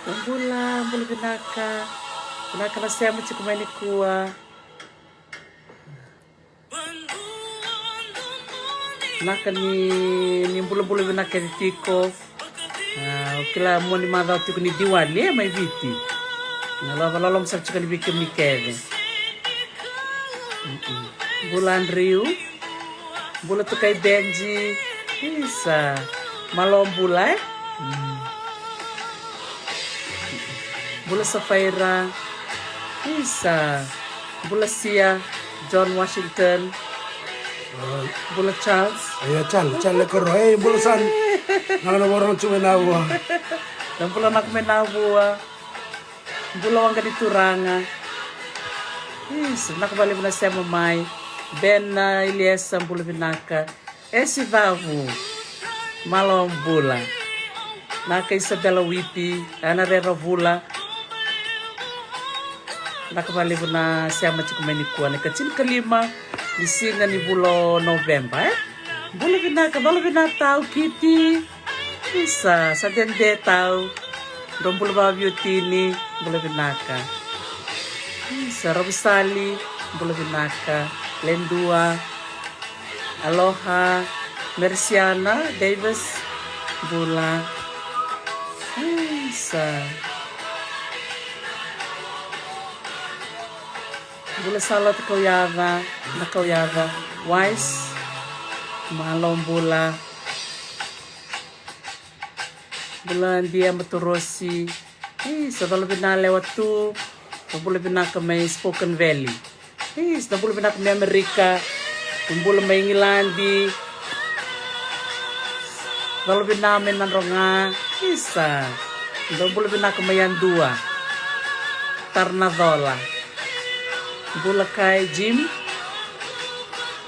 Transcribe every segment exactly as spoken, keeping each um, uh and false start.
Bula, bula vinaka. Vinaka na sema tiko mai nikua. Vinaka ni, ni bulabula vinaka kece tiko. Ah, au kila mua ni macawa tiko ni Diwali e mai Viti. Na lova loloma sara tiko yani vei kemuni kece. Mm-mm. Bula Andrew. Bula Tukai Benji. Isa. Malo bula e. Mm. Bula Safaira. Isa. Bula Sia. John Washington. Bula Charles. Ia Charles, Charles Lekoro. Ei, bula San. Naka na voro tu mai na vua. Na bula naka mai na vua. Bula waqa ni turaga. Isa, naka valevu na sema mai. Ben, ah, Iliesa, bula vinaka. Esi Cavu. Malo bula. Naka Isabela Wipi. Ana Rera Vula. Naka valevu na sema tiko mai nikua na ka tinikalima ni siga ni vula o Noveba, e? Bula vinaka, bula vinaka tau Kiti. Isa, sa dede tau. Dou bula vavio tini, bula vinaka. Isa, Ravusali, bula vinaka. Ledua. Aloha, Merisiana Davis, bula. Isa. Bula Salota Kauyaca, na Kauyaca. Wise, malo bula. Bula Dia Matorosi. Isa, bula vinaka lewa tu. Bula vinaka mai Spoken Valley. Isa, bula vinaka mai Amerika. Bula mai Igiladi. Bula vinaka mai Nadroga. Isa. Bula vinaka mai Yadua. Taranacola. Bula kai Jim.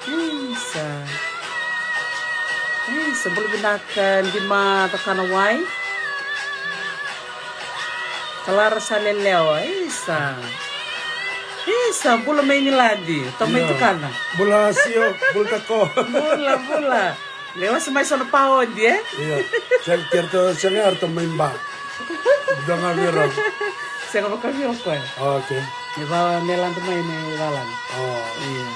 Isa. Isa, bula vinaka Dima Cakana Wai. Kalara sa lelewa, isa. Isa, bula mai Igiladi, tau mai tukana. Bula Sio, bula Tako. Bula, bula. Lewa se mai so na paodi, e? Ia, sega kere to, sega yara to mai ba. Dua ga vei rau. Sega vaka vei o koya. Okay. E va me lada mai na valagi. Ia.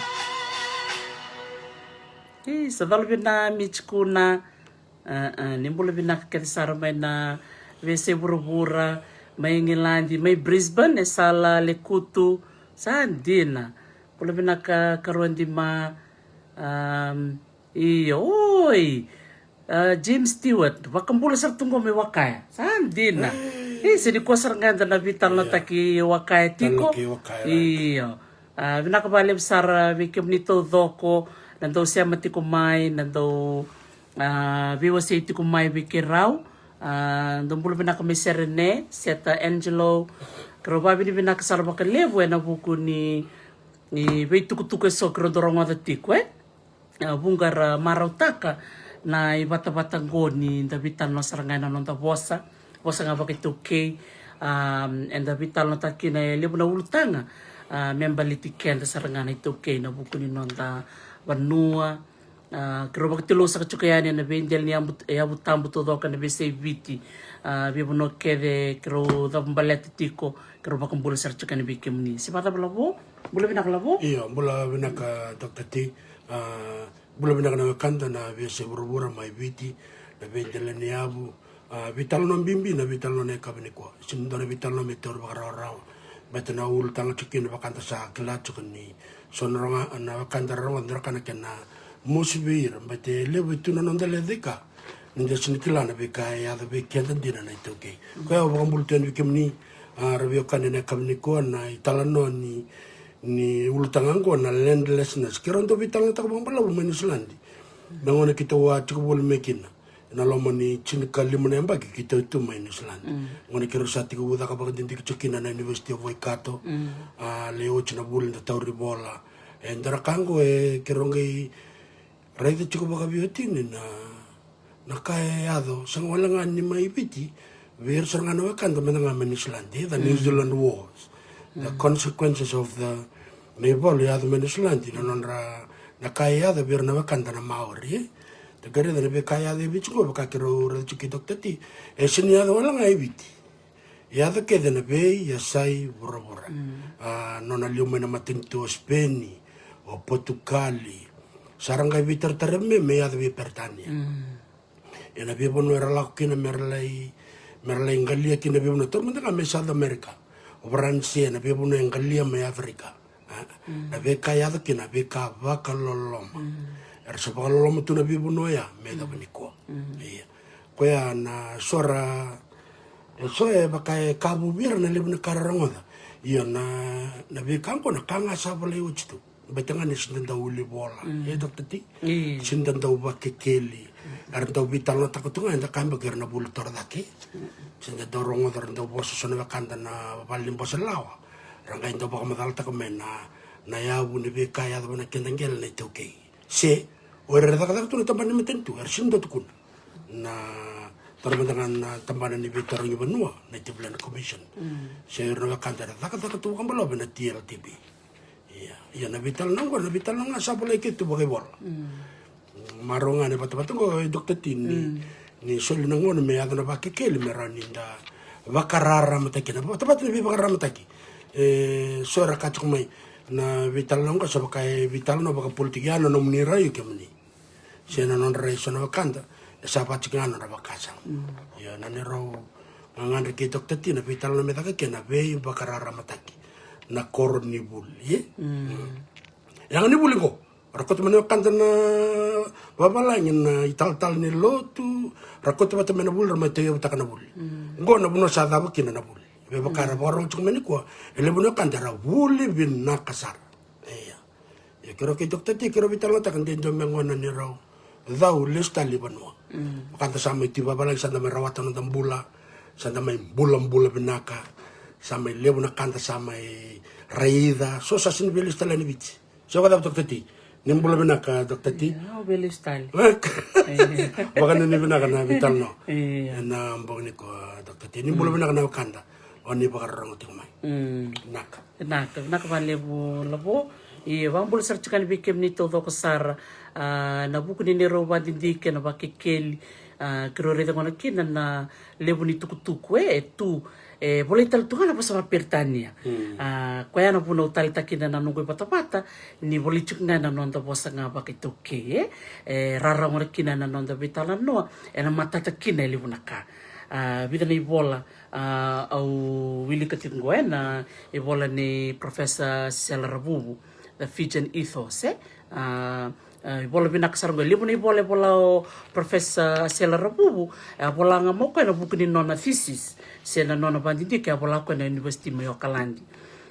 Isa, colo vina Michikuna. Ni bula vinaka kece sara mai na veiyasai vuravura, mai Igiladi, mai Brisbane, e Sala Lekutu. Sa dina. Bula vinaka karua Dima. Io, oi. James Stewart, vakabula sara tu qo mai Wakaya. Sa dina. Isa, ni kua sara ga eda na veitalanoataki Wakaya tiko. Io. Vinaka vakalevu sara vei kemuni taucoko na dau sema tiko mai, na dau veiwasei tiko mai vei keirau. Dou bula vinaka mai Serene, Seta Angelo. Keirau vavinavinaka sara vakalevu ena vuku ni veitukutuku eso keirau dau rogoca tiko, e. Vuqa ra marautaka na ivatavata qo ni da veitalanoa sara ga ena noda vosa, vosa ga vakaitaukei. Eda veitalanoataka kina e levu na ulutaga me baleti keda sara ga na iTaukei ena vuku ni noda vanua. Keirau vakatilousaka tiko yani ena veidela ni yavu tabu taucoko ena veiyasai Viti. Veivanua kece keirau cavubaleta tiko, keirau vakabula sara tiko yani vei kemuni. Se vakacava Lavo? Bula vinaka Lavo. Io, bula vinaka Doctor T. Bula vinaka na wekada na veiyasai vuravura mai Viti, na veidela ni yavu. Veitalanoa bibi na veitalanoa na yakavi nikua. Sega ni dua na veitalanoa me tauri vakarawarawa. Baleta na ulutaga tiko kina vaka da sa kila tiko ni so na roga na wekada ra rogoca, dua na ka na kena mosi vei ira. Baleta e levu e tu na noda lecaika ni da sega ni kila na veika e yaco vei keda dina na iTaukei. Koya au vakabula tu yani vei kemuni, ra veiwekani, ena yakavi nikua na italanoa ni ni ulutaga oqo na landlessness. Keirau dau veitalanoataka vakabalavu mai Niusiladi. Na gauna keitou a tiko voli mai kina ena loma ni tinikalima na yabaki keitou tu mai Niusiladi. Gauna keirau sa tekivu caka vakadidike tiko kina na University of Waikato. A lai oti na vuli da tauri vola. E dua na ka oqo e keirau qai raica tiko vakaveiwatini na na ka e yaco, sega wale ga ni mai Viti, vei ira sara ga na wekada mada ga mai Niusiladi, the New Zealand Wars, the consequences of the, na ivalu e yaco mai Niusiladi, na nodra, na ka e yaco vei ira na wekada na Maori. Da qai raica na veika e yaco e Viti qo, vaka keirau raica tiko kei Doctor T, e sega ni yaco wale ga e Viti. Yaco kece na veiyasai vuravura. A, nona liu mai na matanitu o Sipeni, o Potukali. Sa ra qai veitaratara me, me yaco vei Peritania. Ena veivanua era lako kina me ra lai, me ra lai qalia kina veivanua. Taura mada ga mai South America, o Varanise, na veivanua e qalia mai Africa. A, na veika e yaco kina, veika vakaloloma. Era sa vakaloloma tu na veivanua ya me yacova nikua. Ia. Koya na so ra, e so e vaka e ka vuvira na levu na ka ra rogoca. Io, na, na veika qo na ka ga sa volai oti tu. Baleta ga ni sida dau uli vola. E, Doctor T? Sida dau vakekeli. Era dau veitalanoataka tu ga eda ka beka era na vuli toro cake. Sida dau rogoca era dau vosa so na wekada na vale ni bose lawa. Ra qai dau vakamacalataka mai na, na yavu ni veika e yacova na keda qele na iTaukei. Se o ira era cakacaka tu na tabana ni matanitu, era sini dau tukuna. Na, taura mada ga na tabana ni veitarogi vanua, na Native Land Commission. Se o ira na wekada era cakacaka tu vakabalavu ena T L T B. Ia, ia na veitalanoa qo, na veitalanoa ga sa volai kece tu vakaivola. Marau ga na vatavata qo, e, Doctor T, ni, ni soli na gauna me yaco na vakekeli me rawa ni da vakararamataki kina. Vatavata ni veivakararamataki. E, so era ka tiko mai na veitalanoa qo, sa vaka e veitalanoa vakapolitiki, ya na nomuni rai o kemuni. Se na nodra rai so na wekada, e sa vaka tiko ga na nodra vakasama. Ia, na neirau gagadre kei Doctor T na veitalanoa me caka kei na veivakararamataki. Na koronivuli, e? Yaga ni vuli qo. Ra kauta mai na wekada na vavalagi na italatala ni lotu, ra kauta vata mai na vuli, ra mai tauyavutaka na vuli. Qo na vanua sa cava kina na vuli. Vevaka ra vakarorogo tiko mai nikua, e levu na wekada era vuli vinaka sara. Ia. Ia, keirau kei Doctor T, keirau veitalanoataka de dua me gona ni rau cau lesu tale i vanua. Vaka da sa mai tu i vavalagi, sa da mai rawata noda bula, sa da mai bulabula vinaka, sa mai levu na ka da sa mai raica, so sa sini veilesu tale yani Viti. So ka cava, Doctor T? Ni bula vinaka, Doctor T. Ia, au veilesu tale. Vakanuinui vinaka na veitalanoa. Ia. Ena bogi nikua, Doctor T. Ni bula vinaka na wekada o ni vakarorogo tiko mai. Vinaka. Vinaka, vinaka vakalevu Lavo. Ia, vakabula sara tiko yani vei kemuni taucoko sara, a, ena vuku ni neirau vakadidike, na vakekeli, a, keirau raica gona kina na levu ni tukutuku, e, e tu, e volai tale tu ga na vosa vakaperitania. A, koya na vuna au taleitaka kina na noqu ivatavata, ni volai tiko ga na noda vosa ga vakaitaukei, e, e rarawa gona kina na noda veitalanoa, ena matata kina e levu na ka. A, vica na ivola, a, au wilika tiko qo, e, na ivola nei Professor Sela Ravuvu, The Fijian Ethos, e? A, a, ivola vinaka sara qo, e levu na ivola e vola o Professor Sela Ravuvu, e a vola ga mai o koya ena vuku ni nona thesis, se na nona vakadidike, e a vola o koya ena University mai Okaladi.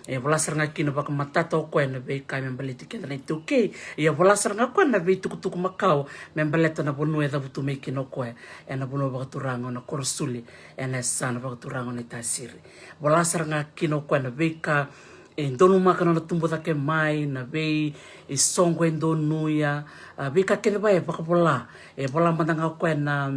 E vola sara ga kina vakamatata o koya na veika me baleti keda na iTaukei. Ia vola sara ga o koya na veitukutuku makawa me baleta na vanua e cavutu mai kina o koya, ena vanua vakaturaga o Nakorosule, ena yasana vakaturaga o Naitasiri. Vola sara ga kina o koya na veika e donumaka na nona tubu cake mai, na vei, e soqo e donuya, a, veika kece va e vakavola. E vola mada ga o koya na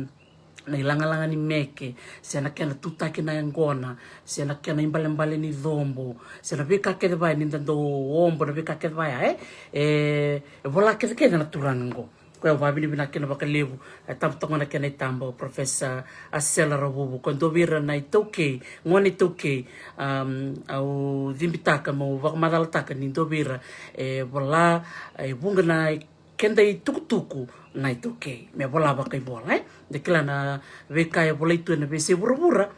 na ilagalaga ni meke, se na kena tutaki na yaqona, se na kena ibalebale ni cobo, se na veika kece va ya ni da dau obo, na veika kece va ya, e, e vola kecekece na turaga qo. Koya au vakavinavinaka kina vakalevu, e tabu toka na kena itaba o Professor Asela Ravuvu, koya dua vei ira na itaukei, gone itaukei, um, au cibitaka meu vakamacalataka ni dua vei ira e vola, e vuqa na keda itukutuku na iTaukei me vola vakaivola, e? Da kila na veika e volai tu ena veiyasai vuravura,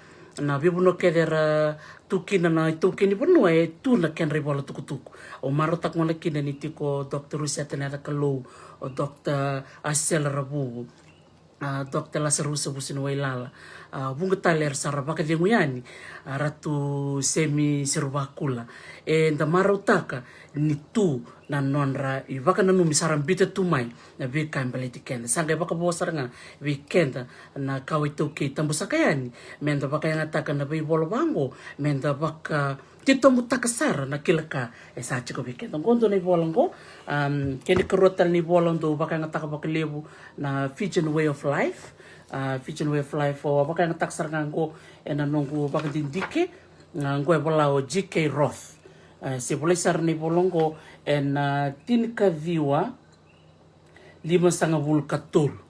na veivanua kece era tu kina na itaukei ni vanua e tu na kedra ivola tukutuku. Au marautaka gona kina ni tiko o Doctor Ruseta Necakalou, o Doctor Asela Ravuvu, a, Doctor Lasarusa Vusiniwailala, a, vuqa tale era sa ra vakacegu yani, a, Ratu Semi Seruvakula. Eda marautaka ni tu na nodra ivakananumi sa ra biuta tu mai na veika e baleti keda. Sa qai vakavo sara ga vei keda na kawa iTaukei, tabu saka yani meda vakayagataka na veivola vaqo, meda vaka titobutaka sara na kila ka e sa tiko vei keda. Qo dua na ivola qo, um, kena ikarua tale na ivola au dau vakayagataka vakalevu na Fijian Way of Life. A, Fijian Way of Life, au a vakayagataka sara ga qo ena noqu vakadidike, a, qo e vola o G K Roth. A, se volai sara na ivola qo ena, a, tinikaciwa limasagavulu ka tolu.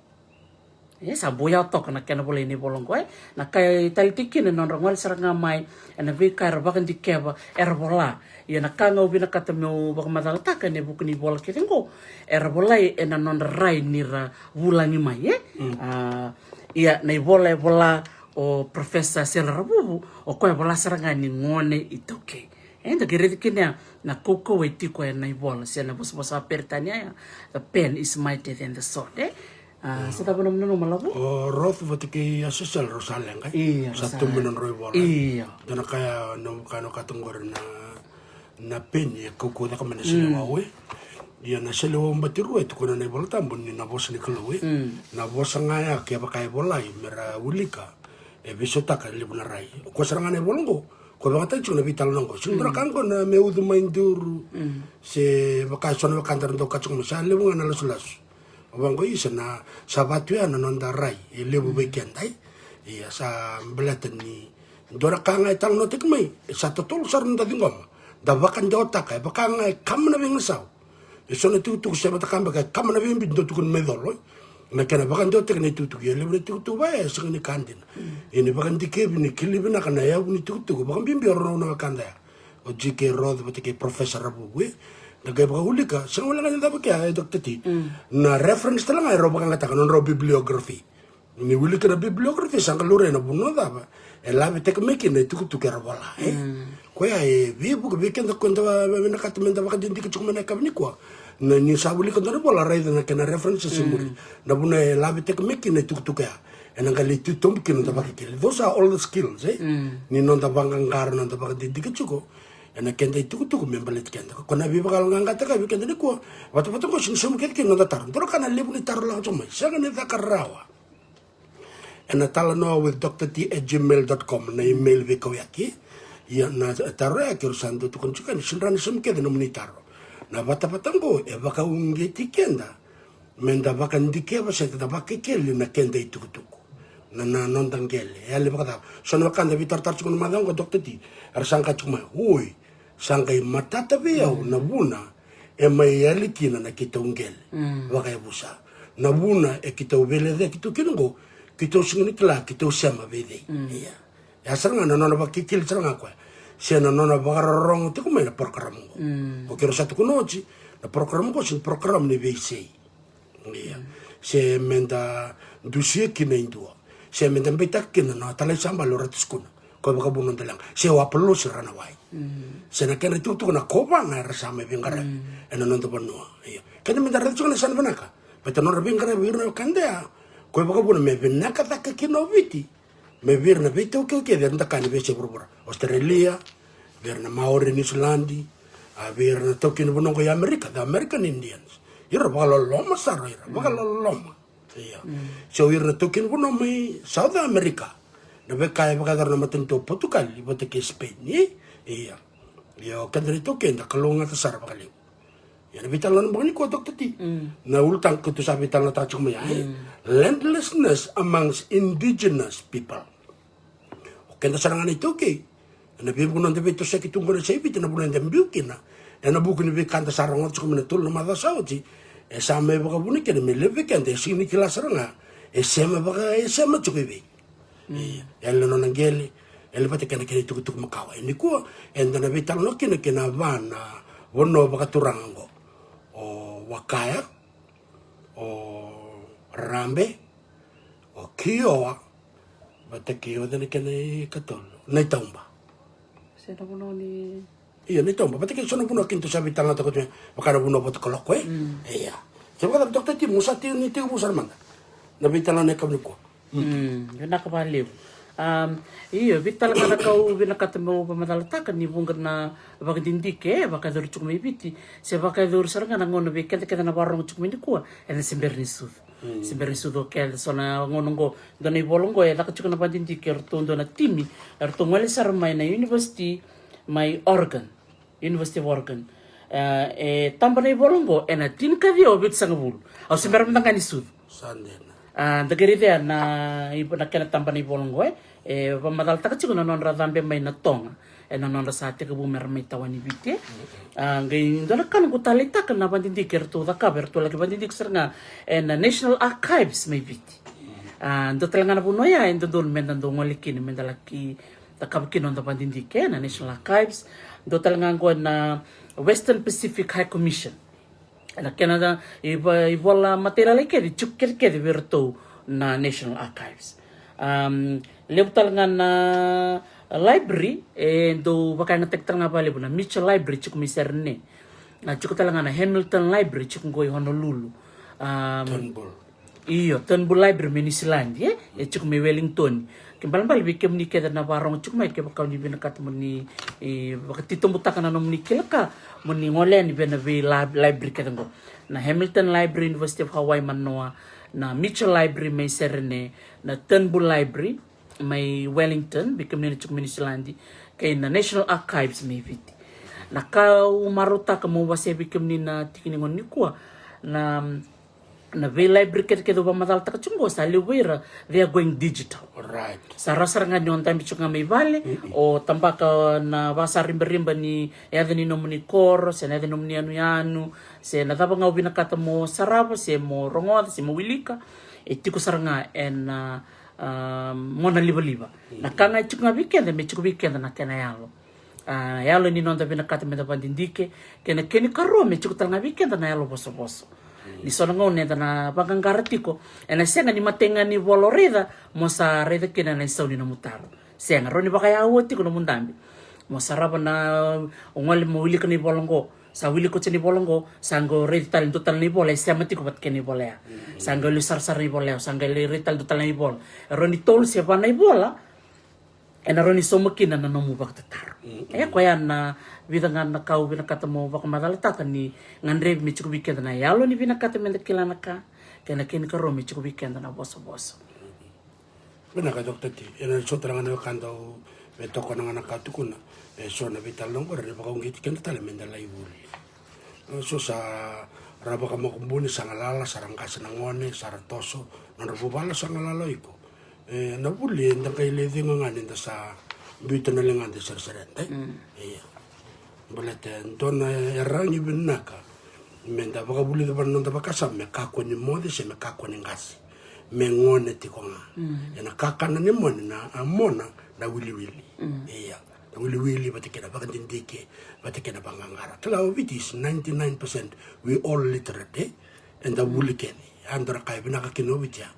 E sa buya toka na kena volai na ivola oqo, e. Na ka e taleitaki kina na nodra gole sara ga mai ena veika era vakadikeva era vola. Ia na ka ga au vinakata meu vakamacalataka ena vuku ni vola kece oqo, era volai ena nodra rai ni ra vulagi mai, e. A, ia na ivola e vola o Professor Sele Ravuvu, o koya e vola sara ga ni gone iTaukei. E, da qai raica kina ya na kaukauwa e tiko ena ivola, se na vosavosa Peritania ya, the pen is mightier than the sword, e. A, se cava nomu nanuma, Lavu? O Roth vata kei Asesele rau sa leqa, e? Io, sa tu mai na nodrau ivola. Io. Dua na ka ya, na ka na ka tu qori na, na peni e kaukauwa cake mai na seleiwau, e. Ia na seleiwau batirua e tukuna na iVola Tabu ni na vosa ni Kalou, e. Na vosa ga ya kevaka e volai me ra wilika, e veisautaka e levu na rai. O koya sara ga na ivola oqo, ko vakayagataki tiko na veitalanoa oqo. Sega ni dua na ka oqo na me ucu mai duru, se vaka e so na wekada ra dau kaya tiko mai sa levu ga na lasulasu. Vaqo, isa, na sa vatu ya na noda rai e levu vei keda, e. Ia sa baleta ni dua na ka ga e talanoataki mai, e sa totolo sara noda ciqoma. Da vakadewataka, e vaka ga e kama na veigasau. E so na itukutuku se vata ka beka e kama na veibiu, dau tukuni mai colo, e. Na kena vakadewataki na itukutuku, ia levu na itukutuku vaya e sega ni ka dina. Ia ni vakadikevi, ni kili vinaka na yavu ni itukutuku, vakabibi o rau na wekada ya, o G K Roth vata kei Professor Ravuvu, e. Da qai vakaulika, sega wale ga ni cava kea, e, Doctor T. Na reference tale ga e rau vakayagataka na nodrau bibliography. Ni wilika na bibliography, sa qai laurai na vanua cava e lavitaki mai kina na itukutuku era vola, e. Koya e veivuke vei keda, koya da vinakata me da vakadidike tiko mai na yakavi nikua. Na, ni sa wilika dua na ivola, raica na kena references e muri, na vanua e lavitaki mai kina na itukutuku ya. Ena qai lai titobu kina noda vakekeli. Those are all the skills, e? Ni noda vaqaqara, noda vakadidike tiko ena keda itukutuku me baleti keda. Ko na veivakayaloqaqataki vei keda nikua. Vatavata oqo, sega ni sauma kece kina noda taro. Dua na ka na levu ni taro lako tiko mai, sega ni caka rawa. Ena talanoa with Doctor T at gmail dot com na email veikauyaki. Ia na taro ya keirau sa dau tukuna tiko ni sega ni rawa ni sauma kece nomuni taro. Na vatavata oqo e vakauqeti keda me da vakadikeva se da vakekeli na keda itukutuku, na, na noda qele. E yali vakacava? So na wekada veitaratara tiko na macawa oqo, Doctor T, era sa qai tiko mai, oi, sa qai matata vei au na vuna e mai yali kina na keitou qele vakayavusa. Na vuna e keitou veilecayaki tu kina oqo, keitou sega ni kila keitou sema vei cei. Ia. Ya sara ga na nona vakekeli sara ga koya, se na nona vakarorogo tiko mai na program oqo. O keirau sa tukuna oti, na program oqo sega ni program ni veisei. Ia. Se me da dusia kina e dua, se me da beitaka kina na talai sa bale o Ratu Sukuna, ko vakavuna noda leqa, se o Apolosi Ranawai. Se na kena itukutuku na kovana era sa mai veiqaravi ena noda vanua. Ia. Keda me da raica tiko na yasana vinaka, baleta nodra veiqaravi o ira na wekada ya, ko vakavuna me vinaka cake kina o Viti me vei ira na veitaukei kece era dakani veiyasai vuravura. Australia, vei ira na Maori, Niusiladi, a, vei ira na taukei ni vanua oqo i Amerika, the American Indians. Ira vakaloloma sara o ira, vakaloloma. Ia. So ira na taukei ni vanua mai South America, na veika e vakayacora na matanitu o Potukali vata kei Spain, e? Ia. Ia, o keda na itaukei da kalougata sara vakalevu. Ia na veitalanoa na bogi nikua, Doctor T. Na ulutaga keitou sa veitalanoataka tiko mai ya, e? Landlessness amongst indigenous people. O keda sara ga na itaukei, ena veivanua da veitosoyaki tu oqo na yasai Viti, na vanua eda biu kina, ena vuku ni veika da sa rogoca tiko mai na tolu na macawa sa oti, e sa mai vakavuna kina me levu vei keda e sega ni kila sara ga e sema vaka, e sema tiko i vei. Ia, e yali na nona qele, e yali vata kei na kena itukutuku makawa. E nikua eda na veitalanoa kina kei na va na vanua vakaturaga oqo. O Wakaya, o Rabe, o Kioa, vata kei o cei na kena ikatolu, Naitauba. Se na vanua ni Ia, Naitauba, vata kei so na vanua keitou sa veitalanoataka oti, vaka na vanua Vatukaloko, e? Ia. Se vakacava, Doctor T, mo sa tei, ni tekivu sara mada na veitalanoa ena yakavi nikua. Vinaka vakalevu. Am, io, vei tale ga na ka au vinakata meu vakamacalataka ni vuqa na vakadidike e vakayacori tiko mai Viti, se vakayacori sara ga na gauna vei keda kece na vakarorogo tiko mai nikua, ena se bera ni sucu. Se bera ni sucu o keda, so na gauna oqo, dua na ivola oqo e caka tiko na vakadidike, eratou dua na timi, eratou gole sara mai na university mai Oregon, University of Oregon. E, e taba na ivola oqo ena tinikaciwa vitusagavulu. Au se bera mada ga ni sucu. Sa dina. A, da qai raica na, na kena taba na ivola oqo, e, e vakamacalataka tiko na nodra cabe mai na Toga ena nodra sa tekivu mera mai tawani Viti, e. A, qai dua na ka noqu taleitaka na vakadidike eratou cakava, eratou laki vakadidike sara ga ena National Archives mai Viti. A dua tale ga na vanua ya e dodonu meda dau gole kina, meda laki cakava kina noda vadidike na National Archives. Dua tale ga qo na Western Pacific High Commission. Na kena ivola matailalai kece tiko kecekece vei iratou na National Archives. Levu tale ga na library e dau vakayagataki tale ga vakalevu, na Mitchell Library tiko mai Serene. Na tiko tale ga na Hamilton Library tiko qo i Honolulu. Io, Turnbull Library mai Niusiladi e tiko mai Wellington. Ke balebale vei kemuni kece na varogo tiko mai, kevaka o ni vinakata mo ni vakatitobutaka na nomuni kila ka, mo ni gole yani vei na vei library kece qo. Na Hamilton Library, University of Hawaii Manoa, na Mitchell Library mai Serene, na Turnbull Library mai Wellington vei kemuni na tiko mai Niusiladi, kei na National Archives mai Viti. Na ka au marautaka mo wasea vei kemuni na tiki ni gauna nikua, na na vei library kecekece au vakamacalataka tiko qo sa levu vei ira, they are going digital. Sa rawa sara ga ni o dabe tiko ga mai vale, o tabaka na vasaribariba ni yaca ni nomuni koro se na yaca ni nomuni yanuyanu, se na cava ga o vinakata mo sarava se mo rogoca se mo wilika, e tiko sara ga ena mona livaliva. Na ka ga e tiko ga vei keda me tiko vei keda na kena yalo. A yalo ni noda vinakata meda vadidike, kei na kena ikarua me tiko tale ga vei keda na yalo vosavosa. Ni so na gauna eda na vaqaqara tiko, ena sega ni matai ga ni vola o raica mo sa raica kina na isau ni nomu taro. Sega, rawa ni vakayaua tiko nomu dabe. Mo sarava na, o gole mo wilika na ivola oqo, sa wilika oti na ivola oqo, sa qai raica tale dua tale na ivola e sema tiko vata kei na ivola ya. Sa qai lai sarasara na ivola ya, sa qai lai raica tale dua tale na ivola. E rawa ni tolu se va na ivola ena rawa ni sauma kina na nomu vakatataro. E koya na vica ga na ka au vinakata mo vakamacalataka ni gadrevi me tiko vei keda na yalo ni vinakata meda kila na ka, kei na kena ikarua me tiko vei keda na vosavosa. Vinaka Doctor T, ena so tale ga na wekada au veitokona ga na ka tukuna, e so na veitalanoa qori e vakauqeti keda tale meda lai vuli. So sa ra vakamakubuni, sa galala, sa ra qase na gone, sa ra toso, nodra vuvale sa galala o iko. E na vuli eda qai lai cegu ga ni da sa biuta na ligada e seresere da. Ia baleta e dua na yaragi vinaka meda vakavulica vua na noda vakasama me kakua ni moce se me kakua ni qase, me gone tiko ga. Ena kakana ni mone na mona na wiliwili. Ia na wiliwili vata kei na vakadidike, vata kei na vaqaqara. Kila o Viti is ninety nine percent we all literate, e? Eda vuli kece. A dua na ka e vinaka kina o Viti ya,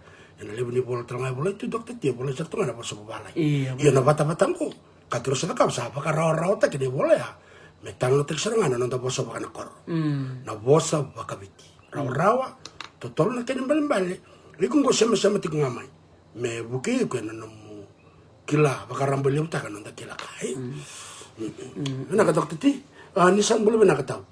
ena levu ni vola tale ga e volai tu Doctor T, e volai sara tu ga na vosa vavalagi. Ia na vatavata qo ka tu ra sa cakava sa vakarawarawataki na ivola ya me talanoataki sara ga na noda vosa vakanakoro. Na vosa vakaviti rawarawa, totolo na kena ibalebale. Iko qo semasema tiko ga mai me vukei iko ena nomu kila, vakarabailevutaka na noda kila ka, e? Vinaka Doctor T. A ni sa bula vinaka tau.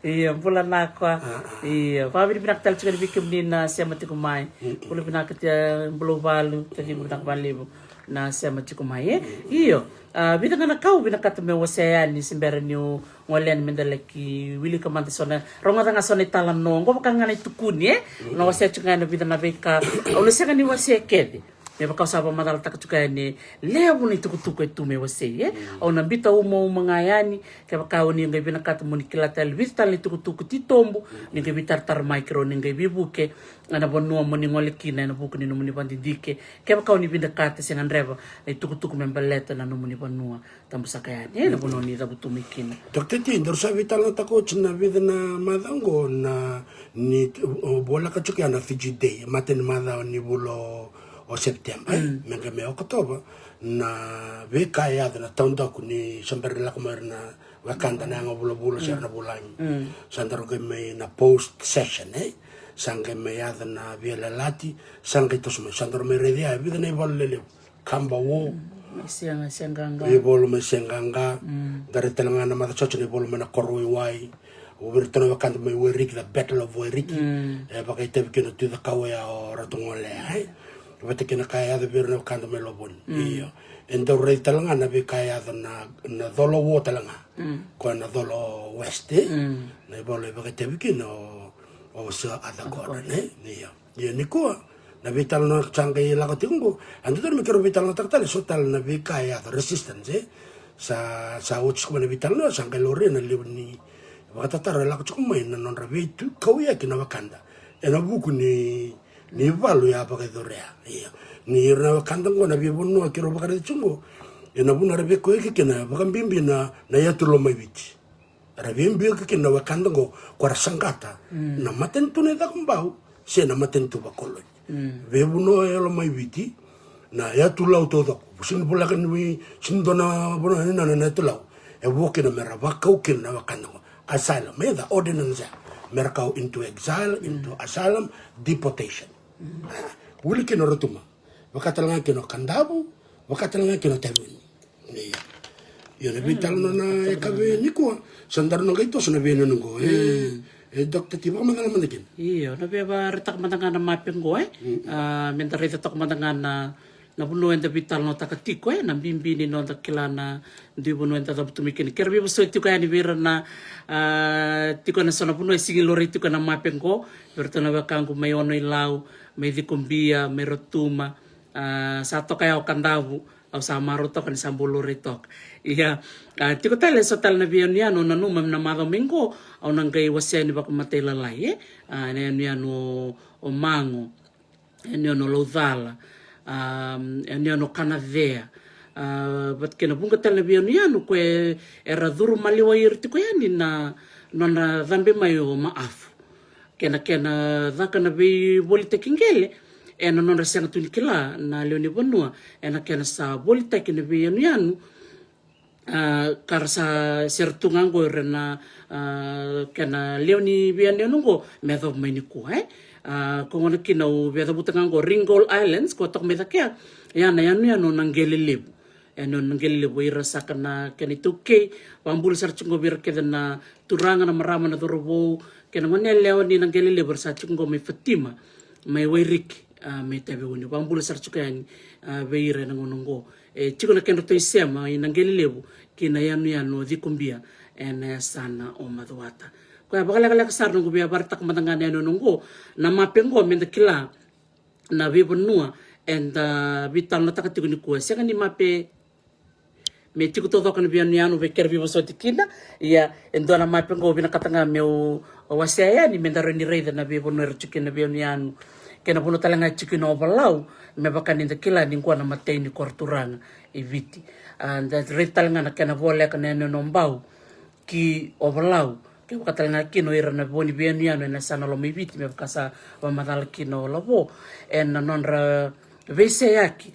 Ia bula na koa. Ia vakavinavinaka tale tiko yani vei kemuni na sema tiko mai. Bula vinaka Tia Buluvalu, taciqu vinaka vakalevu na sema tiko mai, e? Io. A vica ga na ka au vinakata meu wasea yani se bera niu gole yani meda laki wilika mada so na, rogoca ga so na italanoa oqo vaka ga na itukuni, e? Na wasea tiko ga ena vica na veika au na sega ni wasea kece. Me vaka au sa vakamacalataka tiko yani, e levu na itukutuku e tu me wasei, e? Au na biuta umauma ga yani. Kevaka o ni qai vinakata mo ni kila tale vica tale na itukutuku titobu, ni qai veitaratara mai keirau ni qai veivuke ena vanua mo ni gole kina ena vuku ni nomuni vakadidike. Kevaka o ni vinakata se gadreva na itukutuku me baleta na nomuni vanua, tabusaka yani ena vanua ni cavutu mai kina. Doctor T, daru sa veitalanoataka oti na vica na macawa oqo na ni voleka tiko ya na Fiji Day, mata ni macawa ni vula o September, e? Me qai mai Okotova, na veika e yaco na taudaku ni sa bera ni lako mai ira na wekada na yaga vulavula se ra na vulagi. Sa daru qai mai na post session, e? Sa qai mai yaco na veiyalayalati, sa qai toso mai, sa daru mai raica ya e vica na ivalu lelevu. Kaba wo. Mai sega, sega ga. Ivalu mai sega ga. Daru tale ga na macawa sa oti na ivalu mai na koro waiwai. O vei iratou na wekada mai Wairiki, the Battle of Wairiki. E vakaitavi kina o Tui Cakawa ya o Ratu Golea, e? Vata kei na ka e yaco vei ira na wekada mai Lovoni. Io. E dau raici tale ga na veika e yaco na, na colo wo tale ga. Koya na colo west, e? Na ivalu e vakaitavi kina o, o Sir Arthur Gordon, e? Io. Ia nikua na veitalanoa sa qai lako tiko qo, a dodonu me keirau veitalanoataka tale so tale na veika e yaco, resistance, e? Sa, sa oti tiko mai na veitalanoa, sa qai laurai na levu ni vakatataro e lako tiko mai na nodra veikauyaki na wekada ena vuku ni Ni valu ya vakacorea. Ia. Ni ira na wekada qo na veivanua keirau vakaraica tiko qo. Ena vuna era veikoyaki kina vakabibi na, na yatu Lomaiviti. Era veibiu kina na wekada qo, ko ra saqata na matanitu ni cakobau se na matanitu vakoloni. Veivanua e Lomaiviti, na yatu Lau taucoko. Sini voleka ni, sini dua na vanua ni nana na yatu Lau. E vo kina me ra vakau kina na wekada qo. Asylum, me da ordinance ya. Me ra kau into exile, into asylum, deportation. Vuli kina o Rotuma. Vaka tale ga kina o Kadavu, vaka tale ga kina o Taveuni. Ia. Io, na veitalanoa na yakavi nikua. Sa daru na qai toso na veiyanuyanu qo. E, e, Doctor T, vakamacala mada kina. Io, na via vakaraitaka mada ga na mape qo, e. A, me da raica toka mada ga na, na vanua eda veitalanoataka tiko, e. Na bibi ni noda kila na dui vanua eda cavutu mai kina. Kera veivosoti tiko yani vei ira na, a, tiko ena so na vanua e sigi laurai tiko ena mape qo. Vei iratou na wekaqu mai Ono-i-Lau, mai Cikobia, mai Rotuma. A, sa toka ya o Kadavu, au sa marau toka ni sa bau laurai toka. Ia, a, tiko tale eso tale na veiyanuyanu, au nanuma me na macawa mai qo, au na qai wasea ni vakamatailalai, e? A, na yanuyanu o, o Mago, yanuyanu o Laucala, a, yanuyanu o Kanacea. A, vata kei na vuqa tale na veiyanuyanu, ko e, era curu maliwai ira tiko yani na, nona cabe mai o Maafu. Kei na, kei na caka na veivolitaki qele, ena nodra sega tu ni kila na lewe ni vanua, ena kena sa volitaki na veiyanuyanu, a, ka ra sa sere tu ga qo ira na, a, kena lewe ni veiyanuyanu qo, me yacova mai nikua, e? A, ko gona kina au via cavuta ga qo Ringgold Islands, ko toka mai cake ya, ya na yanuyanu na Qele Levu. E, na, na Qele Levu, ira saka na kena itaukei, vakabula sara tiko qo vei ira kece na turaga, na marama, na cauravou, kei na gone yalewa ni na Qele Levu, era sa tiko qo mai Fatima, mai Wairiki, a, mai Taveuni. Vakabula sara tiko yani, a, vei ira ena gauna qo. E, tiko na kedratou isema, i na Qele Levu, ki na yanuyanu o Cikobia, ena yasana o Macuata. Koya vakalekaleka sara noqu via vakaraitaka mada ga na yanuyanu qo, na mape qo, me da kila, na veivanua eda veitalanoataka tiko nikua. Sega ni mape me tiko taucoko na veiyanuyanu, vei kera veivosoti kina. Ia, e dua na mape qo vinakata ga meu wasea yani, me da rawa ni raica na veivanua era tiko kina na veiyanuyanu. Kei na vanua tale ga e tiko kina o Ovalau, me vaka ni da kila ni qo na imatai ni koro turaga i Viti. A, da raica tale ga na kena voleka na yanuyanu o Bau ki Ovalau, kevaka tale ga kina o ira na vo ni veiyanuyanu ena yasana Lomaiviti, me vaka sa vakamacala kina o Lavo, ena nodra veiseyaki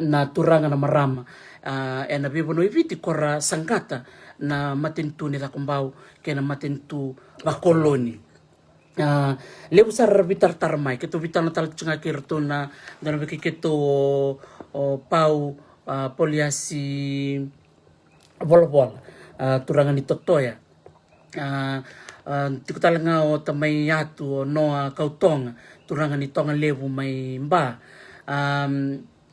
na turaga, na marama, a, ena veivanua i Viti ko ra saqata na matanitu ni cakobau kei na matanitu vakoloni. A, levu sara era veitaratara mai, keitou veitalanoa tale tu ga kei iratou na, dua na vei keitou o, o Pau, a, Poliasi Volavola, a, turaga ni Totoya. A, a, tiko tale ga o tamai Atu, o Noa Kautoga, turaga ni Togalevu mai Ba. A,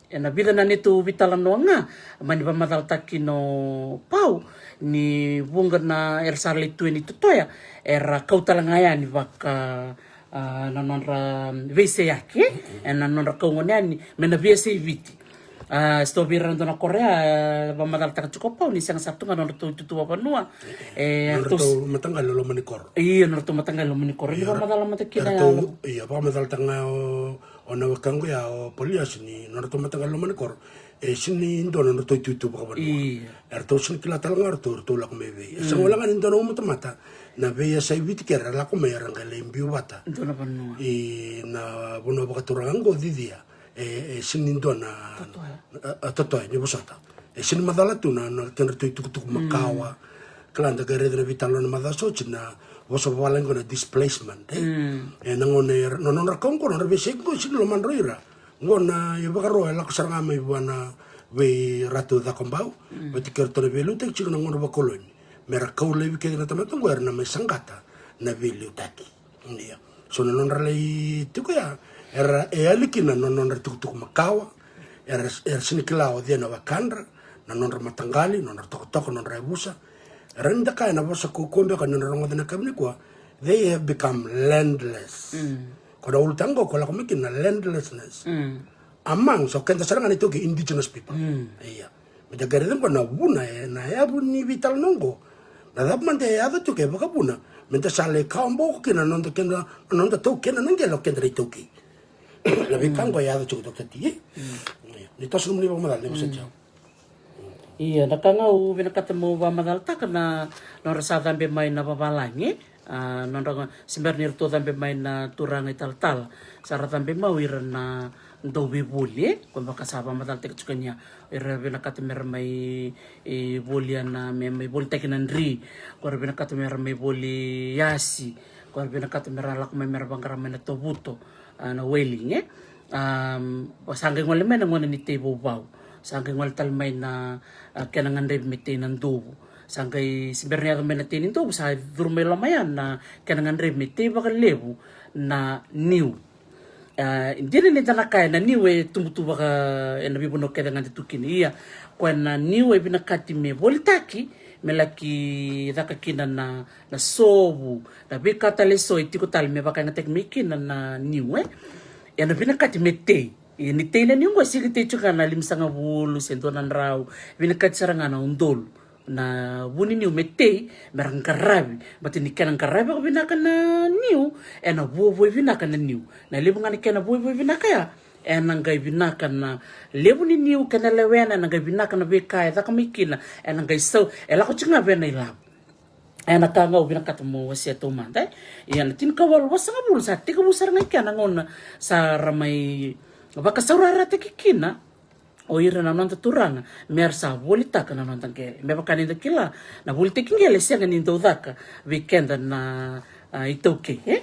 ena vica na neitou veitalanoa ga, mani vakamacalataki kina o Pau, ni vuqa na era sa lai tu e ni Totoya, era kau tale ga yani vaka, a, na nodra veiseyaki, e, na nodra kau gone yani me na veiyasai Viti. A, so vei ira na dua na koro ya, e, vakamacalataka tiko o Pau ni sega sara tu ga nodratou itutu vakavanua. E, nodratou mataqali loma ni koro. Io, nodratou mataqali loma ni koro. Ni vakamacala mada kina ya. Ia, vakamacalataka ga o, o na wekaqu ya o Poliasi ni nodratou mataqali loma ni koro. E sega ni dua nodratou itutu vakavanua. Ia. Eratou sega ni kila tale ga o ratou, ratou lako mai vei. E sega wale ga ni dua na uma tamata na veiyasai Viti kere era lako mai era qai lai biu vata. Dua na vanua. I na vanua vakaturaga qo Cicia. E, e sega ni dua na, Totoya. A, a, Totoya, ni vosota. E sega ni macala tu na, na kedratou itukutuku makawa. Kila da qai raica na veitalanoa na macawa sa oti na vosa vavalagi qo na displacement, e? E na gauna era, na nodra kau qo, nodra veisei qo, sega ni lomadra o ira. Qo na ivakaro e lako sara ga mai vua na vei Ratu Cakobau, vata kei iratou na veiliutaki tiko na gauna vakoloni. Me ra kau laivi kece na tamata qo era na mai saqata na veiliutaki. Ia. So na nodra lai tiko ya, era, e yali kina na nodra tukutuku makawa, era, era sega ni kila o cei na wekadra, na nodra mataqali, nodra tokatoka, nodra yavusa. Era ni da kaya na vosa kaukauwa beka ni nodra rogoca na yakavi nikua, they have become landless. Ko na ulutaga qo ko lako mai kina na landlessness. Among, so keda sara ga na iTaukei indigenous people. Ia. Me da qai raica qo na vuna e na yavu ni veitalanoa qo. Na cava mada e yaco tiko e vakavuna me da sa lai kawaboko kina na noda, keda, na noda taukena na qele o keda na iTaukei. Na veika qo e yaco tiko, Doctor T, e? Ni toso nomuni vakamacala, ni vosa tiko. Ia, na ka ga au vinakata mo vakamacalataka na nodra sa cabe mai na vavalagi, e? A, nodra ga, se bera ni ratou cabe mai na turaga italatala, sa ra cabe mai o ira na dauveivoli, e? Ko beka sa vakamacalataki tiko ni a, o ira vinakata me ra mai, e, volia na, me mai volitaki na dri, ko ira vinakata me ra mai voli yasi, ko ira vinakata me ra lako mai me ra vaqara mai na tovuto, a, na whaling, e? Am, sa qai gole mai na gauna ni tei vauvau. Sa qai gole tale mai na, a, kena gadrevi me tei na dovu. Sa qai, se bera ni yaco mai na tei ni dovu, sa curu mai loma ya na kena gadrevi me tei vakalevu na niu. A, dina ni da na kaya na niu e tubu tu vaka ena veivanua kece ga da tu kina. Ia, koya na niu e vinakati me volitaki, me laki caka kina na, na sovu, na veika tale eso e tiko tale me vakayagataki mai kina na niu, e? Ena vinakati me tei. Ia ni tei na niu qo e sega ni tei tiko ga na limasagavulu se dua na drau. Vinakati sara ga na udolu na vu ni niu me tei, me ra qaravi. Baleta ni kena qaravi vakavinaka na niu, ena vuavuai vinaka na niu. Na levu ga ni kena vuavuai vinaka ya, ena qai vinaka na levu ni niu, kena lewena, ena qai vinaka na veika e caka mai kina, ena qai sau, e lako tiko ga vei na ilavo. Ena ka ga au vinakata mo wasea taumada, e? Ia na tinikawalu vasagavulu sa tekivu sara ga i kea na gauna sa ra mai vakasaurarataki kina o ira na noda turaga me ra sa volitaka na noda qele. Me vaka ni da kila, na volitaki qele e sega ni dau caka vei keda na, a, iTaukei, e?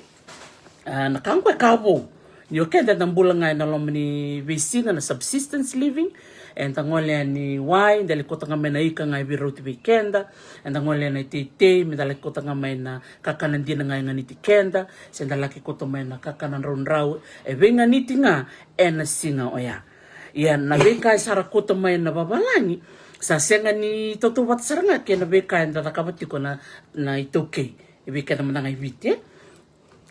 A, na ka qo e ka vou. Ni o keda eda bula ga ena loma ni veisiga, na subsistence living. Eda gole yani wai, eda lai kauta ga mai na ika ga e veirauti vei keda. Eda gole ena iteitei, me da lai kauta ga mai na kakana dina ga e ganiti keda. Se da laki kauta mai na kakana draudrau e veiganiti ga ena siga oya. Ia na veika e sa ra kauta mai na vavalagi, sa sega ni tautauvata sara ga kei na veika eda cakava tiko na, na iTaukei. E vei keda mada ga i Viti, e?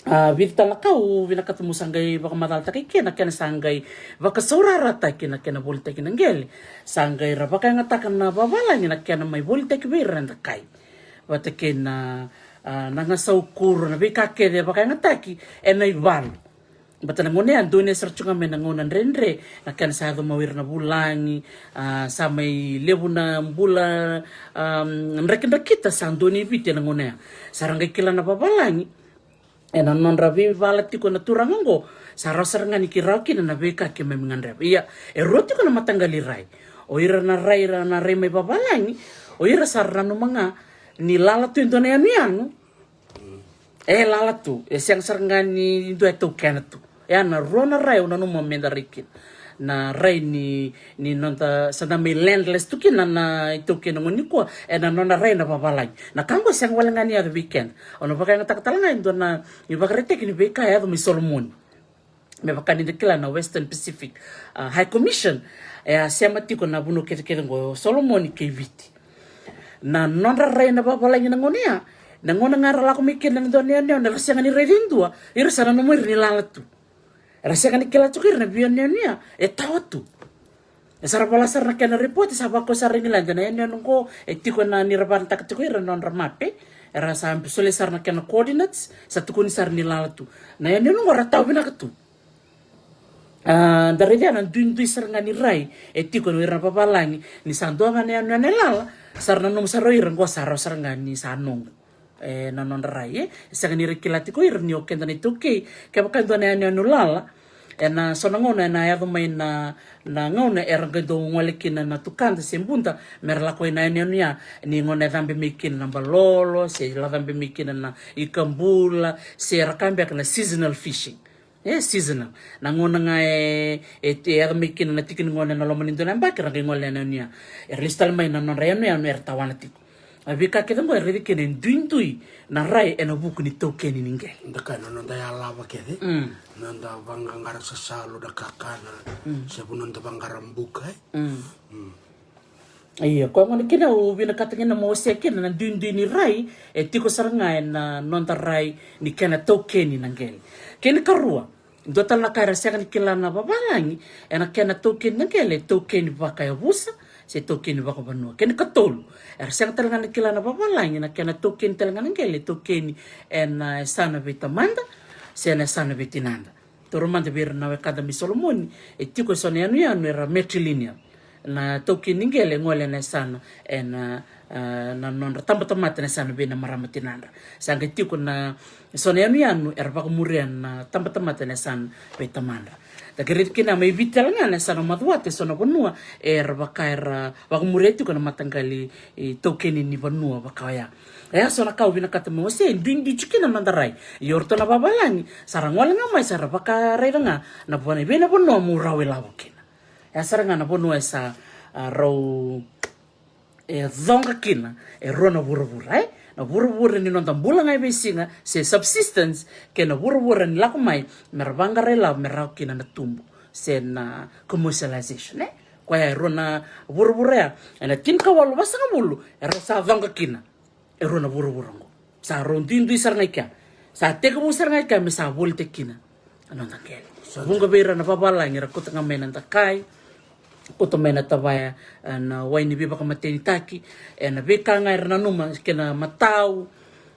A, vica tale na ka au vinakata meu sa qai vakamacalataka i ke, na kena sa qai vakasaurarataki na kena volitaki na qele. Sa qai ra vakayagataka na vavalagi na kena mai volitaki vei ira na dakai. Vata kei na, a, na gasau kuro, na veika kece e vakayagataki ena ivalu. Baleta na gauna ya donuya sara tu ga mai na gauna dredre, na kena sa yaco mai o ira na vulagi, a, sa mai levu na bula, a, drakidrakita sa donuya e Viti ena gauna ya. Sa ra qai kila na vavalagi ena nodra veivala tiko na turaga oqo, sa rawa sara ga ni kila kina na veika keimami gadreva. Ia, e rua tiko na mataqali rai. O ira na rai, ira na rai mai vavalagi, o ira sa ra nanuma ga ni lala tu e dua na yanuyanu. E lala tu, e sega sara ga ni dua e taukena tu. E a na rua na rai au nanuma me da rai kina. Na rai ni, ni noda sa da mai landless tu kina na iTaukei ena gauna nikua, ena nona rai na vavalagi. Na ka oqo e sega wale ga ni yaco vei keda. Au na vakayagataka tale ga e dua na ivakaraitaki ni veika e yaco mai Solomoni. Me vaka ni da kila na Western Pacific, a, High Commission, e a sema tiko na vanua kecekece oqo, o Solomoni kei Viti. Na nodra rai na vavalagi na gauna ya, na gauna ga era lako mai kina na dua na yanuyanu, era sega ni raici e dua, ira sa nanuma ira ni lala tu. Era sega ni kila tiko ira na veiyanuyanu ya e tawa tu. E sa ra vola sara na kena report, sa vakakoya sara i Igiladi na yanuyanu oqo, e tiko na, ni ra vakayagataka tiko ira na nodra mape. Era sa solia sara na kena coordinates, sa tukuni sara ni lala tu. Na yanuyanu oqo era tawa vinaka tu. A, da raica na duidui sara ga ni rai e tiko o ira na vavalagi, ni sa dua ga na yanuyanu e lala, sa ra nanuma sara o ira oqo sa rawa sara ga ni sa noqu. E, na nodra rai, e. E sega ni ra kila tiko ira ni o keda na iTaukei, kevaka e dua na yanuyanu lala, ena so na gauna ena yaco mai na, na gauna era qai dau gole kina na tukada se buda, me ra lako i na yanuyanu ya, ni gauna e cabe mai kina na balolo, se la cabe mai kina na ikabula, se ra kaya beka na seasonal fishing. E seasonal. Na gauna ga e, e, e yaco mai kina na tiki ni gauna ena loma ni dua na yabaki, ra qai gole na yanuyanu ya. Era lesu tale mai na nodra yanuyanu era tawana tiko. A veika kece oqo e raici kina e duidui na rai ena vuku ni taukeni ni qele. Da kaya na noda yalava kece. Mm. Noda vaqaqara sasalu, na kakana. Mm. Se vu noda vaqara buka, e? Mm. Mm. Ia, koya gona kina au vinakata kina mo wasea kina na duidui ni rai e tiko sara ga ena noda rai ni kena taukeni na qele. Kena ikarua, dua tale na ka era sega ni kila na vavalagi, ena kena taukeni na qele, taukeni vakayavusa se taukeni vakavanua. Kena ikatolu, era sega tale ga ni kila na vavalagi, na kena taukeni tale ga na qele, taukeni ena yasana vei tamada se na yasana vei tinada. Taura mada vei ira na wekada mai Solomoni, e tiko e so na yanuyanu era matrilineal. Na taukei ni qele e gole ena yasana, ena, ah, na nodra tabatamata ena yasana vei na marama tinadra. Sa qai tiko na so na yanuyanu era vakamuria na tabatamata ena yasana vei tamadra. Da kerei kina mai Viti tale ga na yasana macuata, e so na vanua era vaka era vakamuria tiko na mataqali, e, taukeni ni vanua vaka oya. E a so na ka au vinakata meu wasea, e duidui tiko kina na noda rai. Ia o ratou na vavalagi sa ra gole ga mai, sa ra vakaraica ga na vanua, vei na vanua meu rawa ilavo kina. E a sara ga na vanua e sa, ah, rau, e coqa kina e rua na vuravura, e? Na vuravura ni noda bula ga e veisiga, se subsistence, kei na vuravura ni lako mai me ra vaqara ilavo me rawa kina na tubu, se na commercialization, e? Koya e rua na vuravura ya, ena tinikawalu vasagavulu, e rau sa coqa kina e rua na vuravura oqo. Sa rau duidui sara ga i kea. Sa tekivu sara ga i kea me sa volitaki kina na noda qele. Vuqa vei ira na vavalagi era kauta ga mai na dakai, kauta mai na tavaya, e, na wai ni veivakamatenitaki, e, na veika ga era nanuma, kei na matau.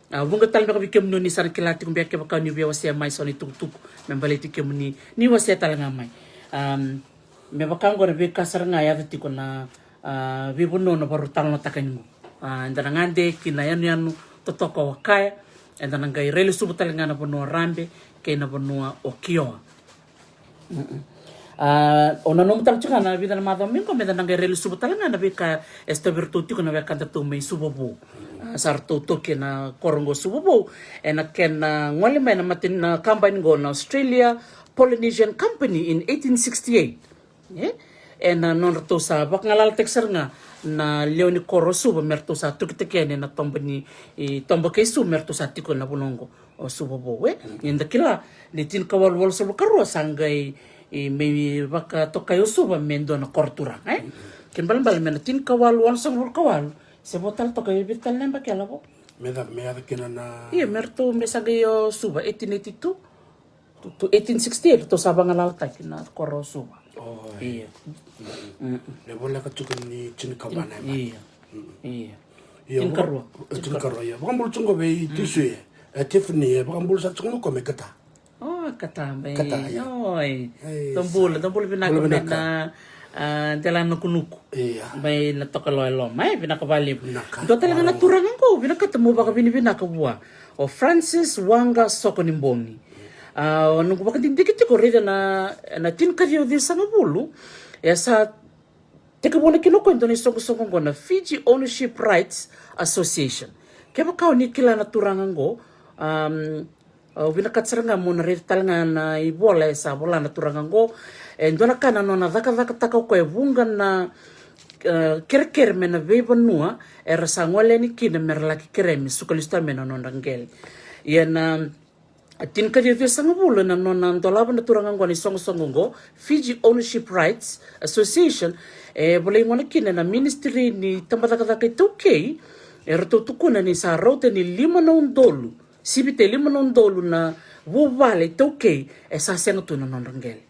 A, vuqa tale beka vei kemuni ni sa na kila tiko beka kevaka ni via wasea mai so na itukutuku me baleti kemuni, ni wasea tale ga mai. Am, me vaka oqo na veika sara ga e yaco tiko na, a, veivanua na varu talanoataka ni qo. A, eda na gade ki na yanuyanu totoka o Wakaya, eda na qai railesuva tale ga na vanua o Rabe kei na vanua o Kioa. Mm-mm. A, o na nomu tale tiko ga na vica na macawa mai qo, me da na qai railesuva tale ga na veika e sotavi iratou tiko na wekadatou mai Suva Vou. A, sa ratou toki ena koro oqo Suva Vou, ena kena gole mai na mata ni, na kabani oqo na Australia Polynesian Company in eighteen sixty-eight. E? Ena nodratou sa vakagalalataki sara ga na lewe ni koro o Suva me ratou sa tokitaki yani ena toba ni, e, toba kei Suva me ratou sa tiko ena vanua oqo o Suva Vou, e? Ni da kila ni tinikawalu walusagavulu ka rua sa qai, e, mai vakatokai o Suva me dua na koro turaga, e? Kena ibalebale me na tinikawalu walusagavulu ka walu, se vo tale toka e vica tale na yabaki e lavo? Me ca, me yaco kina na. Ia, me ratou me sa qai o Suva eighteen eighty-two to, to eighteen sixty-eight, ratou sa vagalalataki na koro o Suva. O, e. Ia. Mm. E voleka tiko ni tinikava na yabaki. Ia. Mm. Ia. Ia, tinikarua. Vaka-, e, tinikarua, ia. Vakabula tiko vei Tisu, e. E, Tiffany, e, vakabula sa tiko mo ko me kata. O, kata, bai. Kata, ia. Oi. Ei, tou bula, tou bula vinaka. Bula vinaka. Mai na, a, Delanukunuku. Ia. Bai na Tokaloa e Loma, e, vinaka vakalevu. Vinaka. Dua tale ga na turaga qo, vinakata mo vakavinavinaka vua. O Francis Waqa Sokonibogi. A, o noqu vakadidike tiko, raica na, na tinikaciwa ciwasagavulu, e sa tekivuna kina o koya e dua na isoqosoqo oqo na Fiji Ownership Rights Association. Kevaka o ni kila na turaga oqo, am, au vinakata sara ga mo na raica tale ga na ivola e sa vola na turaga oqo. E dua na ka na nona cakacakataka o koya e vuqa na, e, kerekere mai na veivanua era sa gole yani kina me ra laki kerea me suka lesu tale mai na nodra qele. Ia na A, tinikaciwa ciwasagavulu na nona dolava na turaga oqo na isoqosoqo oqo, Fiji Ownership Rights Association. E volai gona kina na Ministry ni Tabacakacaka iTaukei, e ratou tukuna ni sa rauta ni lima na udolu, sivita e lima na udolu na vuvale iTaukei e sa sega tu na nodra qele.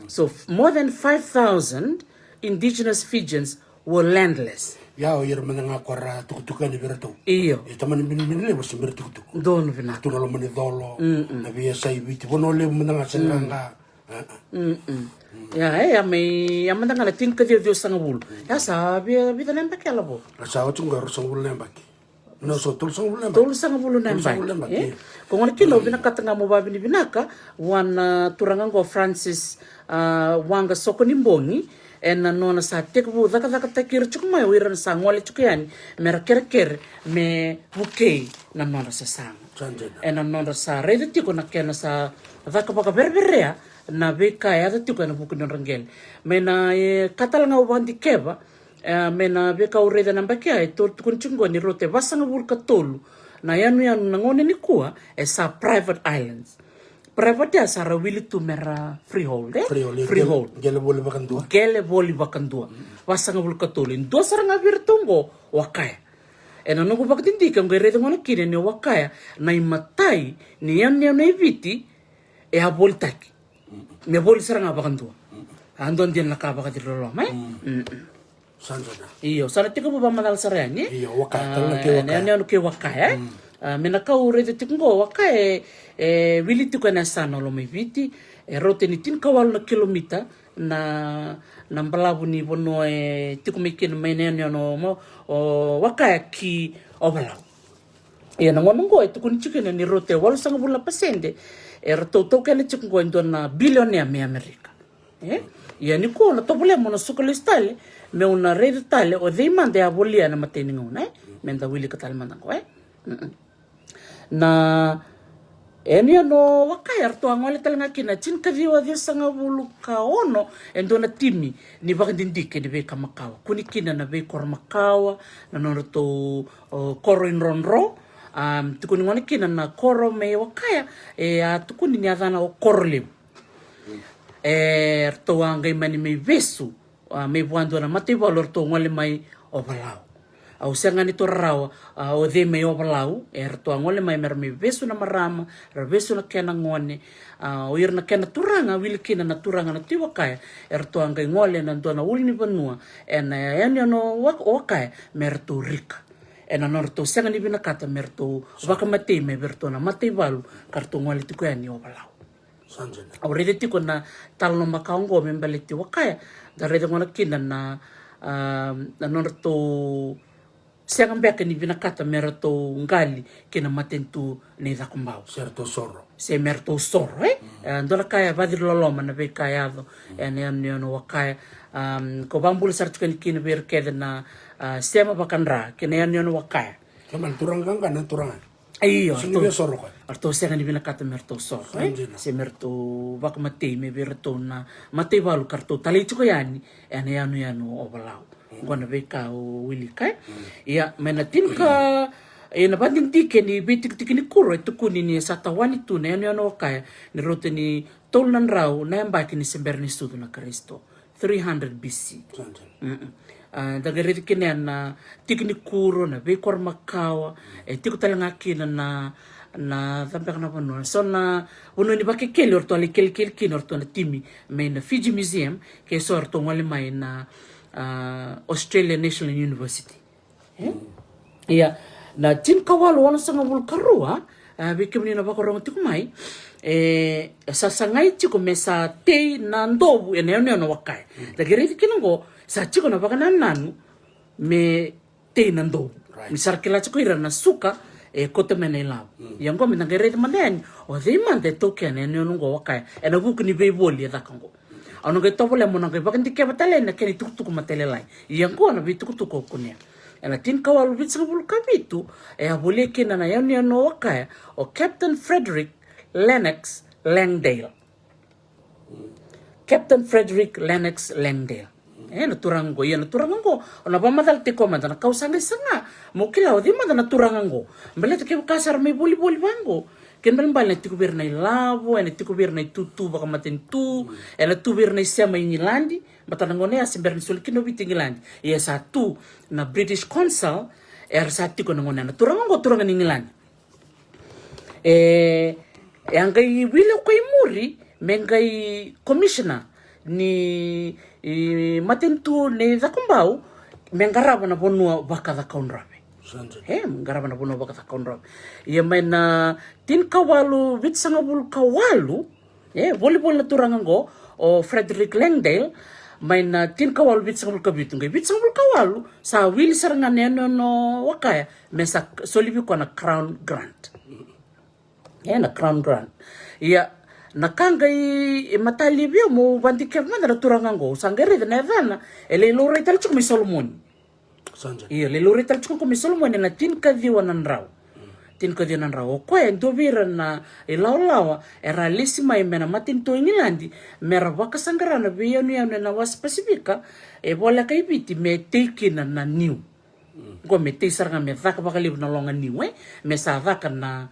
So, f-, more than five thousand indigenous Fijians were landless. Ia, o ira mada ga ko ra tukutuku yani vei iratou. Io. E tamani binibini levu se bera tukutuku. Donu vinaka. Tu na loma ni colo, mm-mm, na veiyasai Viti, vanua levu mada ga se qaqa. Mm-mm. Ia, e, ia mai, ia mada ga na tinikaciwa ciwasagavulu. Ia sa via, vica na yabaki e lavo? A sa oti qo e ruasagavulu na yabaki. No, so, tolusagavulu na yabaki. Tolusagavulu na yabaki. Tolusagavulu na yabaki, e? Io. Ko gona kina, au vinakata ga mo vakavinavinaka vua na turaga oqo Francis, a, Waqa Sokonibogi, ena nona sa tekivu cakacakataki ira tiko mai o ira na sa gole tiko yani me ra kerekere me vukei na nodra sasaga. Sa dina. Ena nodra sa raica tiko na kena sa caka vakavereverea na veika e yaco tiko ena vuku ni nodra qele. Mai na, e, ka tale ga au vakadikeva, e, mai na veika au raica na yabaki ya, e tou tukuna tiko qo ni rauta e vasagavulu ka tolu na yanuyanu na gauna nikua e sa private islands. Private ya sa ra wili tu me ra freehold, e? Freehold, e. Freehold. Qele, qele voli vakadua. Qele voli vakadua. Mm. Vasagavulu ka tolu. E dua sara ga vei iratou qo o Wakaya. Ena noqu vakadidike, au qai raica gona kina ni o Wakaya na imatai ni yanuyanu e Viti e a volitaki. Mm. Me voli sara ga vakadua. Mm. A dua dina na ka vakaciriloloma, e? Mm. Mm. Sa dina. Io, sa na tekivu vakamacala sara yani, e? Io, Wakaya, a, tale na kei Wakaya. Yanuyanu kei Wakaya, e? Mm. A, me na ka au raica tiko qo, Wakaya e, e wili tiko ena yasana o Lomaiviti, E rauta ni tinikawalu na kilomita na, na balavu ni vanua e tiko mai kina mai na yanuyanu o Wakaya ki Ovalau. Ia na gauna oqo e tukuni tiko kina ni rauta e walusagavulu na pasede e ratou taukena tiko oqo e dua na bilionea mai Amerika. E? Ia nikua na tovolea mo na suka lesu tale meu na raica tale o cei mada e a volia ena imatai ni gauna, e? Me da wilika tale mada oqo, e? Na yanuyanu o Wakaya eratou a gole tale ga kina tinikaciwa ciwasagavulu ka ono e dua na timi ni vakadidike ni veika makawa. Kune kina na veikoro makawa, na nodratou koro idrodro. A tukuni gona kina na koro mai Wakaya e a tukuni ni yacana o Korolevu. E ratou a qai mani mai vesu mai vua dua na mataivalu eratou gole mai Ovalau. Au sega ni taura rawa o cei mai Ovalau, e ratou a gole mai mera mai vesu na marama, ra vesu na kena gone. O ira na kena turaga, wili kina na turaga na Tui Wakaya, eratou a qai gole ena dua na ulunivanua ena yanuyanu o Wakaya me ratou rika. Ena nodratou sega ni vinakata me ratou vakamatei mai vei iratou na mataivalu ka ratou gole tiko yani Ovalau. Au raica tiko na talanoa makawa oqo me baleti Wakaya, da raica gona kina na, na nodratou sega beka ni vinakata me ratou qali kina matanitu nei Cakobau. Se ratou soro. Se me ratou soro, e? Dua na ka e vaciri loloma na veika e yaco ena yanuyanu o Wakaya. Ko vakabula sara tiko yani kina vei ira kece na sema vakadra kina yanuyanu o Wakaya. Kemana turaga qaqa na turaga? Io, ratou sega ni vinakata me ratou soro, e? Se me ratou vakamatei mai vei iratou na mataivalu ka ratou talai tiko yani ena yanuyanu o Ovalau. Oqo na veika au wilika, e? Ia mai na tinika, ena vakadidike ni veitikitiki ni kuro e tukuni ni sa tawani tu na yanuyanu o Wakaya ni rauta ni tolu na drau na yabaki ni se bera ni sucu na Karisito. Three hundred B C. Da qai raica kina na tiki ni kuro, na veikoro makawa e tiko tale ga kina na, na cava beka na vanua, so na vanua ni vakekeli o ratou a lai kelikeli kina o ratou na timi mai na Fiji Museum, ke so o ratou gole mai na Australia National University. Ia na tinikawalu onosagavulu ka rua, vei kemuni na vakarorogo tiko mai, e sa sagai tiko me sa tei na dovu ena yanuyanu o Wakaya. Da qai raici kina oqo sa tiko na vakanananu me tei na dovu. Ni sa ra kila tiko ira na suka e kauta mai na ilavo. Ia oqo me da qai raici mada yani o cei mada e taukena ena yanuyanu oqo o Wakaya ena vuku ni veivoli e caka oqo. Au na qai tovolea mo na qai vakadikeva tale yani na kena itukutuku matailalai. Ia oqo na veitukutuku au kunea. Ena tinikawalu vitusagavulu ka vitu e a volia kina na yanuyanu o Wakaya o Captain Frederick Lennox Langdale. Captain Frederick Lennox Langdale. E na turaga oqo, ia na turaga oqo o na vakamacala tiko mada na ka au sa qai saga mo kila o cei mada na turaga oqo. Baleta kevaka sa ra mai volivoli vaqo, kena ibalebale na tiko vei ira na ilavo, ena tiko vei ira na itutu vakamatanitu, ena tu vei ira na isema i Igiladi. Baleta na gauna ya se bera ni soli kina o Viti i Igiladi, ia sa tu na British Consul era sa tiko na gauna ya. Na turaga oqo turaga ni Igiladi. E, e a qai wili o koya i muri me qai commissioner ni matanitu nei Cakobau me qarava na vanua vakacakaudrove. E, me qarava na vanua vakacakaudrove. Ia mai na tinikawalu vitusagavulu ka walu, e volivoli na turaga oqo o Frederick Langdale. Mai na tinikawalu vitusagavulu ka vitu qai vitusagavulu ka walu sa wili sara ga na yanuyanu o Wakaya me sa soli vei koya na Crown Grant. E na Crown Grant. Ia na ka qai e matalia vei au mo vakadikeva mada na turaga oqo, au sa qai raica na yacana e lai laurai tale tiko mai Solomoni. Ia lai laurai tale tiko oqo mai Solomoni ena tinikaciwa na drau. Tinikaciwa na drau. O koya e dua vei ira na ilawalawa era a lesi mai mai na matanitu o Igiladi me ra vakasaqara na veiyanuyanu ena wasa Pasifika e voleka i Viti me tei kina na niu. Oqo me tei sara ga me caka vakalevu na loga niu, e me sa caka na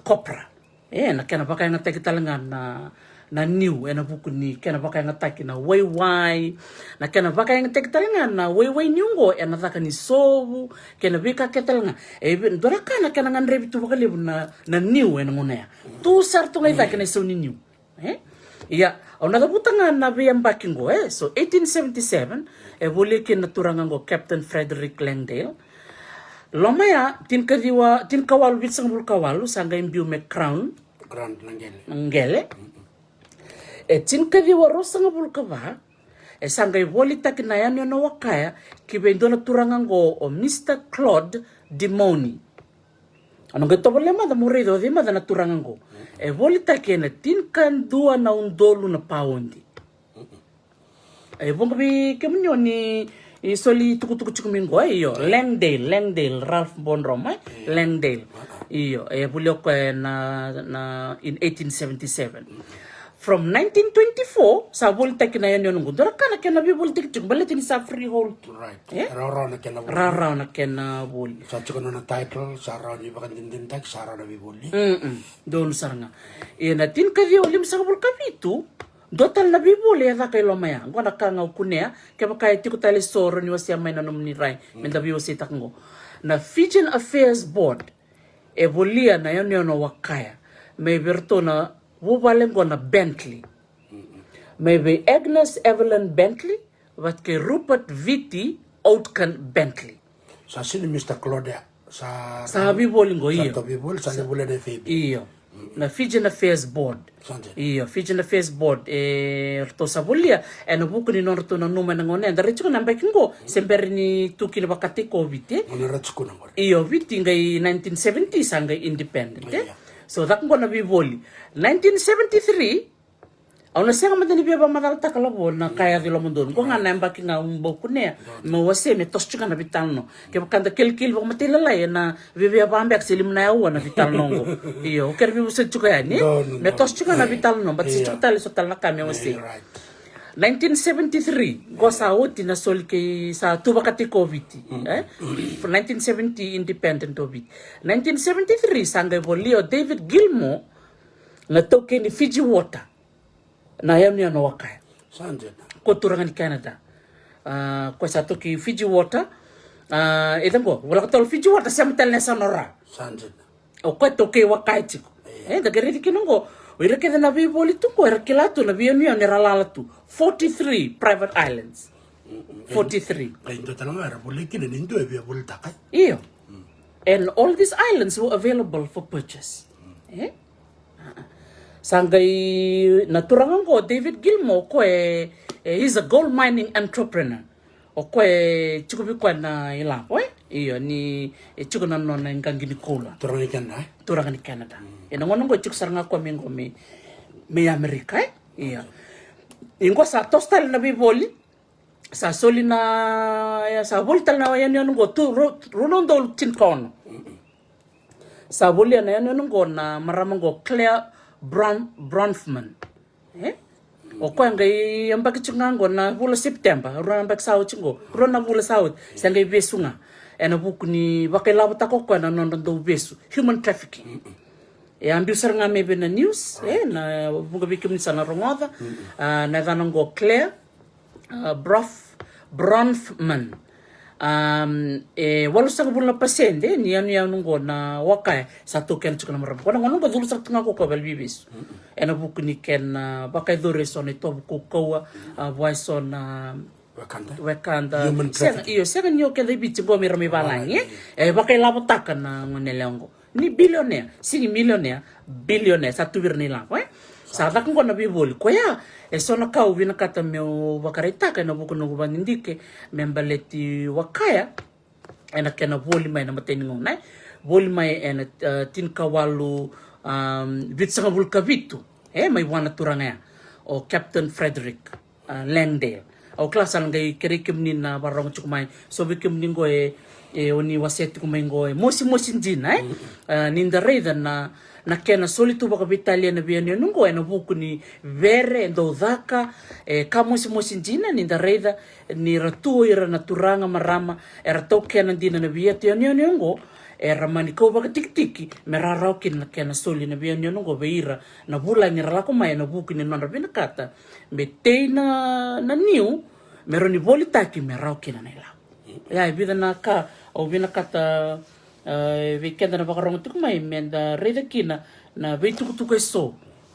copra. E na kena vakayagataki tale ga na, na niu ena vuku ni kena vakayagataki na waiwai. Na kena vakayagataki tale ga na waiwai niu oqo ena caka ni sovu kei na veika kece tale ga. E dua na ka na kena gadrevi tu vakalevu na, na niu ena gauna ya. Tu sara tu ga i cake na isau ni niu. E? Ia au na cavuta ga na veiyabaki oqo, e so eighteen seventy-seven e volia kina na turaga oqo Captain Frederick Langdale. Loma ya tinikaciwa, tinikawalu vitusagavulu ka walu sa qai biu me Crown Grant na qele. Na qele. E tinikaciwa ruasagavulu ka va, e sa qai volitaki na yanuyanu o Wakaya ki vei dua na turaga oqo o Mister Claude Dimoni. Au na qai tovolea mada mo raica o cei mada na turaga oqo. E volitaki ena tinikadua na udolu na paodi. E vuqa vei kemuni o ni soli tukutuku tiko mai qo, io. Langdale, Langdale, Ralph Bonroma, e? Langdale. Io, e voli o koya na, na, in eighteen seventy-seven. From nineteen twenty-four, sa volitaki na yanuyanu qo. Dua na ka na kena veivolitaki tiko, baleta ni sa freehold. Right. E? Rawarawa na kena voli. Rawarawa na kena voli. Sa tiko na nona title, sa rawa ni vakadinadinataki, sa rawa na veivoli. Mm-mm. Donu sara ga. Ena tinikaciwa limasagavulu ka vitu, dua tale na veivoli e caka i loma ya. Qo na ka ga au kunea, kevaka e tiko tale eso rawa ni wasea mai na nomuni rai, me da veiwaseitaka qo. Na Fijian Affairs Board e volia na yanuyanu o Wakaya mai vei iratou na vuvale qo na Bentley. Mai vei Agnes Evelyn Bentley vata kei Rupert Viti Outcome Bentley. Sa sini Mister Claude ya. Sa, sa veivoli qo, io. Sa veivoli, sa veivoli na F A B. Io. Na Fijian Affairs Board. Sa dina. Io, Fijian Affairs Board. E ratou sa volia ena vuku ni nodratou nanuma ena gauna ya. Da rai tiko na yabaki qo, se bera ni tu kina vakataki o Viti, e? Gauna ra tukuna qori. Io, Viti qai nineteen seventy sa qai independent, e? Io. So caka qo na veivoli. Nineteen seventy-three, au na sega mada ni via vakamacalataka lavo na ka e yaco i lomadonu. Qo ga na yabaki ga au bau kunea meu wasea me toso tiko ga na veitalanoa. Kevaka da kelikeli vakamatailalai ena viavia va beka se lima na aua na veitalanoa qo. Io, au kere veivosoti tiko yani. Me toso tiko ga na veitalanoa, but se tiko tale so tale na ka me wasei. Nineteen seventy-three, qo sa oti na soli kei sa tu vakataki o Viti, e? Nineteen seventy independent o Viti. Nineteen seventy-three sa qai volia o David Gilmour, na taukei ni Fiji Water, na yanuyanu o Wakaya. Sa dina. Ko turaga ni Canada. A, ko sa taukei Fiji Water. A, e caka qo, voleka tale Fiji Water, sema tale na yasana o Ra. Sa dina. O koya taukei Wakaya tiko. E, da qai raici kina qo, o ira kece na veivoli tu qo era kila tu na veiyanuyanu era lala tu. Forty-three private islands. Forty-three. Qai dua tale ga era volai kina ni dua e via volitaka. Io. And all these islands were available for purchase. E? Sa qai na turaga qo, David Gilmour, o koya e, e, he's a gold mining entrepreneur. O koya e tiko vei koya na ilavo, e? Io, ni e tiko na nona iqaqi ni koula. Turaga ni Canada, e? Turaga ni Canada. Ena gauna qo e tiko sara ga koya mai qo mai, mai Amerika, e? Io. I qo sa toso tale na veivoli. Sa soli na, ia, sa voli tale na yanuyanu qo tu, ru, rua na udolu tinikaono. Sa volia na yanuyanu qo na marama qo Claire Bron-, Bronfman. E? O koya qai yabaki tiko ga qo na vula September, rua na yabaki sa oti qo, rua na vula sa oti, sa qai vesu ga. Ena vuku ni vakailavotaka o koya na nodra dau vesu, human trafficking. E a biu sara ga mai vei na news, e, na vuqa vei kemuni sa na rogoca, a, na yacana qo Claire, a, Brof-, Bronfman. Am, e walusagavulu na pasede ni yanuyanu qo na Wakaya sa taukena tiko na marama. Qo na gauna qo curu sara tu ga ko koya valeniveivesu. Ena vuku ni kena, a, vakayacori eso na itovo kaukauwa, a, vua eso na wekada. Wekada. Human trafficking. Sega, io, sega ni o keda i Viti qo me ra mai valagi, e? E vakailavotaka na goneyalewa qo. Ni bilionea, sega ni milionea, bilionea, sa tu vei ira na ilavo, e? Sa caka qo na veivoli. Koya, e so na ka au vinakata meu vakaraitaka ena vuku ni noqu vakadidike me baleti Wakaya, ena kena voli mai na imatai ni gauna, e? Voli mai ena, e, tinikawalu, am, vitusagavulu ka vitu, e? Mai vua na turaga ya, o Captain Frederick, a, Langdale. Au kila sa na qai kerei kemuni na vakarorogo tiko mai. So vei kemuni qo e, e, o ni wasea tiko mai qo e mosimosi dina, e? A, ni da raica na, na kena soli tu vakaveitalia na veiyanuyanu qo ena vuku ni vere e dau caka, e, ka mosimosi dina, ni da raica ni ra tu o ira na turaga, marama era taukena dina na veiyatu yanuyanu qo, era mani kau vakatikitiki me ra rawa kina na kena soli na veiyanuyanu qo vei ira na vulagi era lako mai ena vuku ni nodra vinakata me tei na, na niu, me rawa ni volitaki me rawa kina na ilavo. Ia, e vica na ka au vinakata, e, vei keda na vakarorogo tiko mai me da raica kina na veitukutuku eso,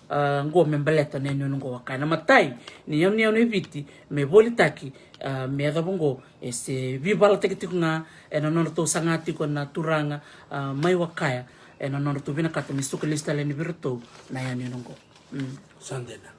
a, qo me baleta na yanuyanu qo Wakaya. Na imatai ni yanuyanu e Viti me volitaki, a, me yacova qo e se veivalataki tiko ga ena nodratou saga tiko na turaga, a, mai Wakaya, ena nodratou vinakata me suka lesu tale yani vei iratou na yanuyanu qo. Mm. Sa dina.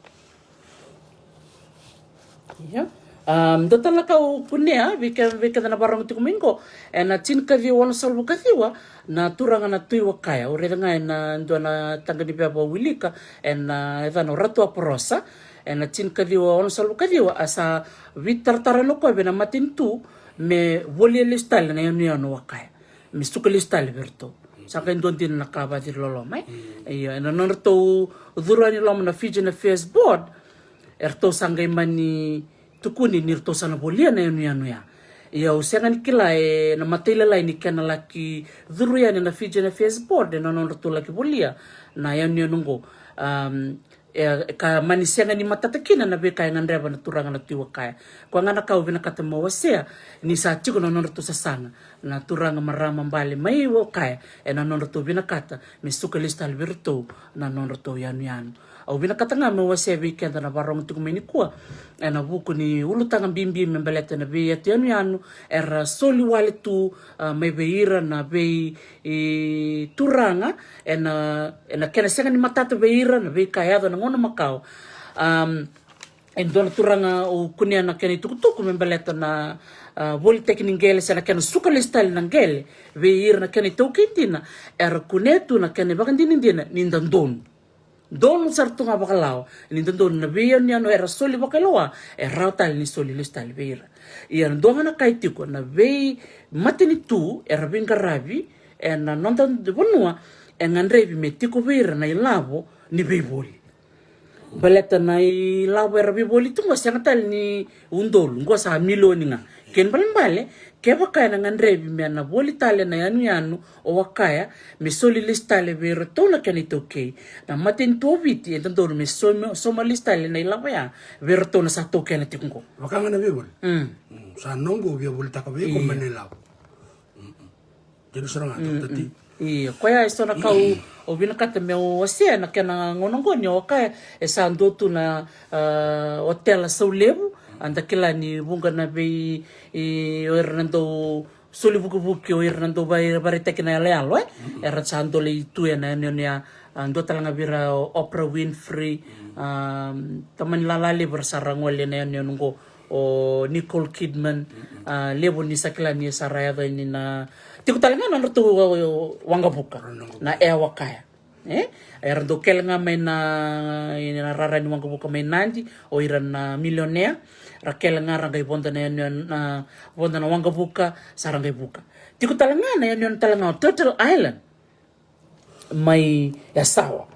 Ia. Um, dua tale na ka au kunea vei ke, vei keda na varogo tiko mai qo, ena tinikaciwa onosagavulu kaciwa, na turaga na Tui Wakaya. Au raica ga ena dua na taqa ni veva au wilika, ena yacana o Ratu Aporosa. Ena tinikaciwa onosagavulu kaciwa, a sa veitaratara o koya vei na matanitu me volia lesu tale na yanuyanu o Wakaya, me suka lesu tale vei iratou. Sa qai dua dina na ka vakaciriloloma, e? Io, ena nodratou curu yani loma na Fijian Affairs Board, eratou sa qai mani tukuni ni ratou sa na volia na yanuyanu ya. Ia au sega ni kila ena matailalai ni kena laki curu yani na Fijian Affairs Board ena nodratou laki volia na yanuyanu qo. Um, e, ka mani sega ni matata kina na veika e gadreva na turaga na Tui Wakaya. Koya ga na ka au vinakata meu wasea, ni sa tiko na nodratou sasaga na turaga, marama, bale mai Wakaya, ena nodratou vinakata me suka lesu tale vei iratou na nodratou yanuyanu. Au vinakata ga meu wasea vei keda na varogo tiko mai nikua, ena vuku ni ulutaga bibi me baleta na veiyatu yanuyanu era soli wale tu, a, mai vei ira na vei, i, turaga, ena, ena kena sega ni matata vei ira na veika e yaco ena gauna makawa. Um, e dua na turaga au kunea na kena itukutuku me baleta na, a, volitaki ni qele se na kena suka lesu tale na qele vei ira na kena itaukei dina, era kunea tu na kena ivakadinadina ni dodonu. Donu sara tu ga vakalawa ni dodonu na veiyanuyanu era soli vakailoa e rawa tale ni soli lesu tale vei ira. Ia na dua ga na ka e tiko, na veimatanitu era veiqaravi ena noda vanua e gadrevi me tiko vei ira na ilavo ni veivoli. Baleta na ilavo era veivoli tu qo sega tale ni udolu, qo sa milioni ga. Kena ibalebale, kevaka ena gadrevi me na voli tale na yanuyanu o Wakaya me soli lesu tale vei iratou na kena itaukei, na matanitu o Viti e dodonu me sauma, sauma lesu tale na ilavo ya vei iratou na sa taukena tiko qo. Vaka ga na veivoli. Mm. Mm, sa noqu via volitaka vei iko mai na ilavo. Kena sara ga, Doctor T. Io, koya e so na ka au, au vinakata meu wasea na kena gauna qo ni o Wakaya e sa dua tu na, a, otela saulevu, a da kila ni vuqa na vei, i, o ira na dau soli vukivuki, o ira na dau vare, varetaki na yaloyalo, e? Era sa dolei tu ena yanuyanu ya, a, dua tale ga vei ira o Oprah Winfrey, a, tamani lala levu era sa ra gole ena yanuyanu qo. O Nicole Kidman, a, levu ni sa kila ni sa ra yaco yani na, tiko tale ga na nodratou waqavuka na Air Wakaya. E? Era dau kele ga mai na, ina rara ni waqavuka mai Nadi, o ira na milionea, ra kele ga ra qai voda na, na, na, voda na waqavuka, sa ra qai vuka. Tiko tale ga na yanuyanu tale ga o Turtle Island mai Yasawa.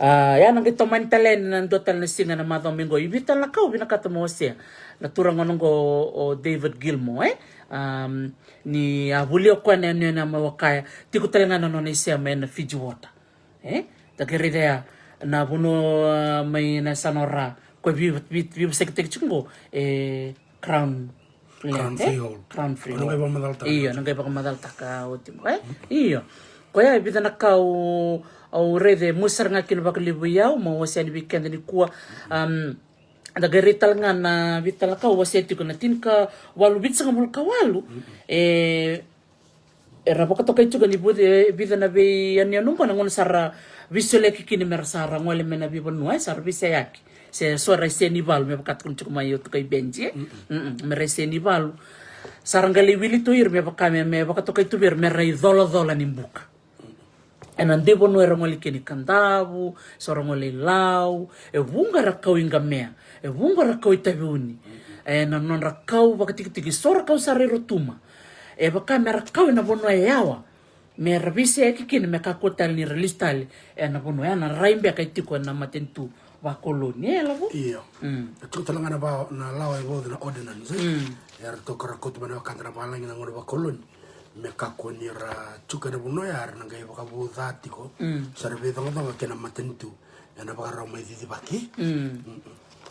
A, ya na qai tomani tale yani na dua tale na siga na macawa mai qo. I vei tale na ka au vinakata meu wasea na turaga gona qo o David Gilmour, e? Um, ni a volia o koya na yanuyanu mai Wakaya, tiko tale ga na nona isema ena Fiji Water. E? Da qai raica ya na vanua, a, mai na yasana o Ra, koya vei, vei, veivosakitaki tiko qo, e, Crown Land, Crown Freehold. Crown Freehold. Io, na qai vakamacalataka oti qo, e? Io. Koya e vica na ka au, au raica e mosi sara ga kina vakalevu vei au, meu wasea yani vei keda nikua. Um, da qai raica tale ga na vica tale na ka au wasea tiko, na tinikawalu, vitusagavulu ka walu. E, era vakatokai tiko ni vuce, e, vica na veiyanuyanu qo na gauna sa ra veisoliyaki kina me ra sa ra gole mai na veivanua, e, sa ra veiseyaki. Se so era isenivalu, me vaka tukuni tiko mai o Tukai Benji, e? Mm-mm. Mm-mm, me ra isenivalu. Sa ra qai lai wili tu ira me vaka me, me vakatokai tu vei ira me ra icolacola ni buka. Ena dui vanua era gole kina i Kadavu, so ra gole i Lau, e vuqa era kau i Qamea, e vuqa era kau i Taveuni. Ena nodra kau vakatikitiki, so ra kau sara i Rotuma. E vaka me ra kau ena vanua e yawa, me ra veiseyaki kina, me kakua tale ni ra lesu tale ena vanua ya, na rai beka e tiko ena matanitu vakoloni, e, Lavo? Io. Mm. E tiko tale ga na va, na lawa e vauci, na ordinance, e? Mm. Eratou ka ra kauta mai na wekada na valagi na gauna vakoloni. Me kakua ni ra tiko ena vanua ya, era na qai vakavauca tiko. Mm. Sa ra veicoqacoqa kei na matanitu ena vakarau mai cicivaki. Mm. Mm-mm.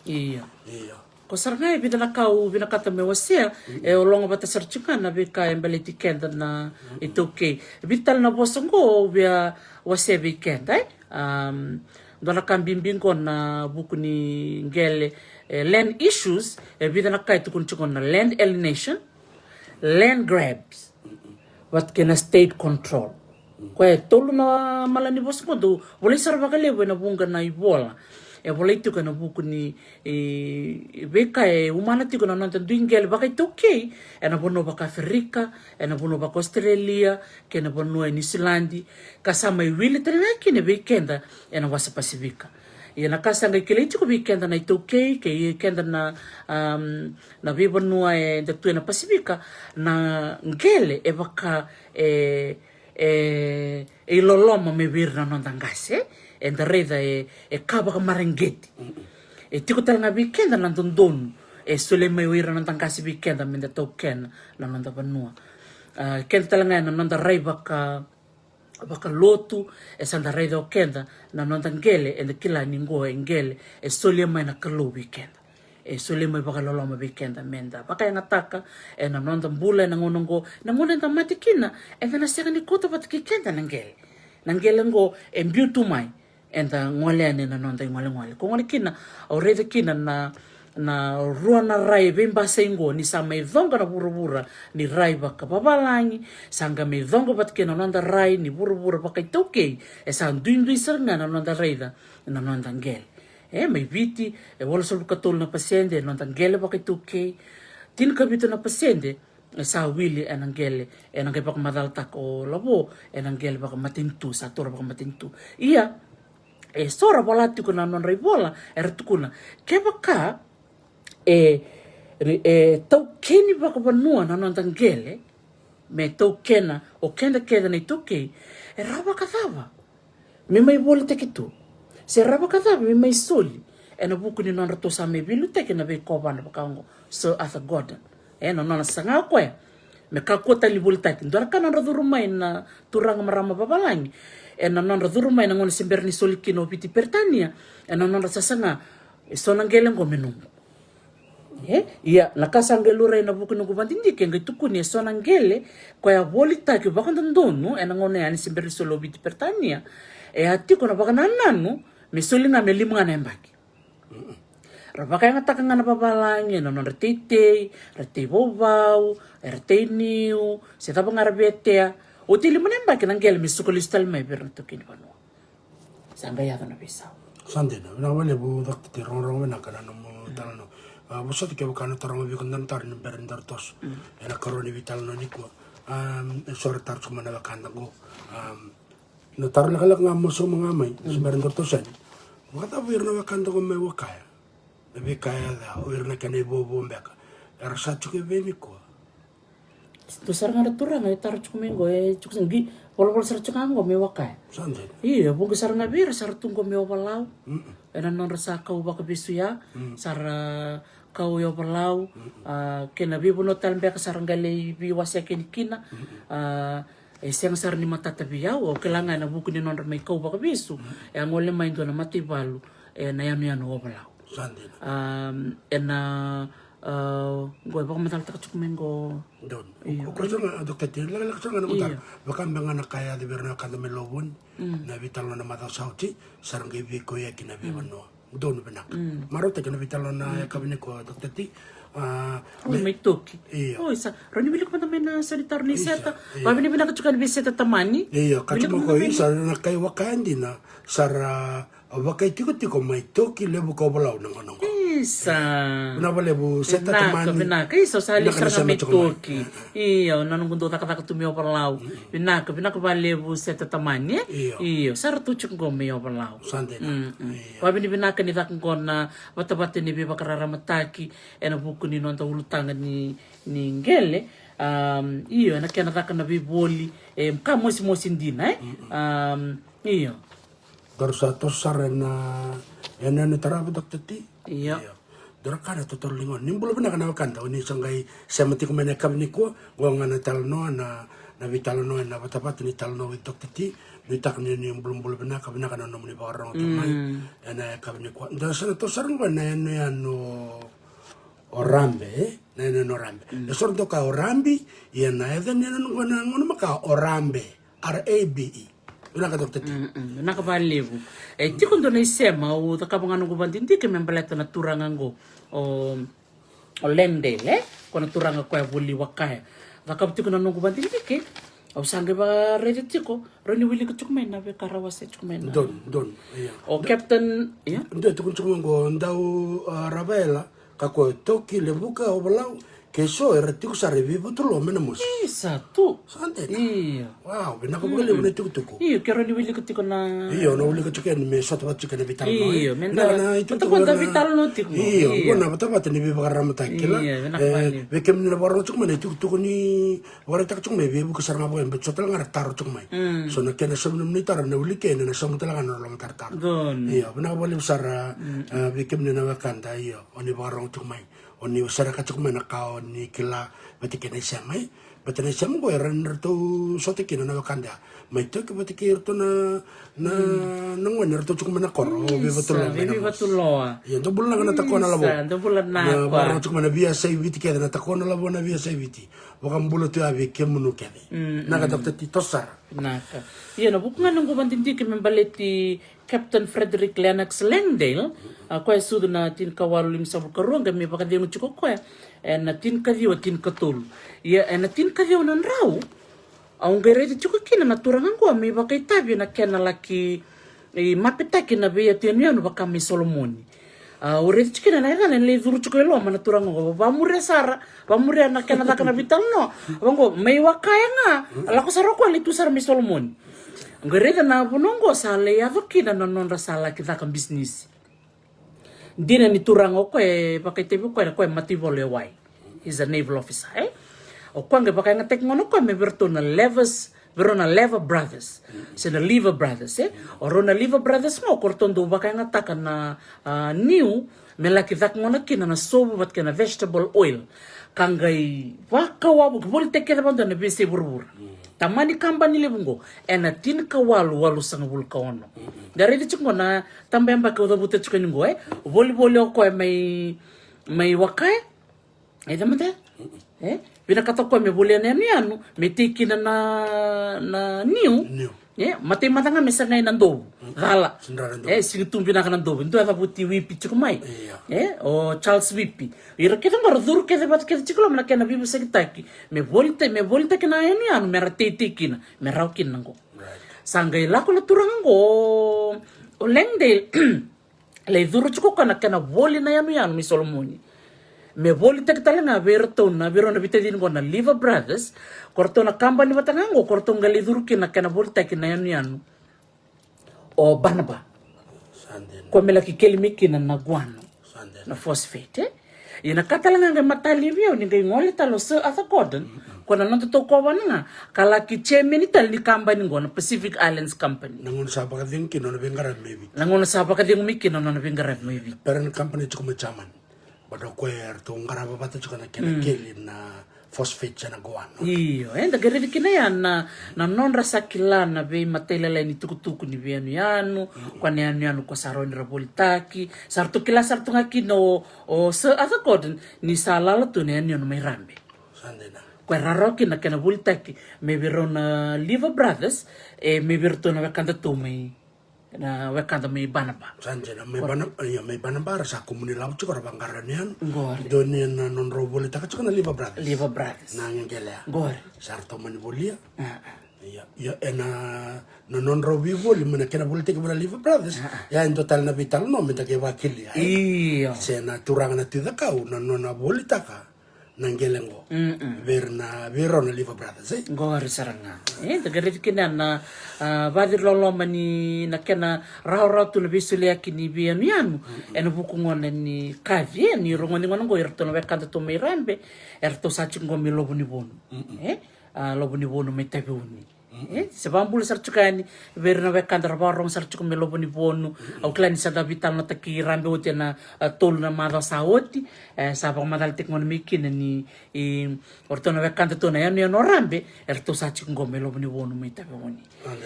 Io. Io. Ko sara ga e vica na ka au vinakata meu wasea, e ologa vata sara tiko ga na veika e baleti keda na iTaukei. E vica tale na vosa qo au via wasea vei keda, e? Um, dua na ka bibi qo na vuku ni qele, e, land issues, e vica na ka e tukuni tiko na land alienation, land grabs, vata kei na state control. Koya e tolu na mala ni vosa qo dau volai sara vakalevu ena vuqa na ivola. E volai tiko ena vuku ni, e, veika e umana tiko na noda dui qele vakaiTaukei ena vanua vaka Aferika, ena vanua vaka Australia, kei na vanua e Niusiladi, ka sa mai wili tale ga kina vei keda ena wasa Pasifika. Ia na ka sa qai kilai tiko vei keda na iTaukei, kei keda na, am, na veivanua eda tu ena Pasifika, na qele e vaka, e, e, e iloloma mai vei ira na noda qase, e, eda raica e, e ka vakamareqeti. E tiko tale ga vei keda na dodonu e solia mai o ira na noda qase vei keda meda taukena na noda vanua. A, keda tale ga ena noda rai vaka, vakalotu, e sa da raica o keda na noda qele, eda kila ni qo e qele e solia mai na Kalou vei keda. E solia mai vakaloloma vei keda meda vakayagataka ena noda bula ena gauna qo, na gauna eda mate kina, eda na sega ni kauta vata kei keda na qele. Na qele qo e biu tu mai, eda gole yani ena noda igolegole. Ko gole kina, au raica kina na, na rua na rai veibasai qo, ni sa mai coqa na vuravura ni rai vakavavalagi, sa qai mai coqa vata kei na noda rai ni vuravura vakaiTaukei, e sa duidui sara ga na noda raica na noda qele. E, mai Viti, e walusagavulu ka tolu na pasede e noda qele vakaiTaukei. Tinikavitu na pasede e sa wili ena qele, ena qai vakamacalataka o Lavo, ena qele vakamatanitu, sa taura vakamatanitu. Ia, e so ra vola tiko na nodra ivola, era tukuna, kevaka e, e taukeni vakavanua na noda qele, me taukena o keda kece na iTaukei, e rawa vakacava me mai volitaki tu? Se rawa vakacava me mai soli ena vuku ni nodratou sa mai veiliutaki ena veikovana vaka oqo, Sir Arthur Gordon? E, na nona saga o koya me kakua tale ni volitaki. Dua na ka nodra curu mai na turaga marama vavalagi, ena nodra curu mai na gauna se bera ni soli kina o Viti Peritania, ena nodra sasaga, e so na qele qo me noqu. E, ia, na ka sa qai laurai ena vuku ni noqu vakadidike, e qai tukuni e so na qele koya volitaki vakadodonu ena gauna yani se bera ni soli o Viti Peritania, e a tiko na vakanananu me soli ga me lima ga na yabaki. Ra vakayagataka ga na vavalagi ena nodra teitei, ra tei vauvau, era tei niu, se cava ga ra via tea. Oti e lima na yabaki na qele me suka lesu tale mai vei ira na taukei ni vanua. Sa qai yaco na veisau. Sa dina, vinaka vakalevu Doctor T, rogorogo vinaka na nomu talanoa. A, vosoti kevaka na taroga vei iko na taro ni bera ni daru toso ena karua ni veitalanoa nikua. A, e so ra taro tiko mai na wekada qo. A, na taro lekaleka ga mo sauma ga mai, se bera ni daru toso yani. Vakacava vei ira na wekada qo mai Wakaya? Na veika e yaco ya, o ira na kena ivovo beka, era sa tiko i vei nikua? Dua sara ga na turaga e taro tiko mai qo, e tiko sa qi, volavola sara tiko ga qo mai Wakaya. Sa dina. Io, vuqa sara ga vei ira sa ra tu qo mai Ovalau. Ena nodra sa kau vakavesu ya, sa ra kau i Ovalau. A, kei na veivanua tale beka sa ra qai lai veiwasei kina. A, e sega sara ni matata vei au, au kila ga ena vuku ni nodra mai kau vakavesu, e a gole mai dua na mataivalu ena yanuyanu o Ovalau. Sa dina. Am, ena, a, qo e vakamacalataka tiko mai qo. Donu. Io. O koya sara ga, Doctor T, lekaleka sara ga na matata. Io. Vaka beka ga na ka e yaco vei ira na wekada mai Lovoni, na veitalanoa na macawa sa oti, sa ra qai veikauyaki na veivanua. Donu vinaka. Marautaki na veitalanoa na yakavi nikua, Doctor T. A, oi, mai Toki. Io. Oi, sa, rawa ni wilika mada mai na sau ni taro ni Seta. Io. Vavinavinaka tiko yani vei Seta Tamani. Io, ka tiko mai ko isa, na kai Wakaya dina, sa ra vakaitikotiko mai Toki, Levuka, Ovalau na gauna qo. Isa. Vinaka vakalevu Seta Tamani. Vinaka, isa, au sa lesu sara ga mai Toki. Io, na noqu dau cakacaka tu mai Ovalau. Vinaka, vinaka vakalevu Seta Tamani, e? Io. Io, sa ra tu tiko qo mai Ovalau. Sa dina. Io. Vavinavinaka ni caka qo na vatavata ni veivakararamataki ena vuku ni noda ulutaga ni, ni qele. Am, io, ena kena caka na veivoli, e, ka mosimosi dina, e? Am, io. Daru sa toso sara ena, ena, ena tarava, Doctor T. Io. Io. Dua na ka na totolo ni gauna. Ni bula vinaka na wekada, o ni sa qai sema tiko mai na yakavi nikua, qo ga na talanoa, na, na veitalanoa, na vatavata ni talanoa with Doctor T. Nuitaka ni, ni bulabula vinaka, vinaka na nomuni vakarorogo tiko mai ena yakavi nikua. Da sa na toso sara qo ena yanuyanu o Rabe, e? Na yanuyanu o Rabe. E so ra doka o Rabi, ia na yaca ni yanuyanu qo na gauna makawa o Rabe. R A B E. Vinaka, Doctor T. Mm, mm, vinaka vakalevu. E tiko dua na isema au cakava ga noqu vakadidike me baleta na turaga qo, o, o Landale, e? Ko na turaga koya voli Wakaya. Cakava tiko na noqu vakadidike, Au sa qai vakaraica tiko, rau ni wilika tiko mai na veika ra wasea tiko mai na. Donu, donu, ia. O Captain, ia. Donu, tukuna tiko mai qo, dau, a, Ravela, ka ko Toki, Levuka, Ovalau, ke so era tiko sara e veivatuloa mai Namosi. Isa tu. Sa dina. Ia. Wow, vinaka vakalevu na tukutuku. Io, ke rau ni wilika tiko na. Io, na wilika tiko yani me sota vata tiko na veitalanoa. Io, me na. Na itukutuku na veitalanoa tiko. Io, qo na vatavata ni veivakararamataki kila. Io, vinaka vakalevu. Vei kemuni na vakarorogo tiko mai na itukutuku ni Vakaraitaka tiko mai e veivuke sara ga vaka e beti so tale ga na taro tiko mai. So na kena saumi nomuni taro na wiliki ena na saumi tale ga na lomatarotaro. Io, vinaka vakalevu sara, a, vei kemuni na wekada, io, o ni vakarogo tiko mai. O ni sereka tiko mai na ka o ni kila vata kei na isema, e. Vata na isema qo e rawa ni ratou sota kina na wekada. Mai Toki vata kei iratou na na, na gone eratou tiko mai na koro, o veivatuloa mai na Mosi. Veivatuloa. Ia, dou bula vinaka na Takona Lavo. Isa, dou bula vinaka. Na vakarorogo tiko mai na Via Sai Viti kece, na Takona Lavo na Via Sai Viti. Vakabula tu ya vei kemunu kece. Vinaka Doctor T, toso sara. Vinaka. Ia, na vuku ga ni noqu vakadidike me baleti Captain Frederick Lennox Langdale, a, koya e sucu na tinikawalu limasagavulu karua, qai mai vakacegu tiko o koya ena tinikaciwa tinikatolu. Ia, ena tinikaciwa na drau, au qai raica tiko kina na turaga qo me vakaitavi ena kena laki, e, mapetaki na veiyatu yanuyanu vaka mai Solomoni. A, au raica tiko kina na yacana e lai curu tiko e loma na turaga qo, vakamuria sara, vakamuria na kena caka na veitalanoa. Vaqo, mai Wakaya ga, a lako sara o koya lai tu sara mai Solomoni. Au qai raica na vanua qo sa lai yaco kina na nodra sa laki caka bisinisi. Dina ni turaga o koya e vakaitavi o koya, o koya e mataivola e wai. He's a naval officer, e? O koya qai vakayagataki gona o koya me vei ratou na Levers, vei rau na Lever Brothers. Se na Lever Brothers, e? O rau na Lever Brothers ga o ko ratou dau vakayagataka na, a, niu me laki caka gona kina na sovu vata kei na vegetable oil. Ka qai vakawavoki, volitaki kece vakadua na veiyasai vuravura. Tamani kabani levu qo ena tinikawalu walusagavulu ka ono. Da raica tiko qo na tabayabaki au cavuta tiko yani qo, e? Volivoli o koya mai, mai Wakaya. E, tamata? E? Vinakata o koya me volia na yanuyanu me tei kina na, na niu. Niu. E, matai mada ga me sagai na dovu. Cala. Sega ni dovu. E, sega ni tu vinaka na dovu. Dua e cavuti Whippi tiko mai. Ia. E, o Charles Whippi. Ira kece qo ra curu kece vata kece tiko loma na kena veivosakitaki. Me volita, me volitaki na yanuyanu me ra teitei kina, me rawa kina na qo. Right. Sa qai lako na turaga qo, o Langdale, lai curu tiko o koya na kena voli na yanuyanu mai Solomoni. Me volitaki tale ga vei iratou na, vei rau na veitacini qo na Lever Brothers, ko ratou na kabani vata ga qo, ko ratou qai lai curu kina na kena volitaki na yanuyanu. O Banaba. Sa dina. Ko me laki keli mai kina na guano. Sa dina. Na phosphate, e? Ia na ka tale ga qai matalivi au ni qai gole tale o Sir Arthur Gordon, ko na noda tokova na ga, ka laki chairman tale ni kabani qo na Pacific Islands Company. Na gauna sa vakacegu kina nona veiqaravi mai Viti. Na gauna sa vakacegu mai kina nona veiqaravi mai Viti. Parent company tiko mai German. But o koya eratou qarava vata tiko na kena keli na phosphate se na guano. Io, eda qai raica kina ya na, na nodra sa kila na veimatailalai ni tukutuku ni veiyanuyanu, koya na yanuyanu ko sa rawa ni ra volitaki. Sa ratou kila sara tu ga kina o, o Sir Arthur Gordon ni sa lala tu na yanuyanu mai Rabe. Sa dina. Koya e rawarawa kina na kena volitaki me vei rau na Lever Brothers, e, me vei ratou na wekadatou mai na wekada mai Banaba. Sa dina, mai Banaba, io, mai Banaba ra sa kumuni lavo tiko ra vaqara yanuyanu. Qori. Dua ni na nodrau volitaka tiko na Lever Brothers. Lever Brothers. Na qeqelea. Qori. Sa ratou mani volia. A, a. Ia, ia, ena, na nodrau veivoli mai na kena volitaki vei na Lever Brothers. A, a. Ia, e dua tale na veitalanoa me da qai vakili, e? Io. Se na turaga na Tui Cakau, na nona volitaka na qele qo. Mm-mm. Vei ira na, vei rau na Lever Brothers, e? Qori sara ga. E, da qai raica kina na, a, vakaciriloloma ni na kena rawarawa tu na veisoliyaki ni veiyanuyanu. Mm-mm. Ena vuku gona ni kaci, e, ni rogoci gona qo iratou na wekadatou mai Rabe, eratou sa tiko qo mai Lovonivonu. Mm-mm. E? A, Lovonivonu mai Taveuni. E, se vakabula sara tiko yani vei ira na wekada ra vakarorogo sara tiko mai Lovonivonu. Au kila ni sa da veitalanoataki Rabe oti ena, a, tolu na macawa sa oti. E, sa vakamacalataki gona mai kina ni, e, o ratou na wekadatou na yanuyanu o Rabe, eratou sa tiko qo mai Lovonivonu mai Taveuni.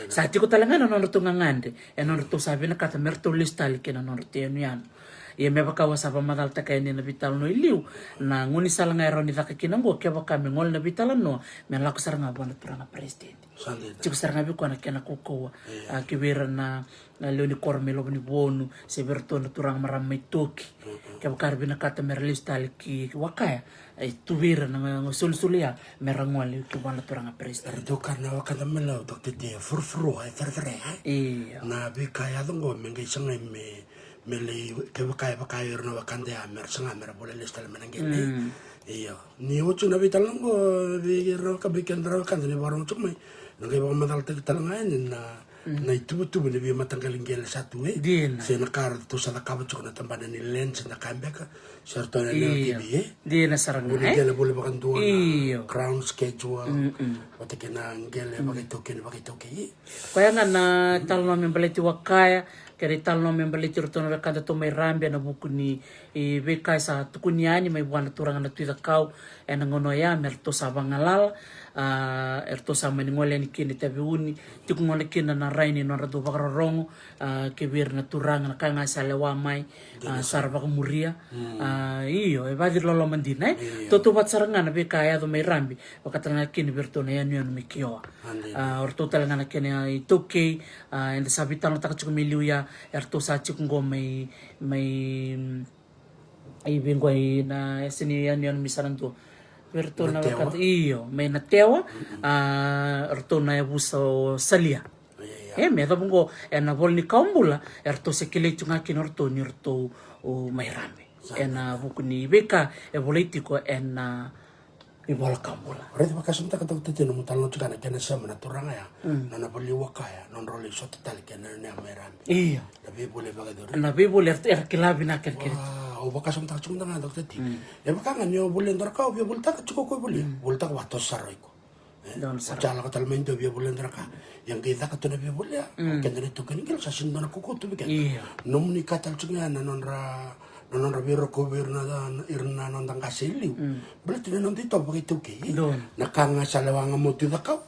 Sa tiko tale ga na nodratou gagadre, e, nodratou sa vinakata me ratou lesu tale kina nodratou yanuyanu. Ia me vaka au sa vakamacalataka yani ena veitalanoa i liu, na gaunisala ga e rawa ni caka kina oqo kevaka me gole na veitalanoa, me lako sara ga vua na turaga president. Tiko sara ga vei koya na kena kaukauwa. A, ki vei ira na, na lewe ni koro mai Lovonivonu, se vei iratou na turaga marama mai Toki. Kevaka era vinakata me ra lesu tale ki Wakaya, e tu vei ira na ga, ga solisoli ya me ra gole ki vua na turaga president. Era dau kaya na wekada mai Lau, Doctor T, furufuru, e ferefere, e? Io. Na veika yaco oqo me qai sagai me, me lai, kevaka e vaka ira na wekada ya me ra saga me ra vole lesu tale mai na qele. Io. Ni oti na veitalanoa oqo, vei ira na wekada, vei keda na wekada ni vakarorogo tiko mai, na qai vakamacalataki tale ga yani na na ituvatuva ni veimataqali qele sa tu, e? Dina. Se na ka ratou sa cakava tiko na tabana ni Lands, se na ka beka, se ratou na L T V, e? Dina sara ga, e? Vuli qele voli vakadua, na crown schedule, vata kei na qele vakaitaukei, vakaitaukei, e? Koya ga na talanoa me baleti Wakaya, kei na talanoa me baleti ratou na wekada tu mai Rabe ena vuku ni, e, veika e sa tukuni yani mai vua na turaga na Tui Cakau, ena gauna oya me ratou sa vagalala, a, eratou sa mani gole yani kina i Taveuni, tiko gona kina na rai ni nodra dau vakarorogo, a, kei vei ira na turaga na ka ga sa lewa mai, a, sa ra vakamuria. A, io, e vakaciriloloma dina, e? Io. Tautauvata sara ga na veika e yaco mai Rabe, vaka tale ga kina vei iratou na yanuyanu mai Kioa. A, o ratou tale ga na kena iTaukei, a, eda sa veitalanoataka tiko mai liu ya, eratou sa tiko qo mai, mai, i vei qo i na yasa ni yanuyanu mai Sanadua. Vei ratou na wekada, io, mai Natewa, a, ratou na yavusa o Salia. E, me yacova qo ena ivola ni kawa bula, eratou se kilai tu ga kina o ratou ni ratou o mai Rabe. Ena vuku ni veika e volai tiko ena ivola kawa bula. Raica, vakasamataka, Doctor T, na nomu talanoa tiko na kena sema na turaga ya, na nona voli Wakaya, nodra lai sota tale kei na yanuyanu mai Rabe. Io. Na veivoli e vakayacori. Na veivoli era, era kila vinaka kece. Au vakasamataka tiko mada ga, Doctor T. E vaka ga ni o voli e dua na ka, o via volitaka tiko, ko voli. Volitaka vatoso sara o iko. E, donu sara. O sa lako tale mai dua via voli e dua na ka. Ia qai caka tu na veivoli ya. Keda na itaukei ni qele sa sega ni dua na kaukauwa tu vei keda. Io. Nomuni ka tale tiko ga na nodra, na nodra veirokovi ira na, ira na noda qase e liu. Baleta na noda itovo vakaitaukei. Donu. Na ka ga sa lewa ga mai Tui Cakau.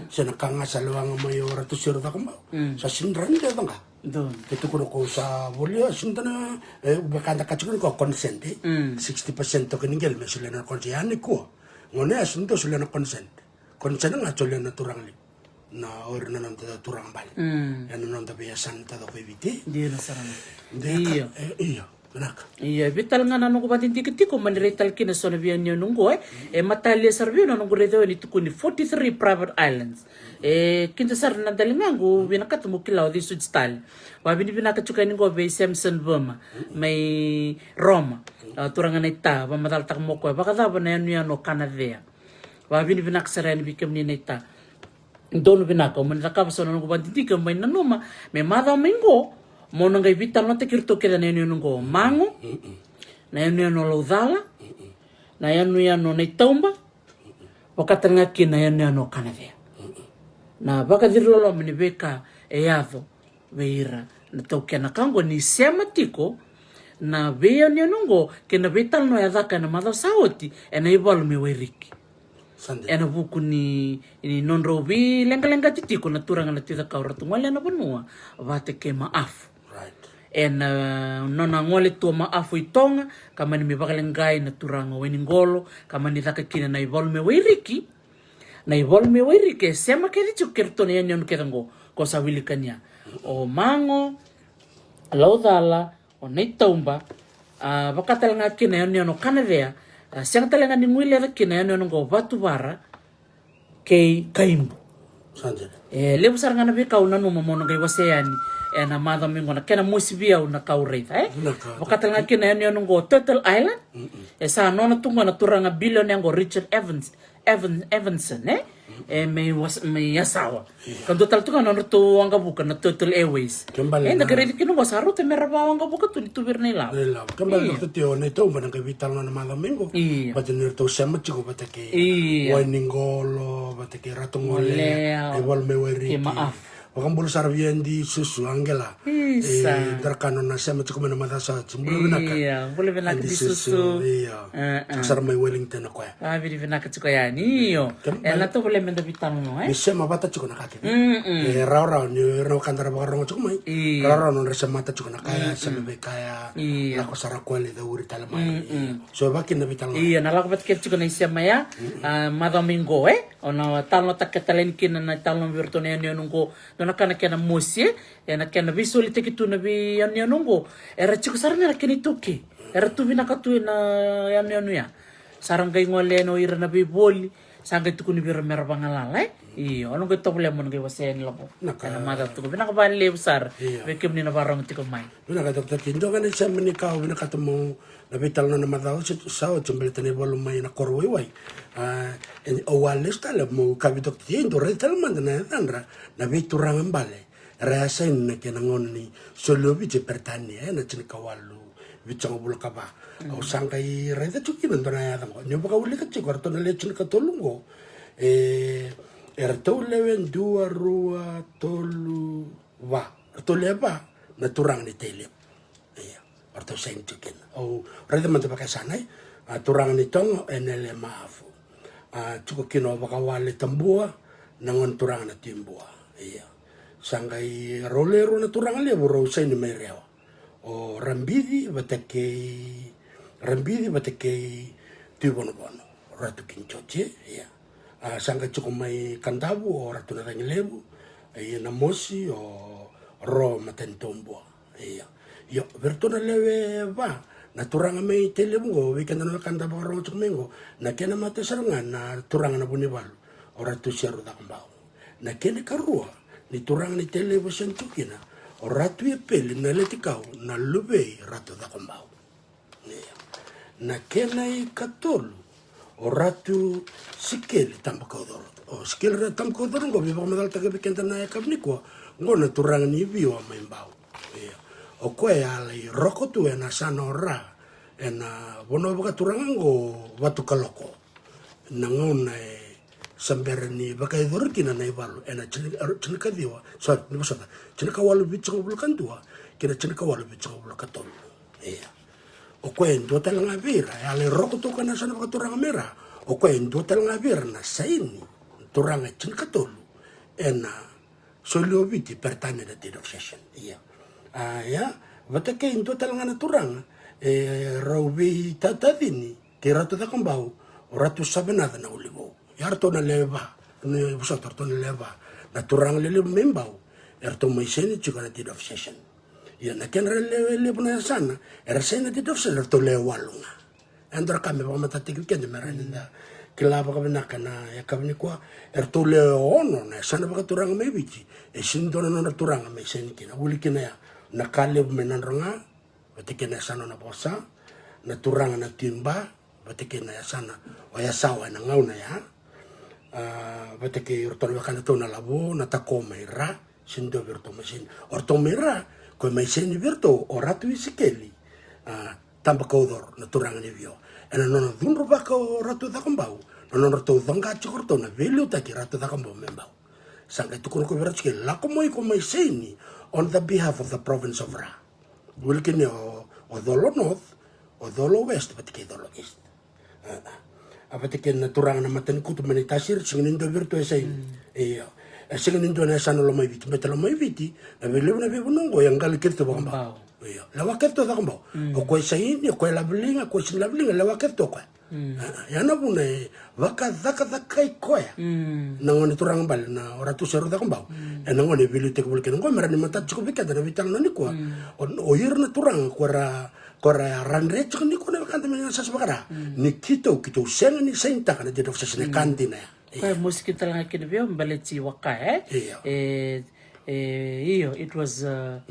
Se na ka ga sa lewa ga mai o Ratu Seru Cakobau. Sa sega ni rawa ni qai caka. Donu. Ke tukuna ko sa voli, a, sega ni dua na, e, vaka da kaya tiko ni ko consent, e? Sixty percent toka ni qele me solia na consent. Ia nikua, gauna ya sega ni dua solia na consent. Consent ga solia na turaga levu. Na, o ira na noda turaga bale. Ena noda veiyasana taucoko e Viti. Dina sara ga. Io. E, io. Vinaka. Ia, vei tale ga na noqu vakadidike tiko, mani rai tale kina so na veiyanuyanu oqo, e. E matalia sara vei au na noqu raica ni tukuni forty-three private islands. E, kida sara na daligaqu, vinakata mo kila o cei soti tale. Vakavinavinaka tiko yani qo vei Samson Vema, mai Roma. A, turaga na ita, vakamacalataka mo koya vakacava na yanuyanu o Kanacea. Vakavinavinaka sara yani vei kemuni na ita. Donu vinaka, au mani cakava so na noqu vakadidike, au mai nanuma me macawa mai qo, mo na qai veitalanoataki iratou kece na yanuyanu qo. Mago, na yanuyanu o Laucala, na yanuyanu o Naitauba, vaka tale ga kina na yanuyanu o Kanacea. Na vakaciriloloma ni veika e yaco vei ira na taukena ka oqo, ni sema tiko na veiyanuyanu oqo kei na veitalanoa e caka ena macawa sa oti ena ivalu mai Wairiki. Ena vuku ni, ni nodrau veileqaleqati tiko na turaga na Tui Cakau, ratou gole ena vanua vata kei Maafu. Ena nona gole tu o Maafu i Toga, ka mani mai vakaleqai na turaga o Wainiqolo, ka mani caka kina na ivalu mai Wairiki. Na ivalu mai Wairiki e sema kece tiko kei iratou na yanuyanu kece oqo ko sa wilika ni ya. O Mago, Laucala, o Naitauba, a, vaka tale ga kina na yanuyanu o Kanacea, a, sega tale ga ni guileca kina na yanuyanu oqo o Vatuvara kei Kaibu. E levu sara ga na veika au nanuma mo na qai wasea yani ena macawa mai qo, na kena mosi vei au na ka au raica, e? Vaka tale ga kina na yanuyanu oqo o Turtle Island. E sa nona tu qo na turaga bilionea oqo o Richard Evans, Evan, Evanson, e? E mai was-, mai Yasawa. Ka dua tale tu ga na nodratou waqavuka na Turtle Airways. Eda qai raica kina oqo sa rauta me ra vawaqavuka tu ni tu vei ira na ilavo. Na ilavo. Kena ibalebale, Doctor T, o Naitauba na qai veitalanoa na macawa mai qo. Io. Vata ni ratou sema tiko vata kei Wainiqolo, vata kei Ratu Gole, e valu mai Wairiki. Kei Maafu. Vakabula sara vei Adi Susu, Angela. Isa. E, dua na ka nona sema tiko mai na macawa sa oti. Bula vinaka. Ia, bula vinaka Adi Susu. Io. Tiko sara mai Wellington o koya. Vavinavinaka tiko yani, io. E na tovolea meda veitalanoa, e? Ni sema vata tiko na ka kece. E rawarawa ni o ira na wekada ra vakarogo tiko mai. Io. Rawarawa nodra semata tiko na ka ya, sema vei ka ya. Io. Lako sara koya lai cauri tale mai. Io. So e vaka kina na veitalanoa. Io, na lako vata kece tiko na isema ya. A, macawa mai qo, e? O na talanoataka tale yani kina na italanoa vei iratou na yanuyanu qo. Dua na ka na kena mosi, e, na kena veisolitaki tu na veiyanuyanu qo. Era tiko sara ga na kena iTaukei. Era tu vinaka tu ena yanuyanu ya. Sa ra qai gole yani o ira na veivoli. Sa qai tukuni vei ira mera vagalala, e? Io, o na qai tovolea mo na qai wasea yani lavo. Ena macawa tiko. Vinaka vakalevu sara. Io. Vei kemuni na vakarogo tiko mai. Vinaka Doctor T, dua ga na isema ni ka au vinakata mo na veitalanoa na macawa sa oti baleta na ivalu mai na koro waiwai. A, e, au a lesu tale mo kaya vei Doctor T, dou raica tale mada na yacadra na veituraga bale era a saini na kena gauna ni soli o Viti e Peritania, e, na tinikawalu vitusagavulu ka va. Au sa qai raica tiko kina dua na yaca qo. Niu vakaulika tiko, eratou na lewe tinikatolu qo. E, eratou lewe dua, rua, tolu, va. Eratou lewe va na turaga ni Tailevu. Ia, o ratou saini tiko kina. Au raica mada vakasana, e, a, turaga ni Toga, Enele Mafu. A, tiko kina o Vakawale Tabua, na gone turaga na Tibua. Ia. Sa qai rau lewe rua na turaga levu rau saini mai Rewa. O Rabici vata kei, Rabici vata kei Tuivonovono, Ratu King George, ia. A, sa qai tiko mai Kadavu o Ratu Nacagilevu, ia Namosi, o Ro Matanitobua. Ia. Io, vei iratou na lewe va na turaga mai Tailevu qo, vei keda na wekada vakarogo tiko mai qo, na kena mate sara ga na turaga na Vunivalu, o Ratu Seru Cakobau. Na kena ikarua ni turaga ni Tailevu e saini tiko kina, o Ratu Iapeli Naletikau, na luvei Ratu Cakobau. Ia. Na kena ikatolu, o Ratu Sikeli Tabakaucoro. O Sikeli Ratu Tabakaucoro qo, via vakamacalataka vei keda na yakavi nikua, qo na turaga ni Viwa mai Bau. Ia. O koya e a lai roko tu ena yasana o Ra, ena vanua vakaturaga qo Vatukaloko. Na gauna e sa bera ni vakayacori kina na ivalu ena tini-, tinikaciwa, sorry, ni vosota, tinikawalu vitusagavulu ka dua kei na tinikawalu vitusagavulu ka tolu. Ia. O koya e dua tale ga vei ira, e a lai roko toka na yasana vakaturaga mai Ra. O koya e dua tale ga vei ira na saini, turaga e tinikatolu, ena soli o Viti Peritania na deed of cession. Ia. A, ia, vata kei dua tale ga na turaga e rau veitacini kei Ratu Cakobau, o Ratu Savenaca na Ulivou. Ia, eratou na lewe va, ni vosota, eratou na lewe va na turaga lelevu mai Bau, eratou mai saini tiko na deed of cession. Ia, na kedra lewe levu na yasana era saini na deed of cession, eratou lewe walu ga. E dua na ka me vakamatatataki vei keda me rawa ni da kila vakavinaka na yakavi nikua. Eratou lewe ono na yasana vakaturaga mai Viti e sega ni dua na nodra turaga me saini kina. Vuli kina ya na Kalevu mai Nadroga, vata kei na yasana o Navosa, na turaga na Tiba, vata kei na yasana o Yasawa ena gauna ya. A, vata kei iratou na wekadatou na Lavo, na Tako mai Ra, sega ni dua vei iratou mai saini. O iratou mai Ra, ko e mai saini vei iratou o Ratu Isikeli, a, Tabakaucoro, na turaga ni Viwa. Ena nona cudruvaka o Ratu Cakobau na nodratou coqa tiko o iratou na veiliutaki Ratu Cakobau mai Bau. Sa qai tukuna ko vei Ratu Isikeli, lako mai ko mai saini on the behalf of the province of Ra. Vuli kina o, o Colo North, o Colo West, vata kei Colo East. A, a, vata kei na turaga na Matanikutu mai Naitasiri, sega ni dua vei iratou e saini. Io. E sega ni dua na yasana Lomaiviti, baleta Lomaiviti, na veilevu na veivanua qo e qali kece tu vakabau. Io. Lewa kece tu Cakobau. O koya e saini, o koya e laveliga, o koya e sega ni laveliga, lewa kece tu o koya. A, a, ia na vuna e vakacakacakai koya na gone turaga bale na o Ratu Seru Cakobau. Ena gauna e veiliutaki voli kina qo, me rawa ni matata tiko vei keda na veitalanoa nikua. O, o ira na turaga ko ra, ko ra radre tiko nikua na wekada mai na sasa vaka Ra. Ni keitou, keitou sega ni sainitaka na deed of cession, e ka dina ya. Koya e mosi kina tale ga kina vei au, baleti waka, e? Io. E, e, io, it was, uh,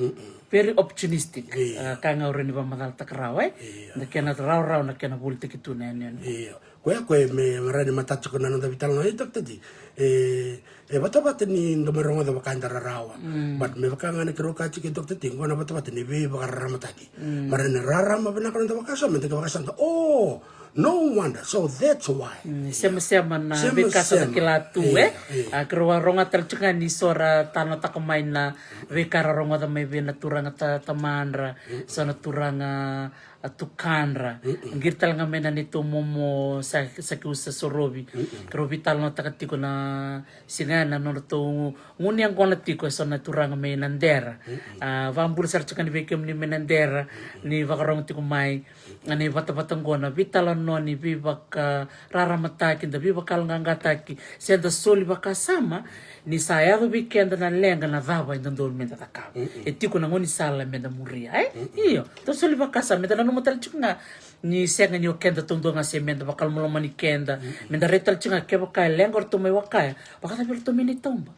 very opportunistic. Io. Uh, ka ga au rawa ni vakamacalataka rawa, e? Io. Na kena rawarawa, na kena volitaki tu na yanuyanu. Io. Koya, koya me, me rawa ni matata tiko na noda veitalanoa, e, Doctor T. E, e vatavata ni da mai rogoca vaka eda rarawa. But me vaka ga na keirau kaya tiko, Doctor T, qo na vatavata ni veivakararamataki. Me rawa ni rarama vinaka na noda vakasama, me da qai vakasama, o, No wonder. So that's why. Mm, semasema na veika sa da kila tu, e? A, keirau a rogoca tale tiko ga ni so ra talanoataka mai na veika ra rogoca mai vei na turaga ta, tamadra, so na turaga, a, tukadra. Qiri tale ga mai na neitou momo sa, sa keu sa sorovi. Keirau veitalanoataka tiko na siga ya na nodratou gunu yaqona tiko e so na turaga mai Nadera. A, vakabula sara tiko ga ni vei kemuni mai Nadera, ni vakarogo tiko mai. Na ivatavata qo na veitalanoa ni veivakararamataki, da veivakayaloqaqataki, se da soli vakasama ni sa yaco vei keda na leqa, na cava e dodonu meda cakava. E tiko na gaunisala meda muria, e? Io, da soli vakasama, meda nanuma tale tiko ga ni sega ni o keda taudua ga se meda vakalomalomani keda, meda rai tale tiko ga kevaka e leqa o ratou mai Wakaya, vakacava o ratou mai Naitauba?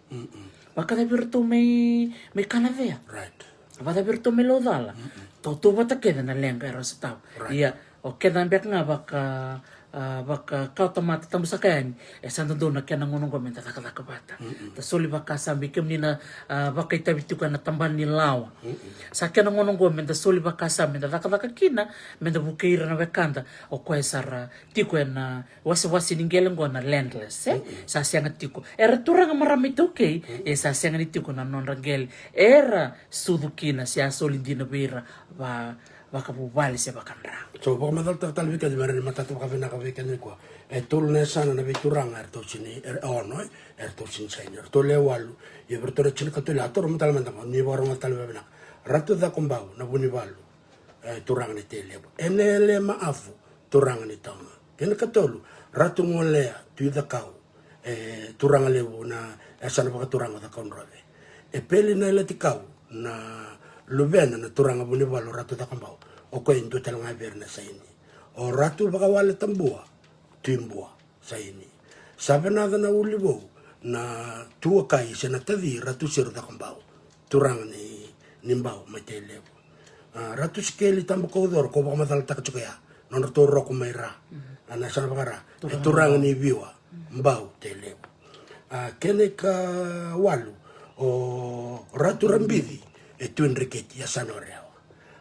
Vakacava o ratou mai, mai Kanacea? Right. Vakacava o ratou mai Laucala? Tautauvata kece na leqa era sotava. Ia, o keda beka ga vaka, a, vaka kawa tamata tabusaka yani, e sa dodonu na kena gauna oqo meda cakacaka vata. Da soli vakasama, vei kemuni na, a, vakaitavi tiko ena tabana ni lawa. Sa kena gauna oqo meda soli vakasama, meda cakacaka kina, meda vukei ira na wekada, o koya sa ra tiko ena wasewase ni qele oqo na landless, e? Sa sega tiko. Era turaga, marama, iTaukei, e sa sega ni tiko na nodra qele era sucu kina se a soli dina vei ira va, vakavuvale se vakadra. So, vakamacalataka tale vei keda me rawa ni matata vakavinaka vei keda nikua. E tolu na yasana na veituraga eratou sini, e, e ono, e? Eratou sini saini. Eratou lewe walu. Ia vei iratou na tinikatolu, a, taura mada tale mada ga, ni vakarogoca tale vakavinaka. Ratu Cakobau na Vunivalu, e, turaga ni Tailevu. Enele Maafu, turaga ni Toga. Kena ikatolu, Ratu Golea Tui Cakau, e, turaga levu na yasana vakaturaga o Cakaudrove. E Peli Nailatikau na luvena na turaga Vunivalu, Ratu Cakobau. O koya e dua tale ga vei ira na saini. O Ratu Vakawale Tabua Tui Bua, saini. Savenaca na Ulivou na tuakai se na taci Ratu Seru Cakobau, turaga ni, ni Bau mai Tailevu. A, Ratu Sikeli Tabakaucoro, ko vakamacalataka tiko ya, nodratou roko mai Ra. A, na yasana vaka-Ra, e turaga ni Viwa, Bau, Tailevu. A, kena ikawalu, o Ratu Rabici, e Tui Dreketi, yasana o Rewa.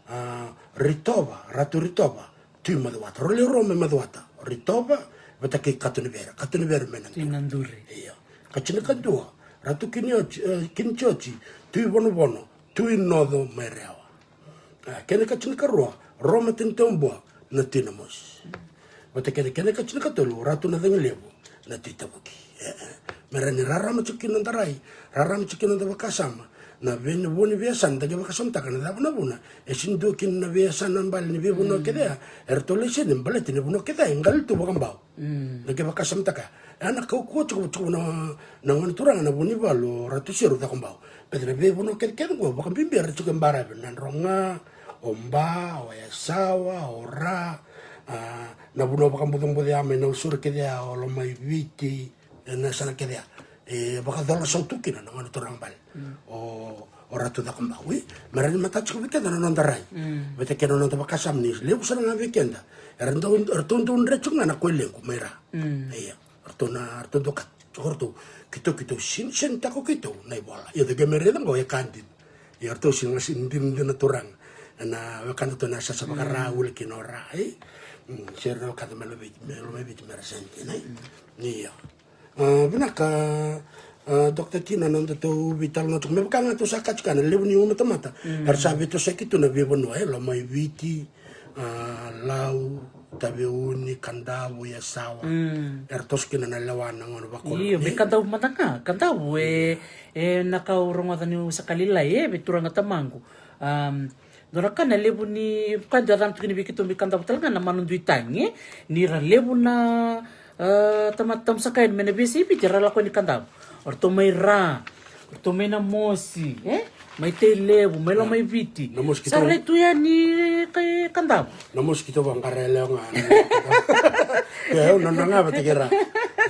A, Ritova, Ratu Ritova, Tui Macuata. Rau lewe rua mai Macuata. Ritova vata kei Katonivere. Katonivere mai Naduri. Tui Naduri. Io. Ka tinikadua, Ratu Kinioti, e, Kinitioti, Tui Vonovono, Tui Noco mai Rewa. A, kena ikatinikarua, Roma Tanitabua na Tui Namosi. Vata kei na kena ikatinikatolu, Ratu Nacagilevu na Tui Tavuki. E, e. Me rawa ni rarama tiko kina noda rai, rarama tiko kina noda vakasama. Na vei, na vu ni veiyasana da qai vakasamataka na cava na vuna e sini dua kina na veiyasana bale ni veivanua kece ya. Eratou lai sini baleta ni vanua kece ya e qali tu vakabau. Da qai vakasamataka ya na kaukauwa tiko, tiko na, na gone turaga na Vunivalu, Ratu Seru Cakobau. Baleta na veivanua kecekece qo vakabibi era tiko e baravi, Nadroga, o Ba, o Yasawa, o Ra, a, na vanua vakabucabuca ya mai Nausori kece ya, o Lomaiviti, e, na yasana kece ya. E vakacola sautu kina na gone turaga bale. O, o Ratu Cakobau, e. Me rawa ni matata tiko vei keda na noda rai. Vata kei na noda vakasama ni levu sara ga vei keda eratou, eratou dau dre tiko ga na koilequ mai Ra. Ia. Ratou na, ratou doka, ratou, keitou, keitou sini, sini tako keitou na ivola. Ia, da qai mai raica qo e ka dina. Ia, ratou sini ga sini dinadina na turaga. Na wekadatou na yasayasa vaka-Ra, ule kina o Ra, e? Mm, sere na wekada mai Lomaiviti, mai Lomaiviti me ra sini kina, e? Ia. A, vinaka, a, Doctor Tina, na nodatou veitalanoa tiko. Me vaka ga tou sa kaya tiko, na levu ni uma tamata era sa veitosoyaki tu na veivanua, e? Lomaiviti, a, Lau, Taveuni, Kadavu, Yasawa. Era toso kina na lewa na gauna vakolo. Io, vei Kadavu mada ga, Kadavu, e, e na ka au rogoca niu sa ka lailai, e, vei turaga tamaqu. Am, dua na ka na levu ni, ka dua yacana tu kina vei keitou mai Kadavu tale ga na manu dui tagi, e, ni ra levu na, a, tamata tabusaka yani mai na veiyasai Viti, era lako yani Kadavu. O ratou mai Ra, o ratou mai Namosi, e? Mai Tailevu, mai Lomaiviti. Namosi keitou. Sa rai tu yani kai Kadavu. Namosi keitou vaqara yalewa ga. Ia, au nodra ga vata kei Ra.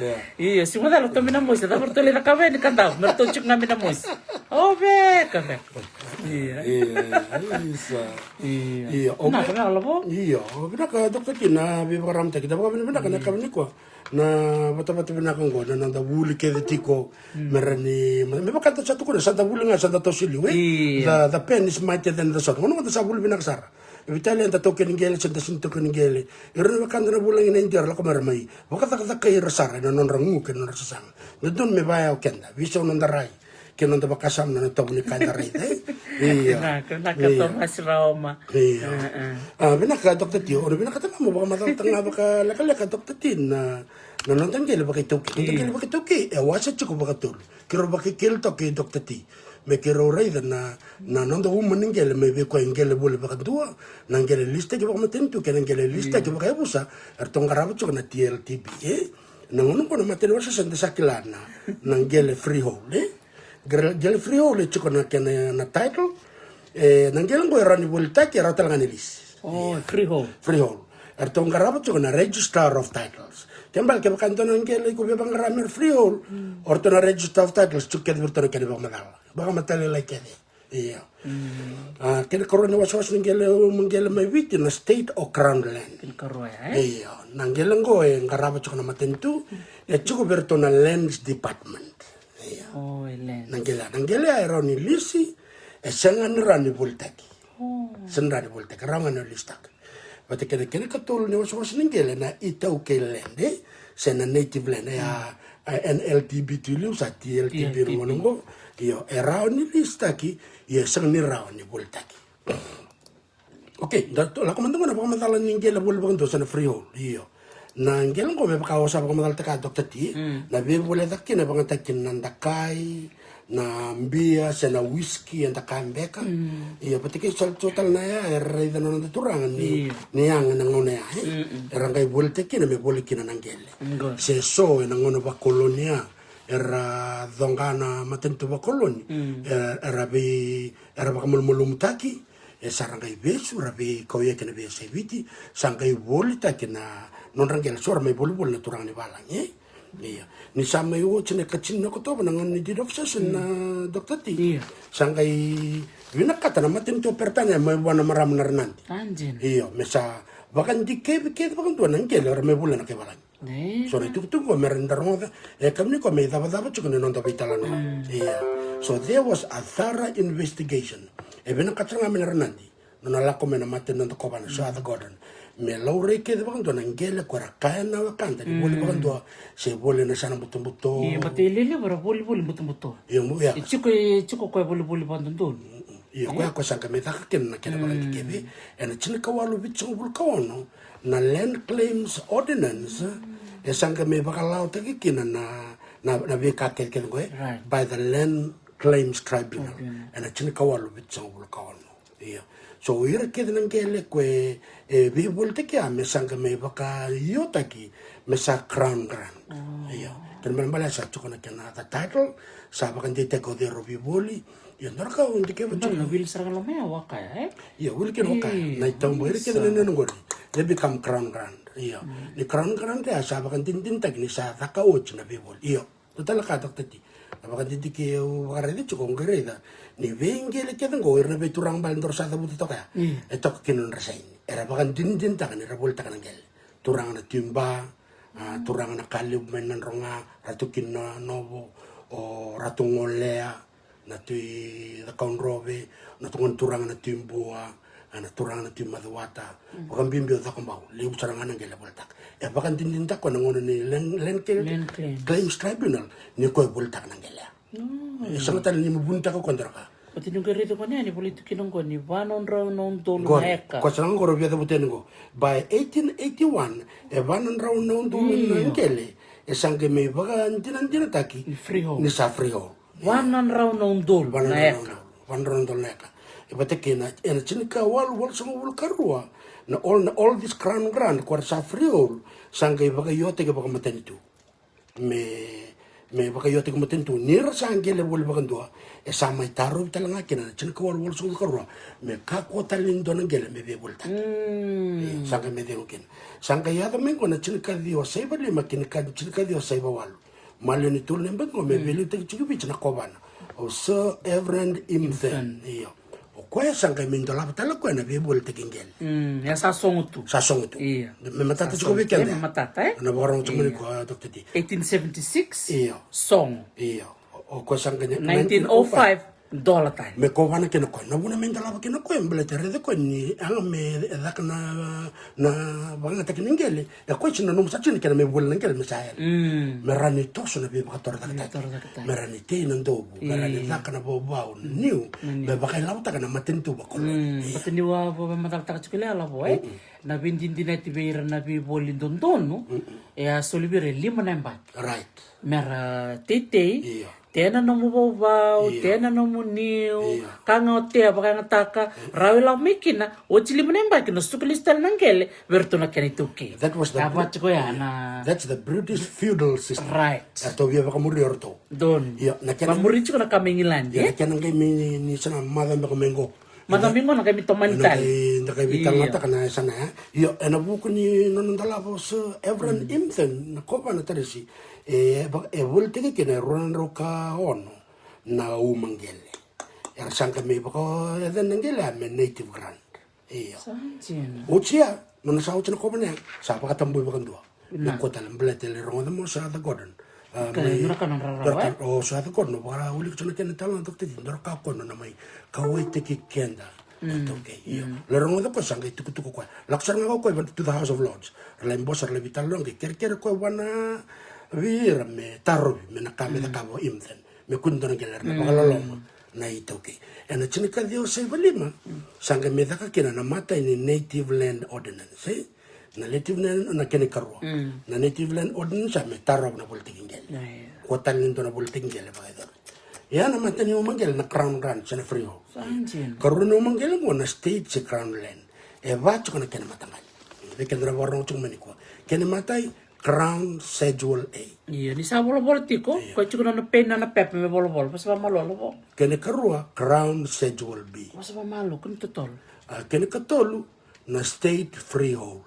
Ia. Io, se macala ratou mai Namosi, cava ratou lai cakava yani Kadavu, me ratou tiko ga mai Namosi. O, veka, veka. Ia. Ia, isa. Ia. Ia, o Vinaka, vinaka, Lavo. Ia, o vinaka, Doctor T, na veivakararamataki. Da vakavinavinaka na yakavi nikua na vatavata vinaka oqo, na noda vuli kece tiko. Me rawa ni, me vaka da sa tukuna, sa da vuli ga, sa da toso i liu, e? Ia. The, the pen is mightier than the sword. Gauna oqo da sa vuli vinaka sara. E veitalia eda taukeni qele se da sega ni taukeni qele. Ira na wekada na vulagi na Idia ra lako mai ra mai vakacakacakai ira sara ena nodra gu kei na nodra sasaga. Dodonu me vaya o keda, veisau noda rai kei na noda vakasama na noda itovo ni ka eda raica, e? Ia. Vinaka, vinaka, ia. Tomasi Raoma. Ia. A, a. A, vinaka, Doctor T. O na vinakata ga mo vakamacalataka ga vakalekaleka, Doctor T, na, na noda qele vakaitaukei. Noda, ia, qele vakaitaukei e wase tiko vakatolu. Keirau vakekeli toka kei Doctor T me keirau raica na, na noda uma ni qele mai vei koya e qele voli vakadua, na qele lisitaki vakamatanitu kei na qele lisitaki, mm, vakayavusa, eratou qarava tiko na T L T B, e? Na gauna oqo na matanifestation da sa kila na, na qele freehold, e? Qele, qele freehold e tiko na kena na title. E, na qele oqo e rawa ni volitaki, e rawa tale ga ni lisi. O, ia, freehold. Freehold. Eratou qarava tiko na Registrar of Titles. Kena ibalebale kevaka e dua na qele iko via vaqara me freehold, mm, o ratou na Registrar of Titles tiko kece vei ratou na kena vakamacala, vakamatailalai kece. Ia. Mm. A, kena ikarua ni wasewase ni qele, uma qele mai Viti na state or crown land. Kena ikarua, e? Ia. Na qele oqo e qarava tiko na matanitu, e tiko vei ratou na Lands Department. Ia. O, e lands. Na qele, na qele e rawa ni lisi, e sega ni rawa ni volitaki. O. Sega ni rawa ni volitaki, rawa ga ni lisitaka. Vata kei na kena ikatolu ni wasewase ni qele na iTaukei land, e? Se na native land, e, a, a N L T B tu i liu, sa T L T B, T L T B, rua na qo. Io, e rawa ni lisitaki, io, e sega ni rawa ni volitaki. Okei, da lako mada qo na vakamacala ni qele voli vakadua se na freehold, io. Na qele qo me vaka o sa vakamacalataka, Doctor T, mm, na veivolitaki kina e vakayagataki kina na dakai, na bia se na whisky, e dakai beka. Mm. Ia, vata kei so tale na ya, era raica na noda turaga ni, io, ni yaga ena gauna ya, e? Mm-mm. Era qai volitaki kina me voli kina na qele. Qo. Se so ena gauna vakoloni ya, era coqa na matanitu vakoloni, mm, e, era vei, era vakamalumalumutaki, e sa ra qai vesu, ra veikau eke na veiyasai Viti, sa qai volitaki na nodra qele, so ra mai volivoli na turaga ni valagi, e? Ia. Ni sa mai oti na ikatini ni Okotova na gauna ni deed of cession, mm, na Doctor T. Ia. Sa qai vinakata na matanitu o Peritania me vua na marama na Ranadi. A, dina. Io, me sa vakadikevi kece vakadua na qele era mai volia na kai valagi. E. So na itukutuku qo me rawa ni da rogoca e kemuni, qo me icavacava tiko ni noda veitalanoa. Mm. Ia. So there was a thorough investigation. E vinakata ga mai na Ranadi, nona lako mai na mata ni noda kovana, Sir Arthur Gordon, me laurai kece vakadua na qele ko era kaya na wekada ni voli vakadua, se voli ena yasana butobuto. Ia, baleta e levu era volivoli butobuto. Ia, mo, ia. E tiko, e tiko koya volivoli vakadodonu. Io, koya, koya sa qai mai caka kina na kena vakadikevi ena tinikawalu vitusagavulu ka ono, na Land Claims Ordinance, e sa qai mai vakalawataki kina na, na, na veika kecekece qo, e? Right. By the Land Claims Tribunal. Tribunal. Ena tinikawalu vitusagavulu ka ono. Io. So ira kece na qele ko e, e veivolitaki ya me sa qai mai vakaiotaki me sa Crown Grant. Oh. Io. Kena ibalebale sa tiko na kena the title, sa vakadeitaki o cei o vivoli. Io, dua na ka au dikeva tiko. Dua na wili sara ga lo mai a waka ya, e? Io, wili kina waka ya. Io. Na itaubau, ira kece na nena qori, they become Crown Grant. Io. Mm. Ni Crown Grant ya sa vakadinadinataki ni sa caka oti na veivoli. Io. Dua tale ka, Doctor T, na vakadidike au vakaraica tiko, au qai raica ni veiqele kece qo, ira na veituraga bale daru sa cavuta toka ya. Mm. E toka kina nodra saini. Era vakadinadinataka ni ra volitaka na qele. Turaga na Tui Ba, a, turaga na Kalevu mai Nadroga, Ratu Kininovo, o Ratu Golea, na Tui Cakaudrove, na turaga na Tui Bua, a, na turaga na Tui Macuata, vakabibi o Cakobau, levu sara ga na qele volitaka. E vakadinadinataka na gauna ni Land, Land Claim, Land Claims. Claims Tribunal, ni koya e volitaka na qele. Mm. E sega tale ni mo vunitaka koya dua na ka. Baleta ni qai raica qo ni a ni volai tu kina qo ni va na drau na udolu na eka. Qori, koya sara ga qori au via cavuta yani qo. By eighteen eighty-one, e va na drau na udolu na qele, e sa qai mai vakadinadinataki ni freehold. Ni sa freehold. Va na drau na udolu na eka. Va na drau na udolu. Va na drau na udolu na eka. E vata kei na, ena tinikawalu walusagavulu ka rua, na all, na all this Crown Grant, ko ra sa freehold, sa qai vakaiotaki vakamatanitu. Me, me vakaiotaki matanitu. Ni ra sa qele voli vakadua, e sa mai tarovi tale ga kina na tinikawalu walusagavulu ka rua me kakua tale ni dua na qele me veivolitaki. Mm. Io, sa qai mai cegu kina. Sa qai yaco mai qo na tinikaciwa saiva lima ki na ka, tinikaciwa saiva walu. Maliwa ni tolu na yabaki qo me veiliutaki tiko i Viti na kovana, o Sir Everard Impfen. Impfen. Io. koya sa qai mai dolava tale koya na veivolitaki qele. Mm, e sa sogo tu. Sa sogo tu. Io. Me matata tiko vei keda. Me matata, e? Na vakarorogo tiko mai ko Doctor T. Eighteen seventy-six. Io. Sogo. Io. O koya sa qai nineteen oh five. Dola tani. Me kovana kina koya. Na vuna me dolava kina koya, baleta raica koya ni yaga me caka na, na vakayagataki ni qele. E koya sa nanuma sara tiko ni kena me voli na qele me sa yali. Mm. Me rawa ni toso na veivakatorocaketaki. Torocaketaki. Me rawa ni tei na dovu. Me rawa ni caka na vauvau, na niu. Me vakailavotaka na matanitu vakoloni. Mm. Ia. Baleta niu a vakamacalataka tiko lea lavo, e? Na veidinadinati vei ira na veivoli dodonu. E a soli vei ira e lima na yabaki. Right. Me ra teitei. Ia. Tena nomu vauvau, tena nomu niu, ka ga o tea vakayagataka, rawa e lako mai kina, oti lima na yabaki na suka lesu tale na qele vei iratou na kena itaukei. That was the Brit- that's the British feudal system. Right. Eratou via vakamuria o ratou. Donu. Ia, na kena vakamuria tiko na ka mai Igiladi, e? Na kena qai mai ni sa na maca beka mai qo. Maca mai qo na qai mai tomani tale. Da qai veitalanoataka na yasana ya. Io, ena vuku ni nona dolava o Sir Evelyn Imton, na kovana, Tarisi, e volitaki kina e rua na drau ka ono na uma qele. Era sa qai mai vakayacana na qele ya me native grant. Io. Oti ya, nona sa oti na kovana ya, sa vakatabui vakadua. Me kua tale, baleta e lai rogoca mai o Sir Arthur Gordon. O Sir Arthur Gordon, o vakawilika tiko na kena talo na Doctor T, dua na ka o koya nona mai kauwaitaki keda. Io. Lai rogoca koya sa qai tukutuku koya. Lako sara ga o koya vata to the House of Lords. Ra lai bosa, ra lai veitalanoa, qai kerekere koya vua na vei ira me tarovi me na ka me cakava o Imton. Me kua ni dua na qele, era na vakaloloma na itaukei. Ena tinikaciwa saiva lima, sa qai mai caka kina na matai ni Native Land Ordinance, e? Na native land, na kena ikarua. Na Native Land Ordinance sa me tarova na volitaki qele. Kua tale ni dua na volitaki qele vakayacori. Ia na matai ni uma qele na Crown grant se na freehold. Karua ni uma qele qo na state se Crown land. E va tiko na kena mataqali. Vei keda na vakarorogo tiko mai nikua. Kena matai, Crown Schedule A. Io, ni sa volavola tiko, koya tiko na nona peni, na nona pepa me volavola. Vosa vamalua, lavo. Kena karua, Crown Schedule B. Vosa vamalua, kua ni totolo. A, kena katolu, na state freehold.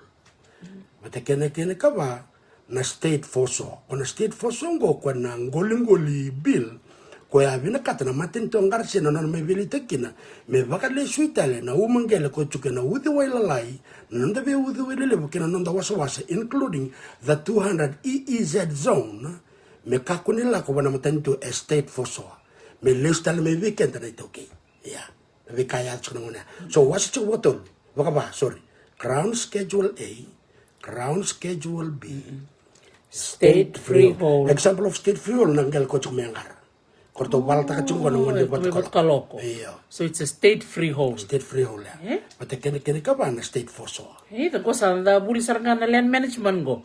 Vata kena, kena kava, na state forsoa. Ko na state forsoa qo, ko na qoliqoli bill, koya a vinakata na matanitu o Qarase na nona mai veiliutaki kina me vakalesui tale na uma qele ko tiko ena uciwai lalai, na noda veiuciwai lelevu kei na noda wasawasa, including the two hundred E E Z zone, me kakua ni lako vua na matanitu e state forsoa, me lesu tale mai vei keda na itaukei. Ia, na veika e yaco tiko na gauna ya. So wase tiko vakatolu, vakava, sorry, Crown Schedule A, Crown Schedule B, state freehold. Example of state freehold na qele ko tiko mai Qara. Ko ratou valataka tiko qo na gone ni Vatukaloko. Io. So it's a state freehold. State freehold ya. Vata kena, kena kava na state forsoa. E, da qo sa da vuli sara ga na land management qo.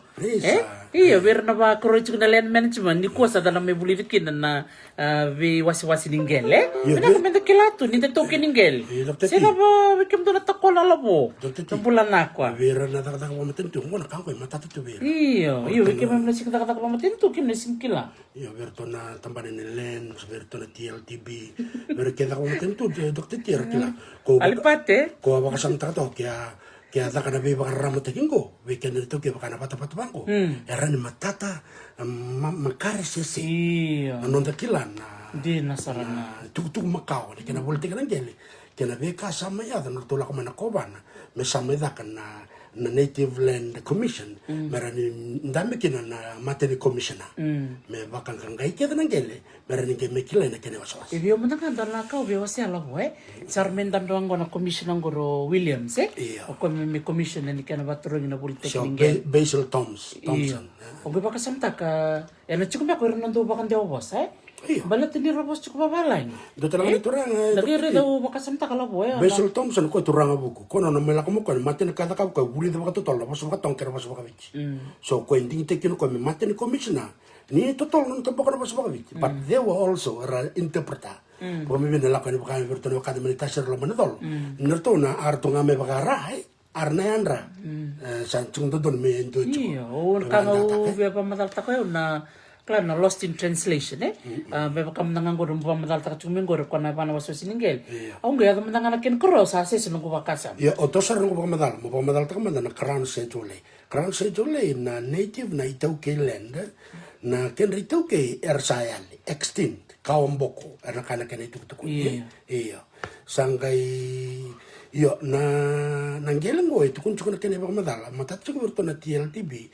Io, vei ira na vakaroi tiko na land management, nikua sa da na mai vulica kina na, a, veiwasewase ni qele. Io, vinaka me da kila tu ni da taukei ni qele. Se cava vei kemudou na takola, lavo? Na bula na koya. Vei ira na cakacaka vakamatanitu, qo na ka qo e matata tu vei ira. Io, io, vei keimami na sega ni cakacaka vakamatanitu, keimami na sega ni kila. Io, vei iratou na tabana ni land, vei iratou na T L T B, vei ira ke caka vakamatanitu, Doctor T, era kila. Ko vaka-, Alipate. Ko a vakasamataka toka ke a, ke a caka na veivakararamataki qo vei keda na itaukei vaka na vatavata vaqo. E rawa ni matata, ma, makare sese. Io. Na noda kila na, dina sara na, na tukutuku makawa ni kena volitaki na qele. Kei na veika sa mai yaco na ratou lako mai na kovana me sa mai caka na, na Native Land Commission, me rawa ni dabe kina na mata ni commissioner. Me vakaqaqai kece na qele, me rawa ni qai mai kilai na kena wasewase. E vei au mada ga dua na ka au via wasea, lavo, e? Sa ra mai dabe oqo na commissioner oqo, o Williams, e? Io. O koya me, me commissioner ni kena vatarogi na volitaki ni qele. Ba-, Basil Thoms-, Thompson. Io. O qai vakasamataka, ena tiko beka o ira na dau vakadewa vosa, e? Io. Baleta ni ra vosa tiko vavalagi. Dua tale ga na turaga, e, da qai raica, au vakasamataka, lavo, e, Basil Thompson, ko turaga vuku. Ko nona mai lako mai ko na mata ni ka cakava ko, vulica vakatotolo na vosa vakaToga kei na vosa vakaViti. So ko e digitaki kina ko me mata ni commissioner ni totolo nona toboka na vosa vakaViti. But there were also, era interpreter. Vakamimi na lako yani vaka vei iratou na wekada mai na tasi era loma ni colo. Ni ratou na, a ratou ga me vakara, e? Ara na yadra. E, sa tiko dodonu me dua tiko. Io, o na ka ga au via vakamacalataka, au na kila na lost in translation, e? A, me vaka mada ga qori au vakamacalataka tiko mai qori, ko na va na wasewase ni qele. Io. Au qai yaco mada ga na kena karua, sa sese noqu vakasama. Io, o toso sara noqu vakamacala, mo vakamacalataka mada na Crown Schedule A. Crown Schedule A na native, na itaukei land, na kedra itaukei era sa yali, extinct. Kawaboko, era na kaya na kena itukutuku. Io. Io. Sa qai, io, na, na qele qo e tukuni tiko na kena ivakamacala, matata tiko vei iratou na T L T B,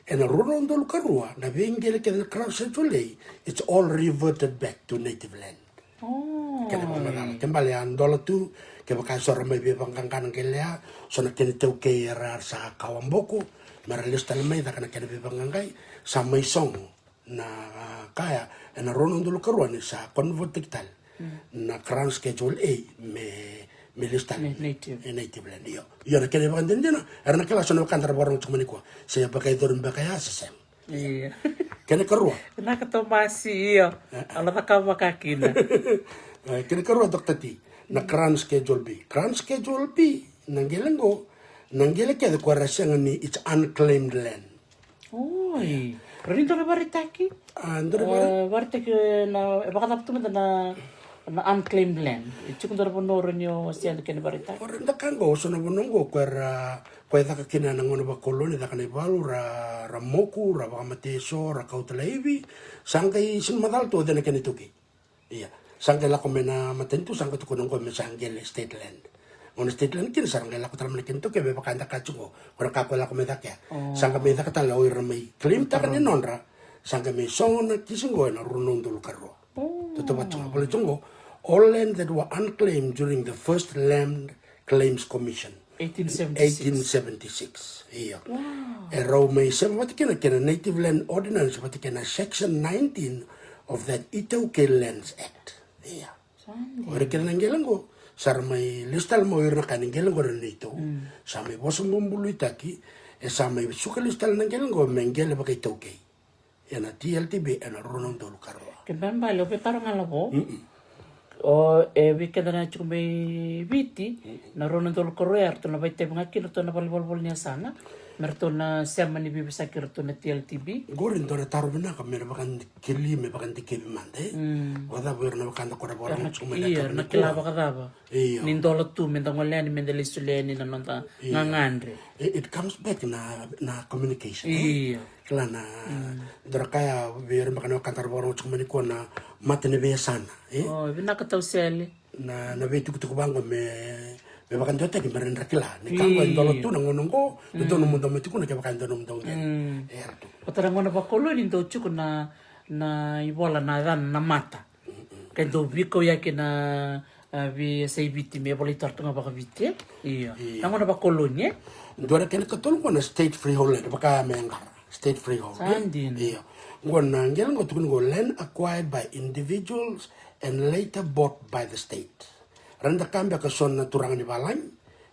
ena rua na udolu ka rua, na veiqele kece na Crown Schedule A, it's all reverted back to native land. Kena ivakamacala. Ke bale a dola tu, kevaka eso era mai veivaqaqa na qele ya, so na kena itaukei era sa Kawaboko, mera lesu tale mai caka na kena veivaqaqai, sa mai sogo na kaya, ena rua na udolu ka rua ni sa convert-taki tale na Crown Schedule A me, me lesu tale. Me native. E native land, io. Io, na kena ivakadinadina, era na kila so na wekada ra vakarorogo tiko mai nikua. Se vakayacori beka ya, se sega. Io. Kena ikarua. Vinaka Tomasi, io. Au na cakava vaka kina. E, kena ikarua, Doctor T, na Crown Schedule B. Crown Schedule B, na qele qo, na qele kece ko era sega ni, it's unclaimed land. Oi. Rawa ni dua na vakaraitaki? A, dua na vakara- E, vakaraitaki, e, na, e vakacava tu mada na, na unclaimed land? E tiko dua na vanua rawa ni o wasea na kena vakaraitaki? O rawa ni da kaya qo, so na vanua qo ko era, ko e caka kina na gauna vakoloni, caka na ivalu, ra, ra moku, ra vakamatei eso, ra kauta laivi, sa qai sega ni macala tu o cei na kena itaukei. Ia, sa qai lako mai na matanitu, sa qai tukuna qo me sa qele state land. Qo na state land kina sa ra qai lako tale mai na kena itaukei me vaka eda kaya tiko qo, ko na ka ko e lako mai cake ya. Sa qai mai caka tale o ira mai claim-taka ni nodra, sa qai mai sogo na kisi qo ena rua na udolu ka rua. Tautauvata tiko qo, volai tiko qo, all land that were unclaimed during the first Land Claims Commission. Eighteen seventy-six. Eighteen seventy-six. Io. Wow. E rau mai seva vata kina kei na Native Land Ordinance vata kei na Section nineteen of that Itaukei Lands Act. Io. Sa dina. O ira kece na qele qo, sa ra mai lesu tale mai o ira na ka ni qele qo era neitou. Sa mai vosa bubului taki, e sa mai suka lesu tale na qele qo me qele vakaitaukei. Ena T L T B ena rua na udolu ka rua. Ke bebale, o Veitarogalavo. O e vei keda na tiko mai Viti, na rua na udolu ka rua ya, ratou na vakaitavi ga kina ratou na valenivolavola ni yasana me ratou na sema ni veivosaki iratou na T L T B. Qori dua na taro vinaka me na vakadikeli, me vakadikevi mada, e? Vakacava ira na wekada ko ra vakarorogo tiko mai na, io, na kila vakacava. Io. Ni dola tu me da gole yani, me da lai solia yani na noda gagadre. It, it comes back na, na communication, e? Io. Kila na, dua na ka ya vei ira beka na wekada ra vakarorogo tiko mai nikua na mata ni veiyasana, e? O, vinaka Tausele. Na, na veitukutuku vaqo me, me vakadewataki me ra dra kila. Ni ka qo e dola tu na gauna qo, dodonu mo dau mai tukuna kevaka e dodonu mo dau qele. E, era tu. Vata na gauna vakoloni dau tiko na, na ivola na yacana na mata. Ka dau veikauyaki na, a, veiyasai Viti me volai tara tu ga vakaviti, e? Io. Io. Na gauna vakoloni, e? Dua na kena ikatolu qo na state freehold land, vaka me yaqara. State freehold, e? Sa dina. Io. Qo na qele qo tukuni qo land acquired by individuals and later bought by the state. Ra da kaya beka so na turaga ni valagi,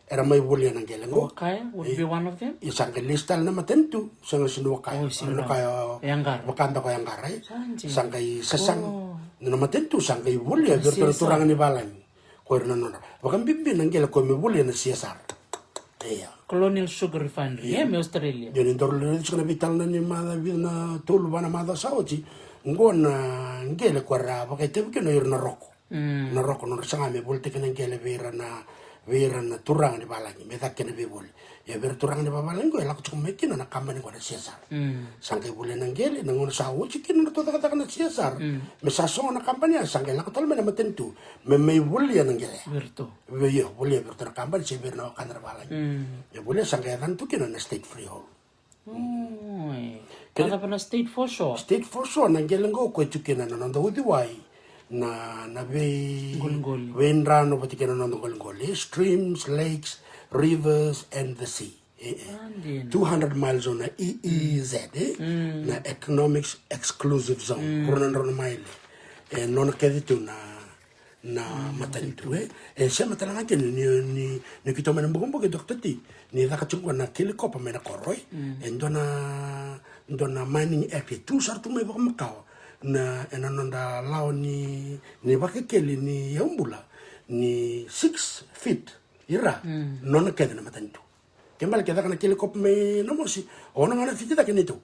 era mai volia na qele qo. Wakaya would be one of them. Ia sa qai lesu tale na matanitu, sega ni Wakaya. O, sega ni Wakaya. Yaqara. Vaka beka o Yaqara, e? Sa dina. Sa qai sasaga na matanitu, sa qai volia vei iratou na turaga ni valagi. Ko ira na nodra. Vakabibi na qele ko me volia na C S R. Ia. Colonial Sugar Refinery, e, mai Australia. Ia ni daru raica tiko na veitalanoa ni macawa vica na tolu va na macawa sa oti. Qo na qele ko ra vakaitavi kina o ira na Roko. Na Roko, nodra saga me volitaki na qele vei ira na, vei ira na turaga ni valagi me caka kena veivoli. Ia vei ira turaga ni vavalagi qo e lako tiko mai kina na kabani qo na C S R. Sa qai volia na qele, na gauna sa oti kina na ratou cakacaka na C S R, me sa sogo na kabani ya, sa qai lako tale mai na matanitu me mai volia na qele. Vei iratou. Vei, io, volia vei iratou na kabani se vei ira na wekada na valagi. Ia volia sa qai yacana tu kina na state freehold. Oi. Kena- Cava na state foreshore? State foreshore na qele qo ko e tu kina na noda uciwai, na, na vei, veidrano vata kei na noda qoliqoli. Streams, lakes, rivers and the sea. E, e. Sa dina. Two hundred miles on a E E Z, e? Na economics exclusive zone. Rua na drau na maile. E nona kece tu na na matanitu, e. E sema tale ga kina ni, ni, ni keitou mai na bukabuka, Doctor T, ni caka tiko na kelikopa mai na koro, e. E dua na, dua na mining act e tu sara tu mai vakamakawa. Na, ena noda lawa ni, ni vakekeli ni yaubula ni six feet i ra, nona kece na matanitu. Ke bale ke caka na kelikopa mai Namosi, ono ga na fiti cake neitou.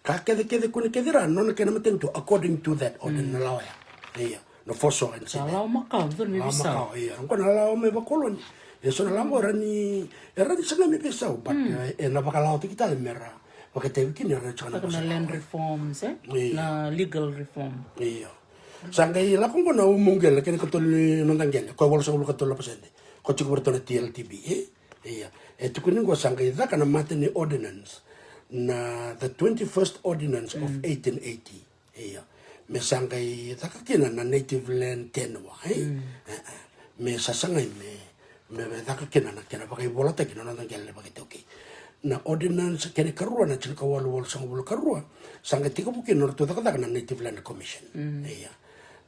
Ka kece kece kune kece ra nona kena matanitu according to that order na lawa ya. Ia, na foso and sita. Na lawa makawa, dua na veisau. Lawa makawa, ia. Qo na lawa mai vakoloni. E so na lawa qo era ni, era ni saga me veisau, but, e, e na vakalawataki tale me ra vakaitavi kina era ni saga na vosa. Saka na land reforms, e? Ia. Na legal reform. Ia. Sa qai lako qo na umu qele, kena ikatolu ni noda qele, ko e walusagavulu katolu na pasede. Ko tiko vei ratou na T L T B, e? Ia. E tukuni qo sa qai caka na mateni ordinance na the twenty-first ordinance of eighteen eighty. Ia. Me sa qai caka kina na native land tenure, e? E, e. Me sasagai me, me, me caka kina na kena vakaivolataki na noda qele vakaitaukei. Na ordinance kena ikarua na tinikawalu walusagavulu karua, sa qai tekivu kina na nodratou cakacaka na Native Land Commission. Ia.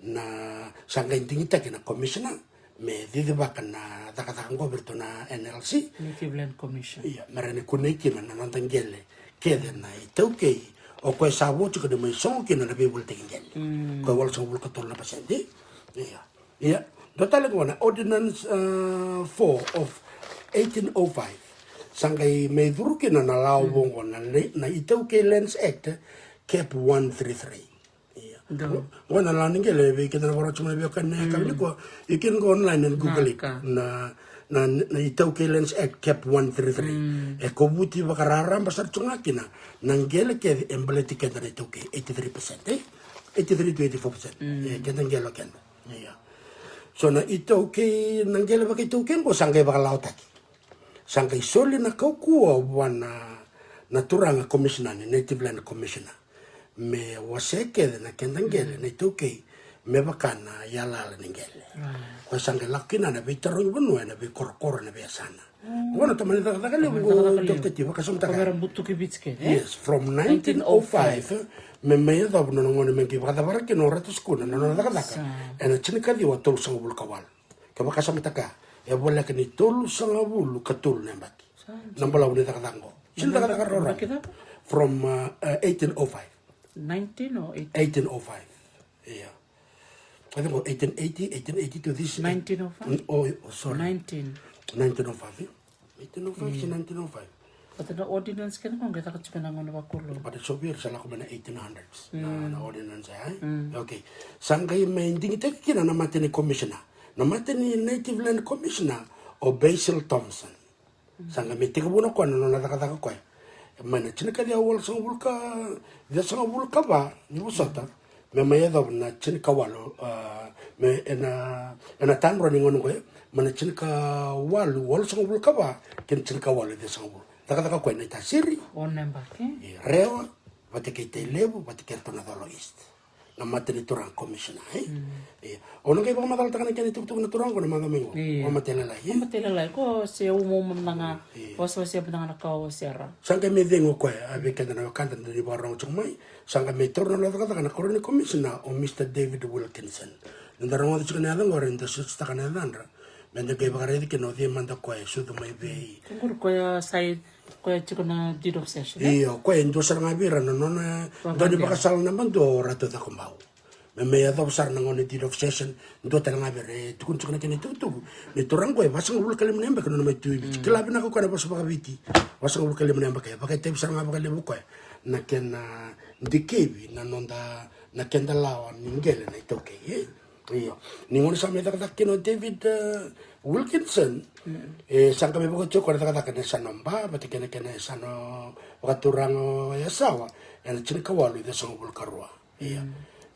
Na sa qai digitaki na commissioner me cicivaka na cakacaka qo vei ratou na N L C. Native Land Commission. Ia, me ra na kunei kina na noda qele kece na iTaukei, o koya sa vo tiko ni mai sogo kina na veivolitaki qele. Ko e walusagavulu katolu na pasede. Ia. Ia, dua tale qo na Ordinance, uh, four of eighteen oh five. Sa qai mai curu kina na lawa vou qo na, na iTaukei Lands Act, cap one three three. Ia. Qo na lawa ni qele, vei keda na vakarorogo tiko mai vei koya na yakavi nikua, you can go online and Google it. Na, na, na iTaukei Lands Act, cap one three three. E kovuti vakararaba sara tu ga kina na qele kece e baleti keda na iTaukei, eighty-three percent, e? Eighty-three to eighty-four percent. E, keda qele o keda. Ia. So na iTaukei, na qele vakaitaukei qo sa qai vakalawataki. Sa qai soli na kaukauwa vua na, na turaga commissioner ni Native Land Commissioner. Me wasea kece na keda qele na iTaukei, me vaka na yalayala ni qele. Koya sa qai lako kina na veitarogi vanua ena veikorokoro, ena veiyasana. Qo na tamani cakacaka levu qo, Doctor T, vakasamataka. Ko mera butuki Viti kece, e? Yes, from nineteen oh five, me mai yacova na gauna me qai vakacavara kina o Ratu Sukuna na nona cakacaka. Ena tinikaciwa tolusagavulu ka walu. Ke vakasamataka, e voleka ni tolusagavulu ka tolu na yabaki. Na balavu ni cakacaka qo. Sega ni cakacaka rawarawa. From, uh, uh, eighteen oh five. Nineteen or eighteen? Eighteen oh five. Ia. I think eighteen eighty, eighteen eighty to this. Nineteen oh five? Oh, sorry. Nineteen. Nineteen oh five, e? Eighteen oh five se nineteen oh five. But na ordinance kena qo qai caka tiko na gauna vakalou. But it's so weird, sa lako mai na eighteen hundreds na, na ordinance, e? Okay. Sa qai mai digitaki kina na mateni commissioner. Na mateni Native Land Commissioner, o Basil Thompson. Sa qai mai tekivu na koya na nona cakacaka koya. Mai na tinikaciwa walusagavulu ka, ciwasagavulu ka va ni vosota. Me mai yacova na tinikawalu, uh, me ena, ena tadra ni gauna qo, mai na tinikawalu walusagavulu ka va kei na tinikawalu ciwasagavulu. Cakacaka koya na iTasiri. Ono na yabaki. E Rewa, vata kei Tailevu, vata kei ratou na Colo East. Na mateni turaga commissioner, e? Ia. O na qai vakamacalataka na kena itukutuku na turaga qo na macawa mai qo. Ia. Vakamatailalai, e? Vakamatailalai, ko se umauma mada ga. Ia. Wasewase mada ga na ka o wasea. Sa qai mai cegu o koya, a vei keda na wekada da ni vakarorogo tiko mai. Sa qai mai taura na nona cakacaka na karua ni commissioner, o Mister David Wilkinson. Ni da rogoca tiko na yaca qori, da susucitaka na yacadra. Me da qai vakaraici kina o cei mada koya e sucu mai vei. Qori koya sa i, koya tiko na deed of cession, e? Io, koya e dua sara ga vei ira na nona, dua ni vakasala naba dua o Ratu Cakobau. Me mai yacova sara na gauna ni deed of cession, dua tale ga vei ira e tukuni tiko na kena itukutuku. Ni turaga qo e vasagavulu ka lima na yabaki na nona mai tu i Viti. Kila vinaka o koya na vosa vakaViti. Vasagavulu ka lima na yabaki, e vakaitavi sara ga vakalevu o koya na kena dikevi na noda, na keda lawa ni qele na iTaukei, e? Io. Ni gauna sa mai cakacaka kina o David, e, Wilkinson, e sa qai mai vakaoti o koya na cakacaka ena yasana o Ba, vata kei na kena yasana vakaturaga o Yasawa, ena tinikawalu ciwasagavulu ka rua. Ia.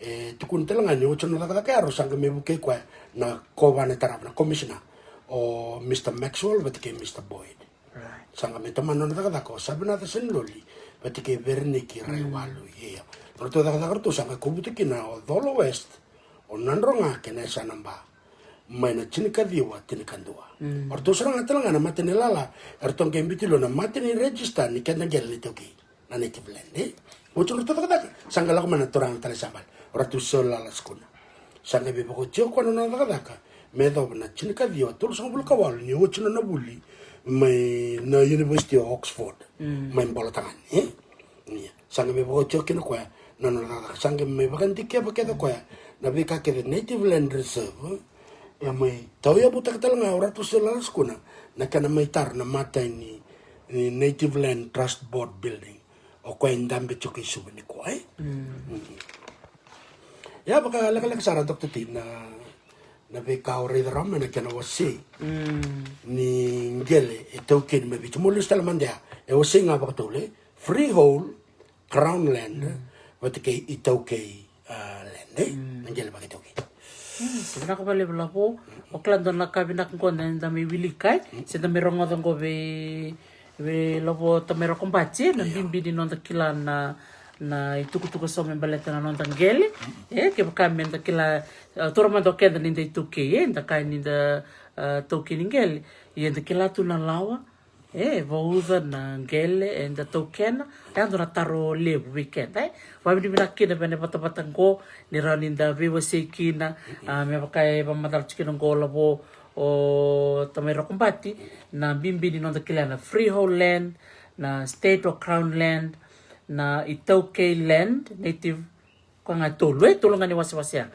E tukuni tale ga ni oti na nona cakacaka ya, sa qai mai vukei koya na kovana e tarava, na commissioner, o Mister Maxwell vata kei Mister Boyd. Right. Sa qai mai tomana na nona cakacaka o Savinaca Seniloli vata kei Vereniki Raiwalui. Ia. Na nodratou cakacaka ratou sa qai kovuta kina o Colo West, o Nadroga kei na yasana Ba. Mai na tinikaciwa tinikadua. O ratou sara ga tale ga na mateni lala eratou qai biuta tiko na mateni register ni keda qele na iTaukei, na native land, e? Oti na nodratou cakacaka, sa qai lako mai na turaga na Tale Sabale, o Ratu Sir Lala Sukuna. Sa qai mai vakaoti o koya na nona cakacaka me yacova na tinikaciwa tolusagavulu ka walu ni oti na nona vuli mai na University of Oxford, mai Bolatagane, e? Ia. Sa qai mai vakaoti o koya na nona cakacaka, sa qai mai vakadikeva kece o koya na veika kece, Native Land Reserve. Ia, mai tauyavutaka tale ga o Ratu Sir Lala Sukuna na kena mai tara na matai ni, ni Native Land Trust Board building. O koya e dabe tiko i Suva nikua, e? Ia, vakalekaleka sara, Doctor T, na, na veika o raica rawa mai na kena wasei ni qele e taukeni mai Viti. Mo lesu tale mada ya, e wasei ga vakatolu, e? Freehold, Crown land, vata kei iTaukei, a, land, e? Qele vakaitaukei. Mm, se vinaka vakalevu Lavo. O kila dua na ka vinaka qo da mai wilika, e? Se da mai rogoca qo vei, vei Lavo Tamai Rokobati, e? Na bibi ni noda kila na, na itukutuku eso me baleta na noda qele. E, kevaka me da kila, e, taura mada o keda ni da iTaukei, e? Da kaya ni da, e, taukei ni qele. Ia da kila tu na lawa, e vauca na qele eda taukena. E dua na taro levu vei keda, e? Vakavinavinaka kina vei na vatavata qo ni rawa ni da veiwasei kina. A, me vaka e vakamacala tiko kina qo Lavo, o Tamai Rokobati, na bibi ni noda kila na freehold land, na state or crown land, na iTaukei land, native. Koya ga e tolu, e tolu ga ni wasewase ya.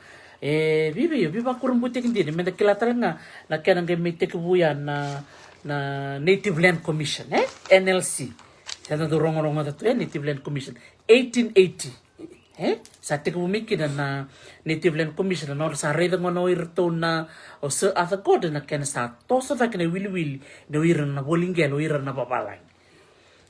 E vivi, vivakurabutaki dina me da kila tale ga na kena qai mai tekivu ya na, na Native Land Commission, e? N L C. Sa da dau rogorogoca tu, e, Native Land Commission, eighteen eighty. E sa tekivu mai kina na Native Land Commission, na nodra sa raica gona o iratou na, o Sir Arthur Gordon, na kena sa toso cake na iwiliwili ni o ira na voli qele, o ira na vavalagi.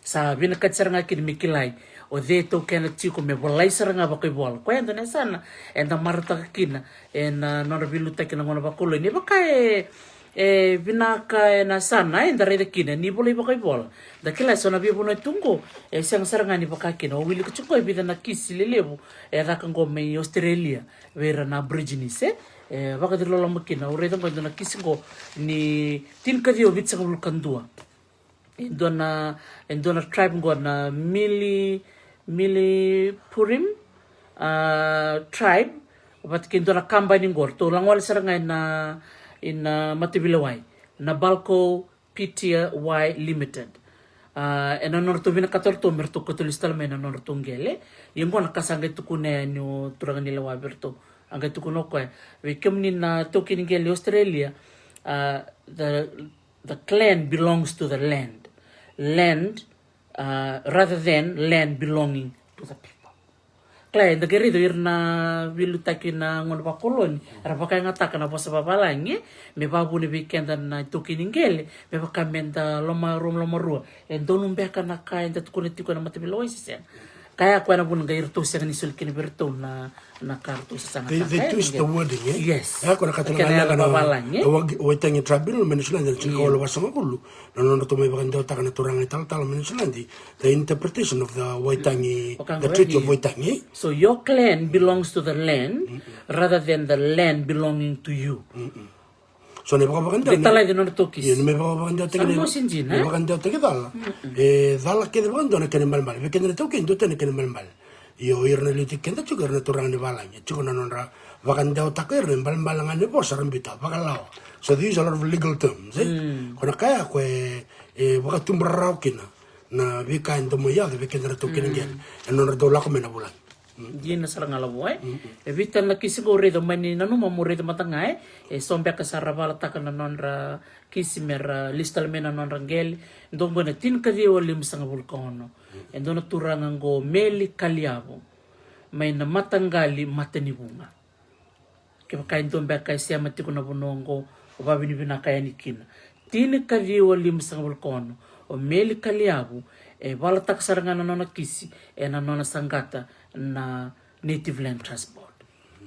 Sa vinakati sara ga kina me kilai o cei e taukena tiko, me volai sara ga vakaivola. Koya e dua na yasana eda marautaka kina ena nodra veiliutaki na gauna vakalou. Ni vaka e, e vinaka ena yasana eda raica kina ni volai vakaivola. Da kila eso na veivanua e tu qo, e sega sara ga ni vaka kina. O wilika tiko qo e vica na kisi lelevu e caka qo mai Australia vei ira na Aborigines, e, e vakaciloloma kina. Au raica qo e dua na kisi qo ni tinikaciwa vitusagavulu ka dua. E dua na, e dua na tribe qo na Mili, Mili Purim, a, tribe. Vata kei dua na kabani qo ratou lagole sara ga ina, ina mataveilewai, na Balco Pty Limited. A, ena nodratou vinakata o ratou me ratou kauta lesu tale mai na nodratou qele. Ia qo na ka sa qai tukuna yani o turaga ni lewa vei ratou. A qai tukuna o koya, vei kemuni na taukei ni qele i Australia, a, the, the clan belongs to the land. Land, a, rather than land belonging to the people. Kila, eda qai raica o ira na veiliutaki na gauna vakoloni era vakayagataka na vosa vavalagi, e, me vavuna vei keda na itaukei ni qele, me vaka meda loma, loma, lomarua. E donu beka na ka eda tukuna tiko ena mataveilewai se sega? Kaya koya na vuna qai iratou sega ni soli kina vei iratou na, na ka ratou sasagataka. They, they twist the wording, e? Yes. E, koya na ka tale ga na, na, na, na, na Waitangi Tribunal mai Niusiladi, na tiko wale vasagavulu. Na nodratou mai vakadewataka na turaga italatala mai Niusiladi, the interpretation of the Waitangi, the Treaty of Waitangi. So your clan belongs to the land rather than the land belonging to you. So na ivakavakadewa, na ivakavakadewataki, na ivakadewataki cala. E cala kece vakadua na kena ibalebale. Vei keda na taukei dua tani na kena ibalebale. Io, ira na liutaki keda tiko, ira na turaga ni valagi, tiko na nodra vakadewataka ira na ibalebale ga ni vosa ra biuta vakalawa. So they use a lot of legal terms, e? Ko na kaya ko e, e vakatubu rarawa kina na veika e dau mai yaco vei keda na taukei ni qele ena nodra dau lako mai na vulagi. Dina sara ga Lavo, e? E vica na kisi qo au raica, mani nanuma mo raica mada ga, e? E so beka sa ra valataka na nodra kisi me ra lesu tale mai na nodra qele. Dua qo na tinikaciwa limasagavulu ka ono. E dua na turaga qo Meli Kaliavo mai na mataqali Matanivuga. Kevaka e dua beka e sema tiko na vanua qo, o vakavinavinaka yani kina. Tinikaciwa limasagavulu ka ono, o Meli Kaliavo e valataka sara ga na nona kisi ena nona saqata na Native Land Trust Board.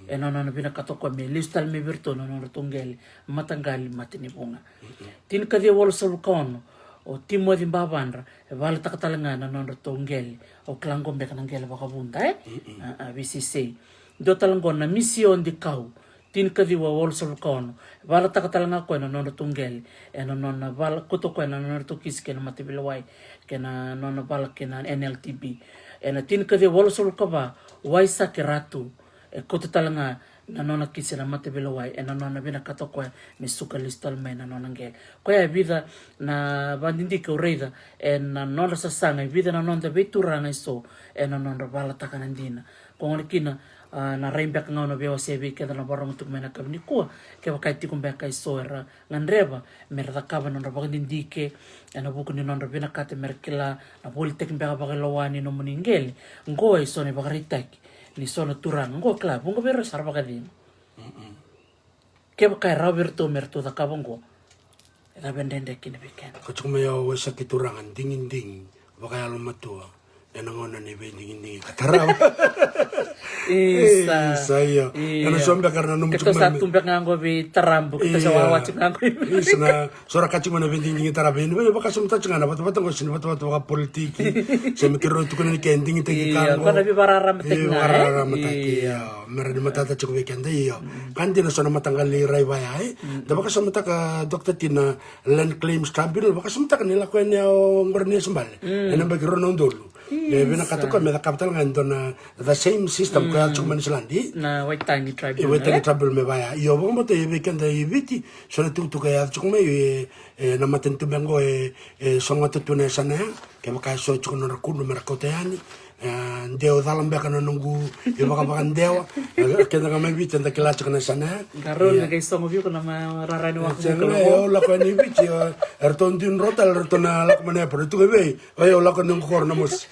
Ena nona vinakata o koya me lesu tale mai vei iratou na nodratou qele, mataqali Matanivuga. Tinikaciwa walusagavulu ka ono, o Timoci Bavadra e valataka tale ga na nodratou qele. Au kila qo beka na qele vakavuda, e? A, a, V C C. Dua tale qo na Misio Dikau, tinikaciwa walusagavulu ka ono. E valataka tale ga o koya na nodratou qele ena nona vala, kauta o koya na nodratou kisi kei na mataveilewai, kei na nona vala kei na N L T B. Ena tinikaciwa walusagavulu ka va, Waisake Ratu e kauta tale ga na nona kisi na mataveilewai ena nona vinakata o koya me suka lesu tale mai na nona qele. Koya e vica na vakadidike au raica ena nodra sasaga e vica na noda veituraga eso ena nodra valataka na dina. Ko gona kina, a, na rai beka ga au na veiwasea vei keda na vakarorogo tiko mai na yakavi nikua, kevaka e tiko beka eso era gadreva me ra cakava na nodra vakadidike ena vuku ni nodra vinakata me ra kila na volitaki beka vakailoa ni nomuni qele. Qo e so na ivakaraitaki ni so na turaga qo, kila, vuqa vei ira sa ra vakacegu. Kevaka e rawa vei iratou me ratou cakava qo, e cava e dredre kina vei keda? Ka tiko mai o Waisake, turaga digidigi vakayalomatua, Ena gauna ni veidigidigi ka tarava. Isa. Isa, io. Io. Ena so beka na nomu. Keitou sa tu beka ga qo vei tarabu, keitou sa wawa tiko ga qo. Isa, na so ra ka tiko mai na veidigidigi tarava. Ena vakasamataka tiko ga na vatavata qo, sega ni vatavata vakapolitiki. Se me keirau tukuna ni ke digitaki ka qo. Io, qo na veivakararamataki ga, e? Veivakararamataki, io. Me rawa ni matata tiko vei keda, io. Ka dina so na mataqali rai vaya, e? Da vakasamataka, Doctor T, na Land Claims Tribunal, vakasamataka ni lako yani o qori ni yasabale. Ena yabaki rua na udolu. E vinakata o koya me cakava tale ga e dua na the same system koya e yaco tiko mai Niusiladi. Na Waitangi Tribunal, e? Waitangi Tribunal me vaya. Io, vakabauta e vei keda e Viti, so na tukutuku e yaco tiko mai, e, e, na matanitu beka qo, e, e sogota tu na yasana ya, kevaka e so tiko na nodra kudru me ra kauta yani. E, dewa cala beka na noqu ivakavakadewa. E, keda ga mai Viti eda kila tiko na yasana ya. Qarauna, io, qai sogo vei iko na marama ni waka. E, sega, qo, e, au lako yani i Viti, e, eratou dui dro tale, eratou na lako mai na airport, tu ga vei. Oi, au lako noqu koro na mosi.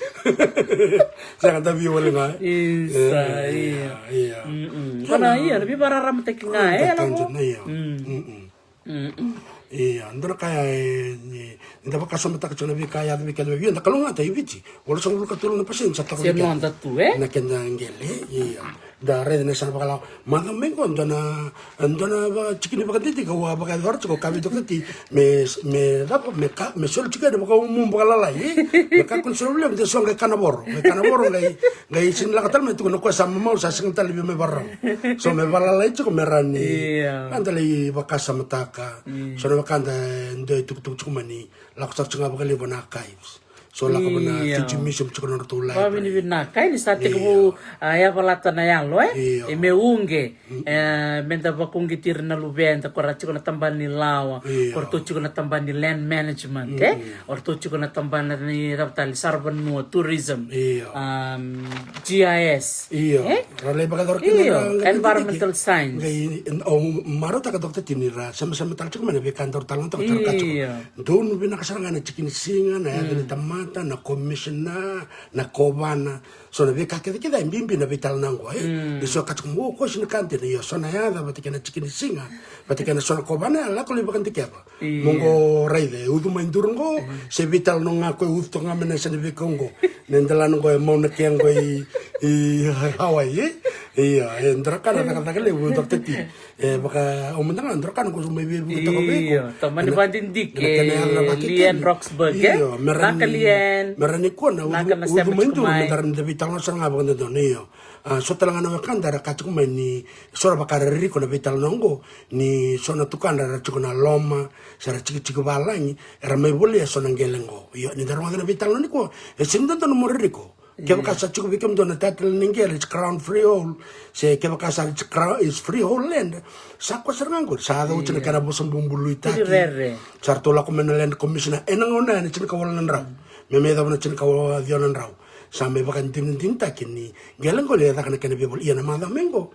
Sega, da via wale ga. Isa, e, io, io. Mm-mm. Koya na, io, na veivakararamataki ga, e, lako. Io. Mm-mm. Mm-mm. Io, dua na ka ya, e, ni, ni da vakasamataka tiko na veika e yaco vei keda, io, da kalougata i Viti. Walusagavulu ka tolu na pasede sa toka vei keda. Se noda tu, e? Na keda qele, io. Da raica na yasana vakalawa. Macawa mai qo, dua na, dua na tikini vakadidike au a vakayacora tiko, kaya vei Doctor T, me, me cava, me ka, me soli tiko ena vakaumu vakalalai, e? Me kakua ni soli vakalevu, de so qai kana voro. Qai kana voro, qai, qai sega ni lako tale mai, tukuna o koya sa mamau, sa sega tale ni via mai vakarorogo. So me vakalalai tiko me rawa ni. Io. Eda lai vakasamataka. Mm. So na wekada e dua e tukutuku tiko mai ni lako sara tiko ga vakalevu na archives. So lako vei na, io, Fiji Museum tiko na nodratou library. Vakavinavinaka, e, ni sa tekivu, io, a, yavalata na yalo, e? Io. E me uqeti, mm-mm, e, me da vakauqeti ira na luveda, ko ra tiko na tabana ni lawa, io, ko ratou tiko na tabana ni land management, e? Mm-mm. O ratou tiko na tabana ni cava tale, saravanua, tourism, io, um, G I S. Io. E? Ra lai vakayacora kina, io, ra qai environmental science. Qai, au marautaka, Doctor T, ni ra semasema tale tiko mai na veika daru talanoataka, io, tiko. Donu vinaka sara ga na tiki ni siga, na yaca ni tamata, na komisina, na kovana. So na veika kecekece e bibi na veitalanoa oqo, e? Mm. Ni so ka tiko mai, o, koya sega ni ka dina, io, so na yaca vata kei na tiki ni siga, vata kei na so na kovana, e lako lai vakadikeva. Io. Mo qo raica, e ucu mai duru qo, mm, se veitalanoa ga ko e ucu toka ga mai na yasa ni veika oqo. Na delana qo e Mauna Kea qo i, i Hawaii, e? Io, e dua na ka na cakacaka levu, Doctor T. E, vaka, au mada ga, dua na ka na qo mai veivuke toka vei iko. Io, tamani vakadidike, ena kena yaca na vakekeli. Liane Roxburgh, e? Io, me rawa ni, Liane, me rawa ni kua na ucu, ucu mai duru, me da rawa ni da veitalanoa sara ga vakadodonu, io. A, so tale ga na wekada era kaya tiko mai ni so ra vaka era ririko na veitalanoa oqo, ni so na tukadra era tiko na loma se ra tikitiki valagi, era mai volia so na qele oqo. Io, ni da rogoca na veitalanoa nikua, e sega ni dodonu mo ririko. Kevaka sa tiko vei kemudou na title ni qele, it's crown freehold, se kevaka sa, it's crown, it's freehold land, sa koya sara ga qori, sa yaco oti na kena vosa bubului taki. Sa ratou lako mai na land commissioner ena gauna ya na tinikawalu na drau me mai yacova na tinikaciwa na drau. Sa mai vakadinadinataki ni qele qo e caka na kena veivola. Ia na macawa mai qo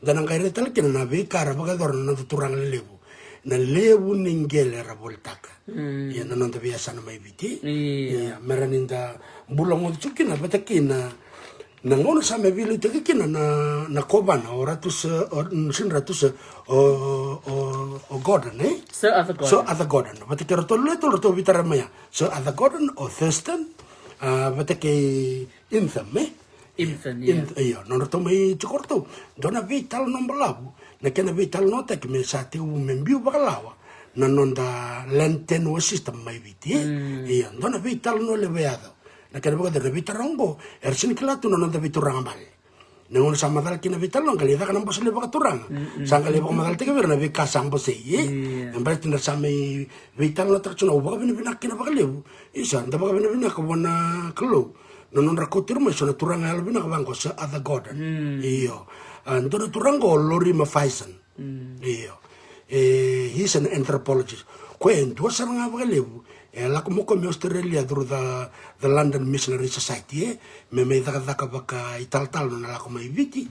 da na qai raica tale kina na veika era vakayacora na noda turaga lelevu, na levu ni qele era volitaka. Mm. Ia na noda veiyasana mai Viti. Ia. Ia, me rawa ni da bula goco tiko kina vata kina na gauna sa mai veiliutaki kina na, na kovana, o Ratu Sir, o, mm, sega ni Ratu Sir, o, o, o Gordon, e? Sir Arthur Gordon. Sir Arthur Gordon. Vata kei ratou lewe tolu ratou veitara mai ya. Sir Arthur Gordon, o Thurston, a, vata kei Intham, e? Intham, ia. Inth-, io, nodratou mai tiko ratou. Dua na veitalanoa balavu, na kena veitalanoataki me sa tekivu me biu vakalawa na noda land tenure system mai Viti, e? Mm. Io, dua na veitalanoa levu e yaco. Na kena vakacava, na veitaro oqo era sega ni kila tu na noda veituraga bale. Na gauna sa macala kina na veitalanoa, qai lai caka na bose levu vakaturaga. Mm-mm. Sa qai lai vakamacalataki vei ira na veika sa bosei, e? Io. Na baleta ni ra sa mai veitalanoataka tiko, au vakavinavinaka kina vakalevu. Isa, da vakavinavinaka vua na Kalou na nodra kauti ira mai so na turaga yalovinaka vaqo, Sir Arthur Gordon. Mm. Io. A, dua na turaga o Lorimer Fison. Mm. Io. E, he's an anthropologist. Koya e dua sara ga vakalevu e lako mai o koya mai Australia through the, the London Missionary Society, e, me mai cakacaka vakaitalatala na nona lako mai Viti.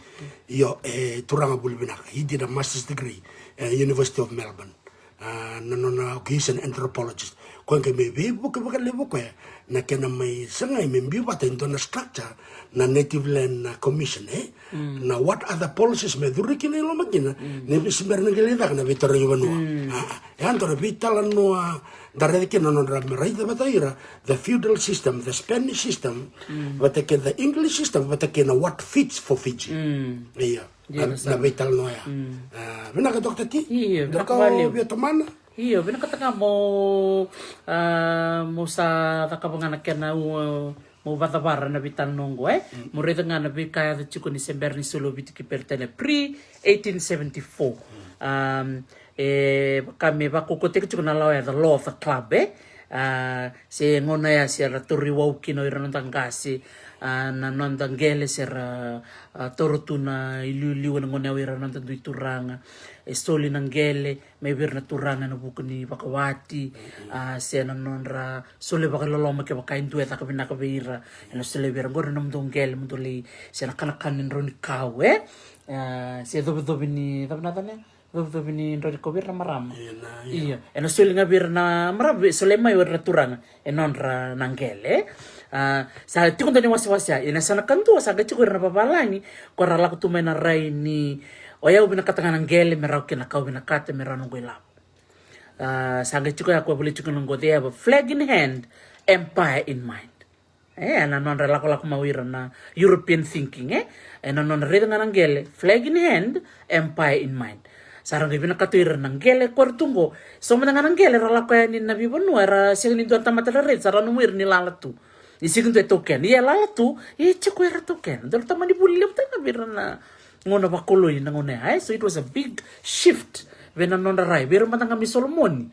Io, e turaga vuli vinaka. He did a master's degree at University of Melbourne. A, na nona, okay, he's an anthropologist. Koya qai mai veivuke vakalevu koya na kena mai sagai me biu vata e dua na structure na Native Land, a, Commission, e? Na what are the policies me curu kina i loma kina ni veisibera na qele caka na veitarogi vanua. A, a, e a dua na veitalanoa da raica kina na nodra me raica vata ira the feudal system, the Spanish system, vata kei the English system, vata kei na what fits for Fiji. Ia. Io, na, na veitalanoa ya. A, vinaka, Doctor T. Io, vinaka vakalevu. Via tomana. Io, vinakata ga mo, a, mo sa cakava ga na kena u, mo vacavara na veitalanoa oqo, e? Mo raica ga na veika yaco tiko ni se bera ni soli o Viti ki Peritania pre eighteen seventy-four. Um, e, ka me vakaukauataki tiko na lawa ya, the law of the club, e? A, se gauna ya se ra tauri wau kina o ira noda qase, a, na noda qele se ra, a, taura tu na iliuliu ena gauna ya o ira noda dui turaga. E soli na qele mai vei ira na turaga ena vuku ni vakawati, a, se na nodra soli vakaloloma kevaka e dua e caka vinaka vei ira. Ena soli vei ira, qori na nomudou qele mo dou lai, se na kanakana ni drau ni kau, e? A, se covicovi ni, cava na yacana ya? Covicovi ni drau ni kau vei ira na marama. Io, na, io. Io, ena soli ga vei ira na marama, vei, soli mai o ira na turaga e nodra na qele. A, sa tiko dua na iwasewase ya, ia na yasana kadua sa qai tiko ira na vavalagi, ko ra lako tu mai na rai ni, o yau vinakata ga na qele me rawa kina na ka au vinakata, me rawa noqu ilavo. A, sa qai tiko ya, ko volai tiko na qo, they have a flag in hand, empire in mind. E, ena nodra lakolako mai o ira na European thinking, e? Ena nodra raica ga na qele, flag in hand, empire in mind. Sa ra qai vinakata o ira na qele ko ra tu qo. So mada ga na qele ra lako yani na veivanua, era sega ni dua na tamata ra raica, sa ra nomu ira ni lala tu. Ni sega ni dua e taukena. Ia e lala tu, e tiko era taukena. Dua na tamani vuli levu tale ga vei ira na gauna vakoloi na gauna ya, e? So it was a big shift vei na nodra rai, vei ira mada ga mai Solomoni.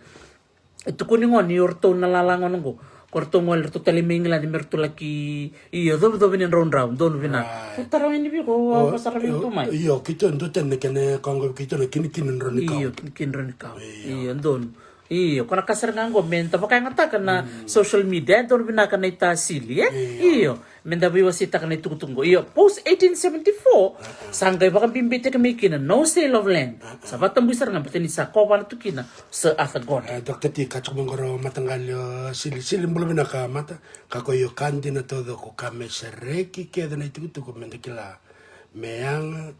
E tukuni gona ni o ratou na lala gona qo. Ko ratou gole, ratou talai mai Igiladi me ratou laki, io, covicovi ni draudrau, donu vinaka. Right. Ko tara wini viko, o, ko sara vini tu mai. Io, keitou dua tani na kena ka qo, keitou na kinikini drau ni kau. Io, kinikini drau ni kau. Io. Io, donu. Io, ko na ka sara ga qo me da vakayagataka na social media, e donu vinaka na itasili, e? Io. Io. Me da veiwaseitaka na itukutuku qo. Io, post eighteen seventy-four, sa qai vakabibitaki mai kina no sale of land. Sa vakatabui sara ga, baleta ni sa kovana tu kina Sir Arthur Gordon. E, Doctor T, ka tiko mai qo o mataqali o Sili. Sili, bula vinaka mata. Ka ko io, ka dina taucoko, ka me sereki kece na itukutuku me da kila. Me yaga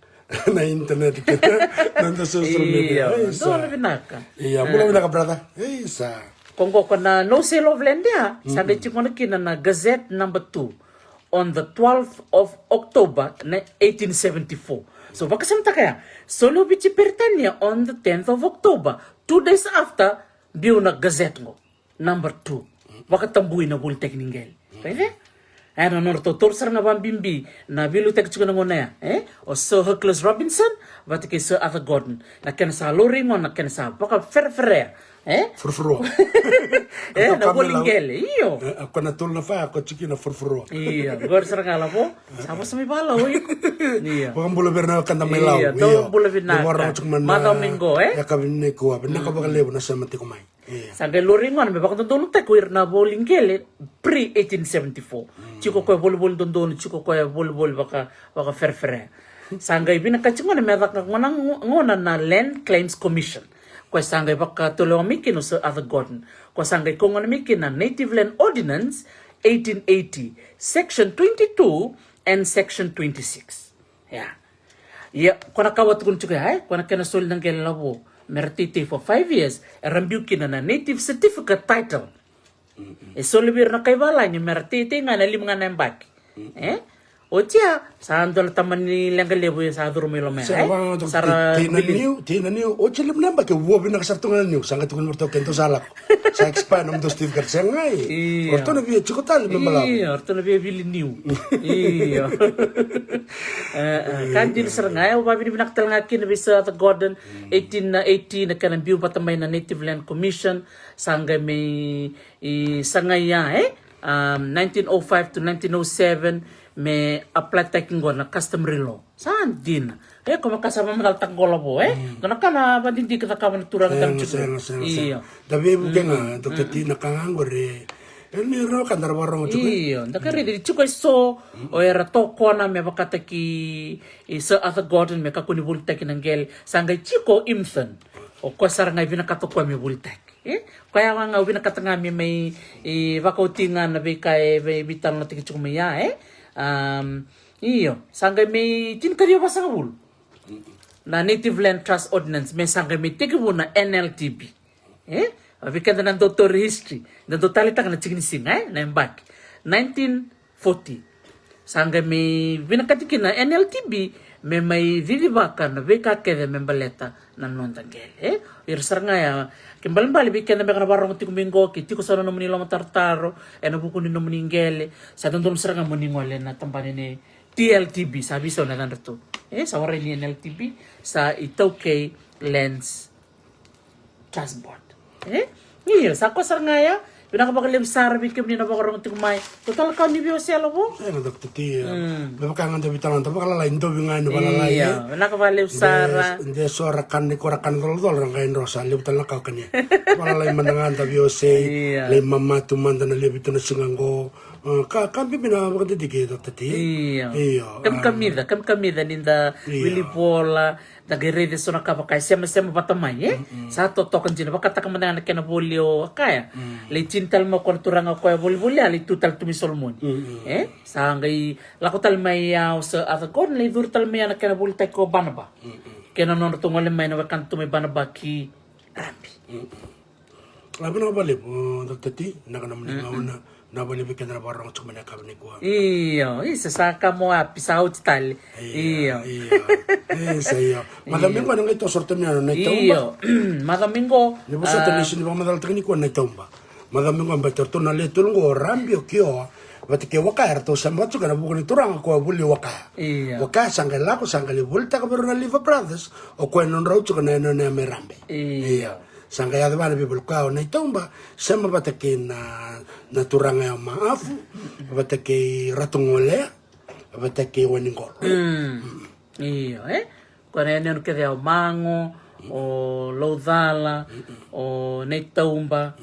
na internet kina, na noda social media. Io, e, donu vinaka. Io, bula vinaka, brother. E, sa. Ko qo ko na no sale of land ya, sa qai tiko na kina na Gazette number two. On the twelfth of October, na eighteen seventy-four. So, vakasamataka ya. Soli o Viti Peritania on the tenth of October. Two days after, biu na Gazette qo. Number two. Vakatabui na volitaki ni qele. Right there? E, na nodra tautauri sara ga vakabibi na veiliutaki tiko na gauna ya, e? O Sir Hercules Robinson vata kei Sir Arthur Gordon. Na kena sa laurai gona, na kena sa vakafereferea. E? Furufurua. E, na voli qele, io. E, ko na tolu na fa, ko tiki na furufurua. Io, qori sara ga lavo. Sa vosa mai valau, io. Io. Vakabula vei ira na wekada mai Lau. Io, dou bula vinaka. Macawa mai qo, e? Yakavi nikua, vinaka vakalevu na sema tiko mai. Io. Sa qai laurai gona me vakadodonutaki o ira na voli qele pre eighteen seventy-four. Tiko koya volivoli dodonu, tiko koya volivoli vaka, vakafereferea. Sa qai vinakati gona me caka gona, gona na Land Claims Commission. Koya sa qai vakatolewa mai kina o Sir Arthur Gordon. Koya sa qai kau gona mai kina Native Land Ordinance eighteen eighty, Section twenty-two and Section twenty-six. Ia. Ia, ko na ka au a tukuna tiko ya, e? Ko na kena soli na qele lavo. Me ra teitei for five years, era biu kina na native certificate title. E soli vei ira na kai valagi me ra teitei ga na lima ga na yabaki. E? Oti ya, sa dua na tamani leqa levu sa curu mai loma ya, e? Sa ra teitei na niu, teitei na niu. Oti lima na yabaki, vua vinaka sara tu ga na niu. Sa qai tukuni vei ratou, keitou sa lako. Sa expire nomudou certificate, sega, e? Io. O ratou na via tiko tale me balavu. Io, o ratou na via vili niu. Io. E, e, ka dina sara ga, e, au vakavinavinaka tale ga kina vei Sir Arthur Gordon, eighteen eighty, na kena biu vata mai na Native Land Commission, sa qai mai sagai ya, e? Um, nineteen oh five to nineteen oh seven, me apply taki qo na customary law. Sa dina. E, ko me ka sa vamacala taka qo lavo, e? Dua na ka na vadidike cakava na turaga tale tiko. Sega, sega, sega. Io. Da veivuke ga, Doctor T, na ka ga qori. E, ni rau ka da ra varogo tiko. Io, da ka raici tiko e so, o era tokona me vakataki, e, Sir Arthur Gordon me kakua ni volitaki na qele. Sa qai tiko Imthon. O koya sara ga e vinakata o koya me volitaki, e? Koya ga ga o vinakata ga me mai, e, vakaoti ga na veika e vei, veitalanoataki tiko mai ya, e? Am, io, sa qai mai tinikaciwa vasagavulu na Native Land Trust Ordinance, me sa qai mai tekivu na N L T B. E? A vei keda na dau tauri history, da dau taleitaka na tiki ni siga, e? Na yabaki nineteen forty. Sa qai mai vinakati kina na N L T B me mai cicivaka na veika kece me baleta na noda qele, e? Ira sara ga ya, ke balebale vei keda beka na vakarorogo tiko mai qo, ke tiko sa na nomuni lomatarotaro ena vuku ni nomuni qele, sa dodonu sara ga mo ni gole na tabana ni T L T B, sa veisau na yacadratou. E, sa warai ni N L T B, sa iTaukei Lands Trust Board. E? Io, sa koya sara ga ya. Vinaka vakalevu sara vei kemuni na vakarorogo tiko mai. Tou tale ka ni veiwasei Lavo? E, na Doctor T, e. Mm. Me vaka ga da veitalanoa, da vakalalai, dovi ga ni valalai, e. Io, vinaka vakalevu sara. De, de so ra kana, ni ko ra kana colocolo, ra qai dro sa levu tale na ka o kania. Valalai mada ga da veiwasei, io, lai mamatu mada na levu tu na siga qo. A, ka, ka bibi na vakadidike, Doctor T. Io. Io, kamikamica, a, kamikamica ni da, io, wili vola, da qai raica eso na ka vaka e semasema vata mai, e? Mm-mm. Sa totoka dina, vakataka mada ga na kena voli o Wakaya. Mm. Lai tini tale mai o koya na turaga o koya volivoli ya, lai tu tale tu mai Solomoni. Mm-mm. E? Sa qai lako tale mai ya o Sir Arthur Gordon, lai curu tale mai ya na kena volitaki o Banaba. Mm-mm. Kei na nodratou gole mai na wekada tu mai Banaba ki Rabi. Mm-mm. A, vinaka vakalevu, Doctor T, vinaka nomuni gauna, vinaka vakalevu vei keda na vakarorogo tiko mai na yakavi nikua. Io, isa, sa ka mo api, sa oti tale. Io, io. Io. Isa, io. Macawa mai qo na qai toso ratou na Nai Tauba. Io. Macawa mai qo, ni vosota, a, ni sa ni vakamacalataka nikua na Nai Tauba. Macawa mai qo baleta ratou na lewe tolu qo, o Rabi, o Kioa vata kei Wakaya, ratou sema vata tiko ena vuku ni turaga ko Vuli Wakaya. Io. Wakaya sa qai lako, sa qai lai volitaka vei rau na Lever Brothers, o koya e nodrau tiko na yanuyanu mai Rabi. Io. Io. Sa qai yaco vua na veivoli, koya o Nai Tauba, sema vata kei na, na turaga ya o Maafu, vata kei Ratu Golea, vata kei Waniqolo. Mm. Io, e? Koya na yanuyanu kece ya o Mago, o Laucala, o Nai Tauba.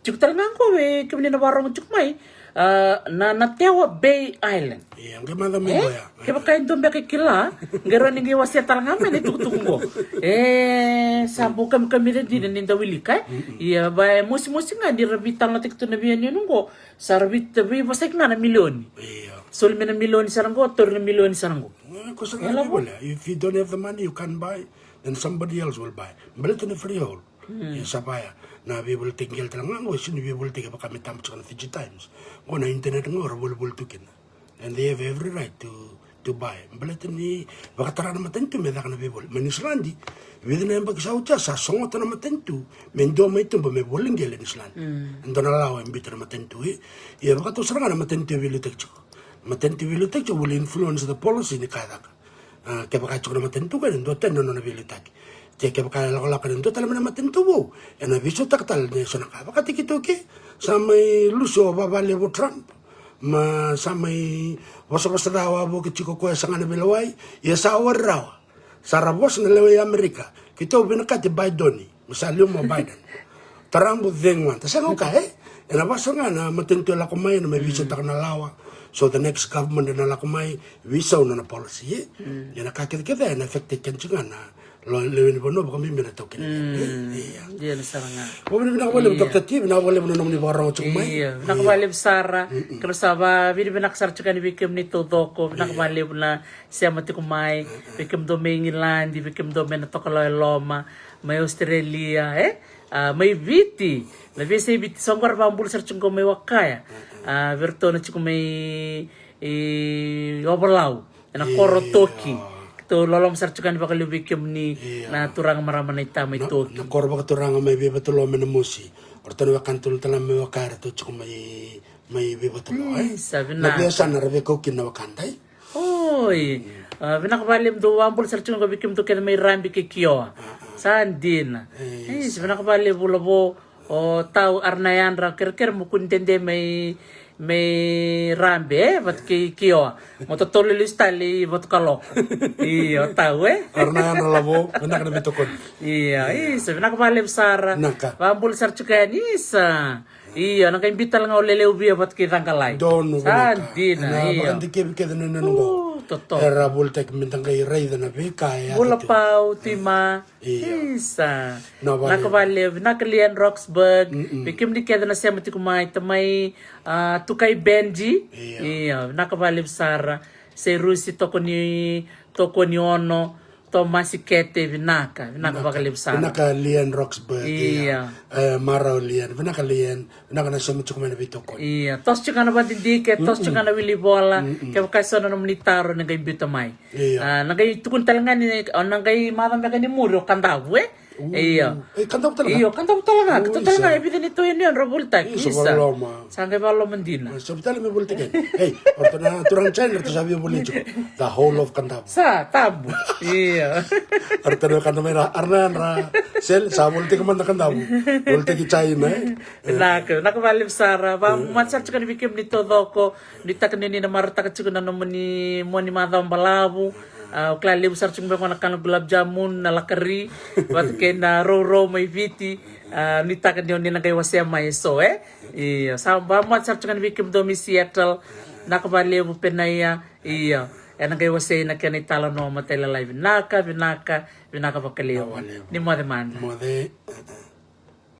Tiko tale ga qo vei kemuni na vakarorogo tiko mai, a, na, na Tewa Bay Island. Io, qai macawa mai qo ya. Kevaka e dua beka e kila, qai rawa ni qai wasea tale ga mai na itukutuku qo. E, sa bau kamikamica dina ni da wilika, e? Mm-mm. Ia, va e mosimosi ga ni ra veitalanoataki tu na veiyanuyanu qo, sa ra vei, veivosaki ga na milioni. Io. Soli mai na milioni sara qo, tauri na milioni sara qo. E, ko sa ga na Lavo. If you don't have the money, you can't buy, then somebody else will buy. Baleta na freehold. Mm. Ia sa vaya na veivolitaki qele tale ga qo, e sega ni veivolitaki vaka me tabu tiko na Fiji Times. Qo na internet qo ra volivoli tu kina. And they have every right to, to buy. Baleta ni vakatara na matanitu me caka na veivoli. Mai Niusiladi, vica na yabaki sa oti ya sa sogota na matanitu me dua mai tuba me voli qele e Niusiladi. Mm. E dua na lawa e biuta na matanitu, e. Ia vakatou sara ga na matanitu e veiliutaki tiko. Matanitu e veiliutaki tiko will influence the policy ni ka e caka. A, kevaka e tiko na matanitu qo, ena dua tale na nona veiliutaki. Ke, kevaka e lakolako ena dua tale mai na matanitu vou, ena veisautaka tale na eso na ka. Vakataki keitou ke, sa mai lusi o vavalevu o Trump. Ma sa mai vosavosa ca wavoki tiko koya, saga na veilewai, ia sa wari rawa. Sa ra vosa na lewe i Amerika. Keitou vinakati Biden. Me sa liu mai o Biden. Tara bau cegu mada. Sega o koya, e? Ena vakasaga na matanitu e lako mai, ena mai veisautaka na lawa. So the next government ena lako mai, veisau na nona policy, e? Mm. Ia na ka kecekece ena affect-taki keda tiko ga na lewe ni vanua, vakabibi na taukei ni, e? Ia. Ia, na sara ga. Vakavinavinaka vakalevu, Doctor T, vinaka vakalevu na nomuni vakarorogo tiko mai. Ia, vinaka vakalevu sara. Mm-mm. Keirau sa vakavinavinaka sara tiko yani vei kemuni taucoko. Vinaka vakalevu na sema tiko mai, vei kemudou mai Igiladi, vei kemudou mai na Tokalau e Loma, mai Australia, e? A, mai Viti, na veiyasai Viti, so qo ra vakabula sara tiko qo mai Wakaya. A, vei iratou na tiko mai, e, Ovalau, ena koro Toki. Keitou loloma sara tiko yani vakalevu vei kemuni na turaga, marama, na ita mai Toki. Na koro vakaturaga mai Veivatulolo mai Namosi. O ratou na wekana tolu tale mai Wakaya, ratou tiko mai, mai Veivatulolo, e? Isa, vinaka. Na veiyasana ra veikau kina na wekada, e? Oi. A, vinaka vakalevu, dou vakabula sara tiko qo vei kemudou kece mai Rabi kei Kioa. Sa dina. Isa, vinaka vakalevu Lavo, o Tau, ara na yadra, kerekere mo kua ni dede mai, mai Rabi, e, vata kei Kioa. Mo totolo lesu tale i Vatukaloko. Io, Tau, e? Ara na yadra Lavo, vinaka na veitokoni. Io, isa, vinaka vakalevu sara. Vinaka. Vakabula sara tiko yani, isa. Io, na qai biuta tale ga o Leleuvia vata kei Caqalai. Donu, sa dina, io. Vakadikevi kece na nona qo. Totoka. Era volitaki me da qai raica na veika e yaco. Bula tiko. Pau, Tima. Ia. Isa. Na vale. Vinaka vakalevu, vinaka Lian Roxburgh. Mm-mm. Vei kemuni kece na sema tiko mai, Tamai, a, Tukai Bendi. Ia. Ia, vinaka vakalevu sara. Seirusi Tokoni, Tokoni Ono. Tomasi Kete, vinaka, vinaka vakalevu sara. Vinaka Lian Roxburgh. Ia. Ia. E, marau Lian, vinaka Lian, vinaka na sema tiko mai na veitokoni. Ia, toso tiko ga na vadidike, toso tiko ga na wili vola, kevaka e so na nomuni taro, na qai biuta mai. Ia. A, na qai tukuni tale ga ni, o na qai macawa beka ni muri o Kadavu, e? Ia. E, Kadavu tale ga? Io, Kadavu tale ga. Kadavu tale ga, e vica ni tou yani yadra volitaki. Isa, isa. Vakaloloma. Sa qai vakaloloma dina. Sa vei tale me volitaki. Ei, o ratou na turaga China, ratou sa via voli tiko. The whole of Kadavu. Sa, tabu. Ia. Ratou na kana mai ra, arana ra. Sel, sa volitaki mada Kadavu. Volitaki China, e? Vinaka, vinaka vakalevu sara. Vamamaca sara tiko ni vei kemuni taucoko. Nuitaka ni oni na marautaka tiko na nomuni, nomuni macawa balavu. A, au kila levu sara tiko beka na kana gulab jamun, na lakari, vata kei na rourou mai Viti. A, nuitaka ni oni na qai wasea mai e so, e? Ia, sa vamamaca sara tiko ga ni vei kemudou mai Seattle. Vinaka vakalevu Penaia. Ia, ena qai wasei na kena italanoa matailalai. Vinaka, vinaka, vinaka vakalevu. Vinaka vakalevu. Ni moce mada. Moce.